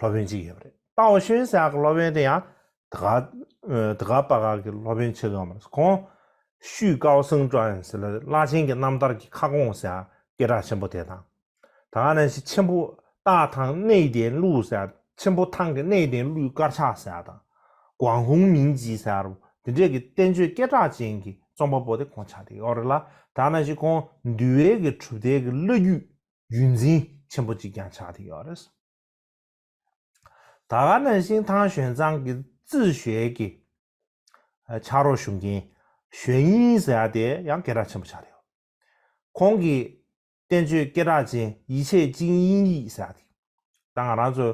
སློབ་དཔོན་གཅིག་ཡོད་པ་རེད། ཏའོ་ཤོན་ཟེར་ཡ་གི་སློབ་དཔོན་དེ་ཡང་དེ་ག་དེ་ག་པ་ག་གི་སློབ་དཔོན་ཆགས་ཡོད་མ་རེད། ཁོང་ཤུས་ཀའོ་སང་ཀྲོན་ཟེར་ལ་བླ་ཆེན་གྱི་རྣམ་ཐར་གྱི་ཁ་སྐོང་ཟེར་ཡ་སྐད་གྲགས་ཆེན་པོ་དེ་དང་། ད་ག་ནང་བཞིན་ཆེན་པོ་སྟག་ཐང་གནས་བརྟན་གླུ་ཟེར་ཡ། ཆེན་པོ་ཐང་གི་གནས་བརྟན་གླུའི་དཀར་ཆག་ཟེར་ཡ་དང་། ཀོང་ཧུང་མིང་ཅི་ཟེར་ཡ་དེ་འདྲས་ཀྱི་བསྟན་བཅོས་སྐད་གྲགས་ཅན་གྱི་རྩོམ་པ་པོ་དེ་ཁོང་ཆགས་བསྡད་ཡོད་རེད་ལ། ད་ག་ནང་བཞིན་ཁོང་འདུལ་བའི་གི་གྲུབ་མཐའི་གི་བླ་བརྒྱུད་རྒྱུན་འཛིན་ཆེན་པོ་གཅིག་ཀྱང་ཆགས་བསྡད་ཡོད་རེད། ད་ག་ནང་བཞིན་ཐང་ཞོན་ཙང་གི་ཙི་ཞོལ་གྱི་ཕྱག་རོགས་ཞུ་མཁན་ཞོན་དབྱིན་ཟེར་ཡ་དེ་ཡང་སྐད་གྲགས་ཆེན་པོ་ཆགས་བསྡད་ཡོད། ཁོང་གི་བསྟན་བཅོས་སྐད་གྲགས་ཅན་ཡི་ཆས་ཅིང་དབྱིན་ཡིག་ཟེར་ཡ་དེ། ད་ང་རང་ཚོ་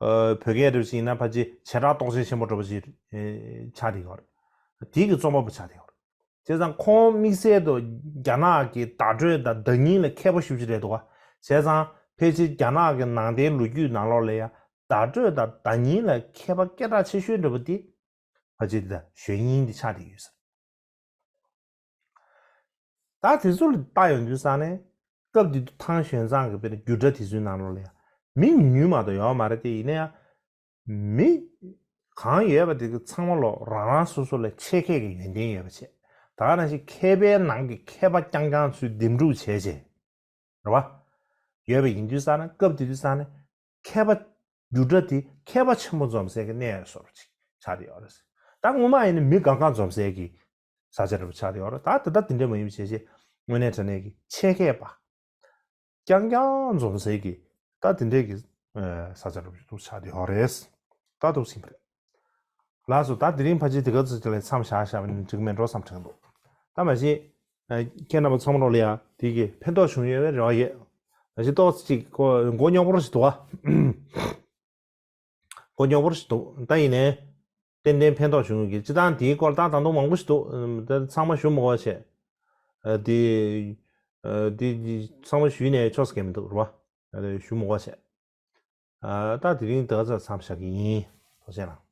ཨ་བོད་སྐད་འདྲ་པོ་ཞིག་ཡིན་ན་ཕལ་ཆེར་བྱེ་བྲག་རྟོགས་ཆེན་ཆེན་པོ་འདྲ་པོ་ཞིག་ཨེ་ཆགས་བསྡད་ཡོད་རེད། དེ་གི་རྩོམ་པ་པོ་ཆགས་བསྡད་ཡོད་རེད། བྱས་ཙང་ཁོང་དམིགས་བསལ་དུ་རྒྱ་ནག་གི་བརྡ་སྤྲོད་དང་བརྡ་རྙིང་ལ་མཁས་པོ་ཞེ་པོ་ཅིག་རེད་འདུག་ག་བྱས་ཙང་ཕལ་ཆེར་རྒྱ་ནག་གི་ནང་བསྟན་ལོ་རྒྱུས་ནང་ལོགས་ལ་ཡང་བརྡ་སྤྲོད་དང་བརྡ་རྙིང་ལ་མཁས་པ་སྐད་གྲགས་ཆེ་ཤོས་འདྲ་པོ་དེ་ཕལ་ཆེར་དེ་ཞོན་དབྱིན་དེ་ཆགས་བསྡད་ཡོད་ཟེར། ད་དེ་ཚོ་ལ་བལྟ་ཡོང་དུས་ཙང་ནས་སྐབས་དེ་དུས་ཐང་ཞོན་ཙང་གི་དཔེར་ན་རྒྱུད་གྲྭ་དེ་ཚོའི་ནང་ལོགས་ལ་ཡང་མི་ཉུང་ཉུང་མ་གཏོགས་ཡོད་མ་རེད་དེ། ཡིན་ན་ཡང་མི་གང་ཡོད་པ་དེ་གི་ཚང་མ་ལོག་རང་རང་སོ་སོ་ལ་ཆེད་མཁས་ཀྱི་ཡོན་ཏན་ཡོད་པ་བྱས། ད་ག་ནང་བཞིན་མཁས་པའི་ནང་གི་མཁས་པ་རྐྱང་རྐྱང་ཚུར་འདེམས་སྒྲུག་བྱས་བྱས། རེད་བ། ཡོད་པ་ཡིན་དུས་ཙང་ན་སྐབས་དེ་དུས་ཙང་ན་མཁས་པ་རྒྱུད་གྲྭ་དེ་མཁས་པ་ཆེན་པོ་འཛོམས་སའི་གི་གནས་བཟོ་འདྲ་ཅིག་ཆགས་བསྡད་ཡོད་རེད། ད་སྔོན་མ་ཡིན་ན་མི་གང་གང་འཛོམས་སའི་གི་ས་ཆ་འདྲ་པོ་ཆགས་བསྡད་ཡོད་རེད། ད་ད་ལྟ་དེ་འདྲ་མ་ཡིན་པ་བྱས་བྱས་དངོས་གནས་དྲང་གནས་ཀྱི་ཆེད་མཁས་པ་རྐྱང་རྐྱང་འཛོམས་སའི་གི་ད་དེ་འདྲའི་གི་ས་ཆ་འདྲ་པོ་ཅིག་ཆགས་བསྡད་ཡོད་རེད། ད་འདུག་ཟིན་པ་རེད། ལགས་སོ། ད་དེ་རིང་ཕལ་ཆེར་དེ་ག་ཚོད་ཅིག་ལ་མཚམས་བཞག་བཞག་པ་ཡིན་ན་འགྲིག་མེད་འགྲོ་བསམ་དྲན་འདུག་ད་མ་གཞི་ཁྱེད་རྣམ་པ་ཚང་མ་ལོག་ལ་ཡ་དེ་གི་ཕན་ཐོགས་བྱུང་ཡོད་པའི་རེ་བ་ཡོད། མ་གཞི་ཏོག་ཙམ་ཅིག་ཁོ་མགོ་རྙོག་པོ་ཞིག་འདུག་བ། མགོ་རྙོག་པོ་ཞིག་འདུག་ད་ཡིན་ནའི་ཏན་ཏན་ཕན་ཐོགས་བྱུང་གི། སྤྱི་བཏང་དེའི་སྐོར་ད་ད་དུང་མང་པོ་ཞིག་འདུག་ད་ཚང་མ་ཞུ་མི་དགོས་བྱས། ཨ་དེ་ཨ་དེ་ཚང་མ་ཞུས་ནས་ཆོག་ས་གང་མི་འདུག་རེད་བ། ཨ་ཞུ་མི་དགོས་བྱས། ཨ་ད་དེ་རིང་དེ་ག་ཚོད་མཚམས་བཞག་གི་ཡིན། ཐུགས་རྗེ་གནང་།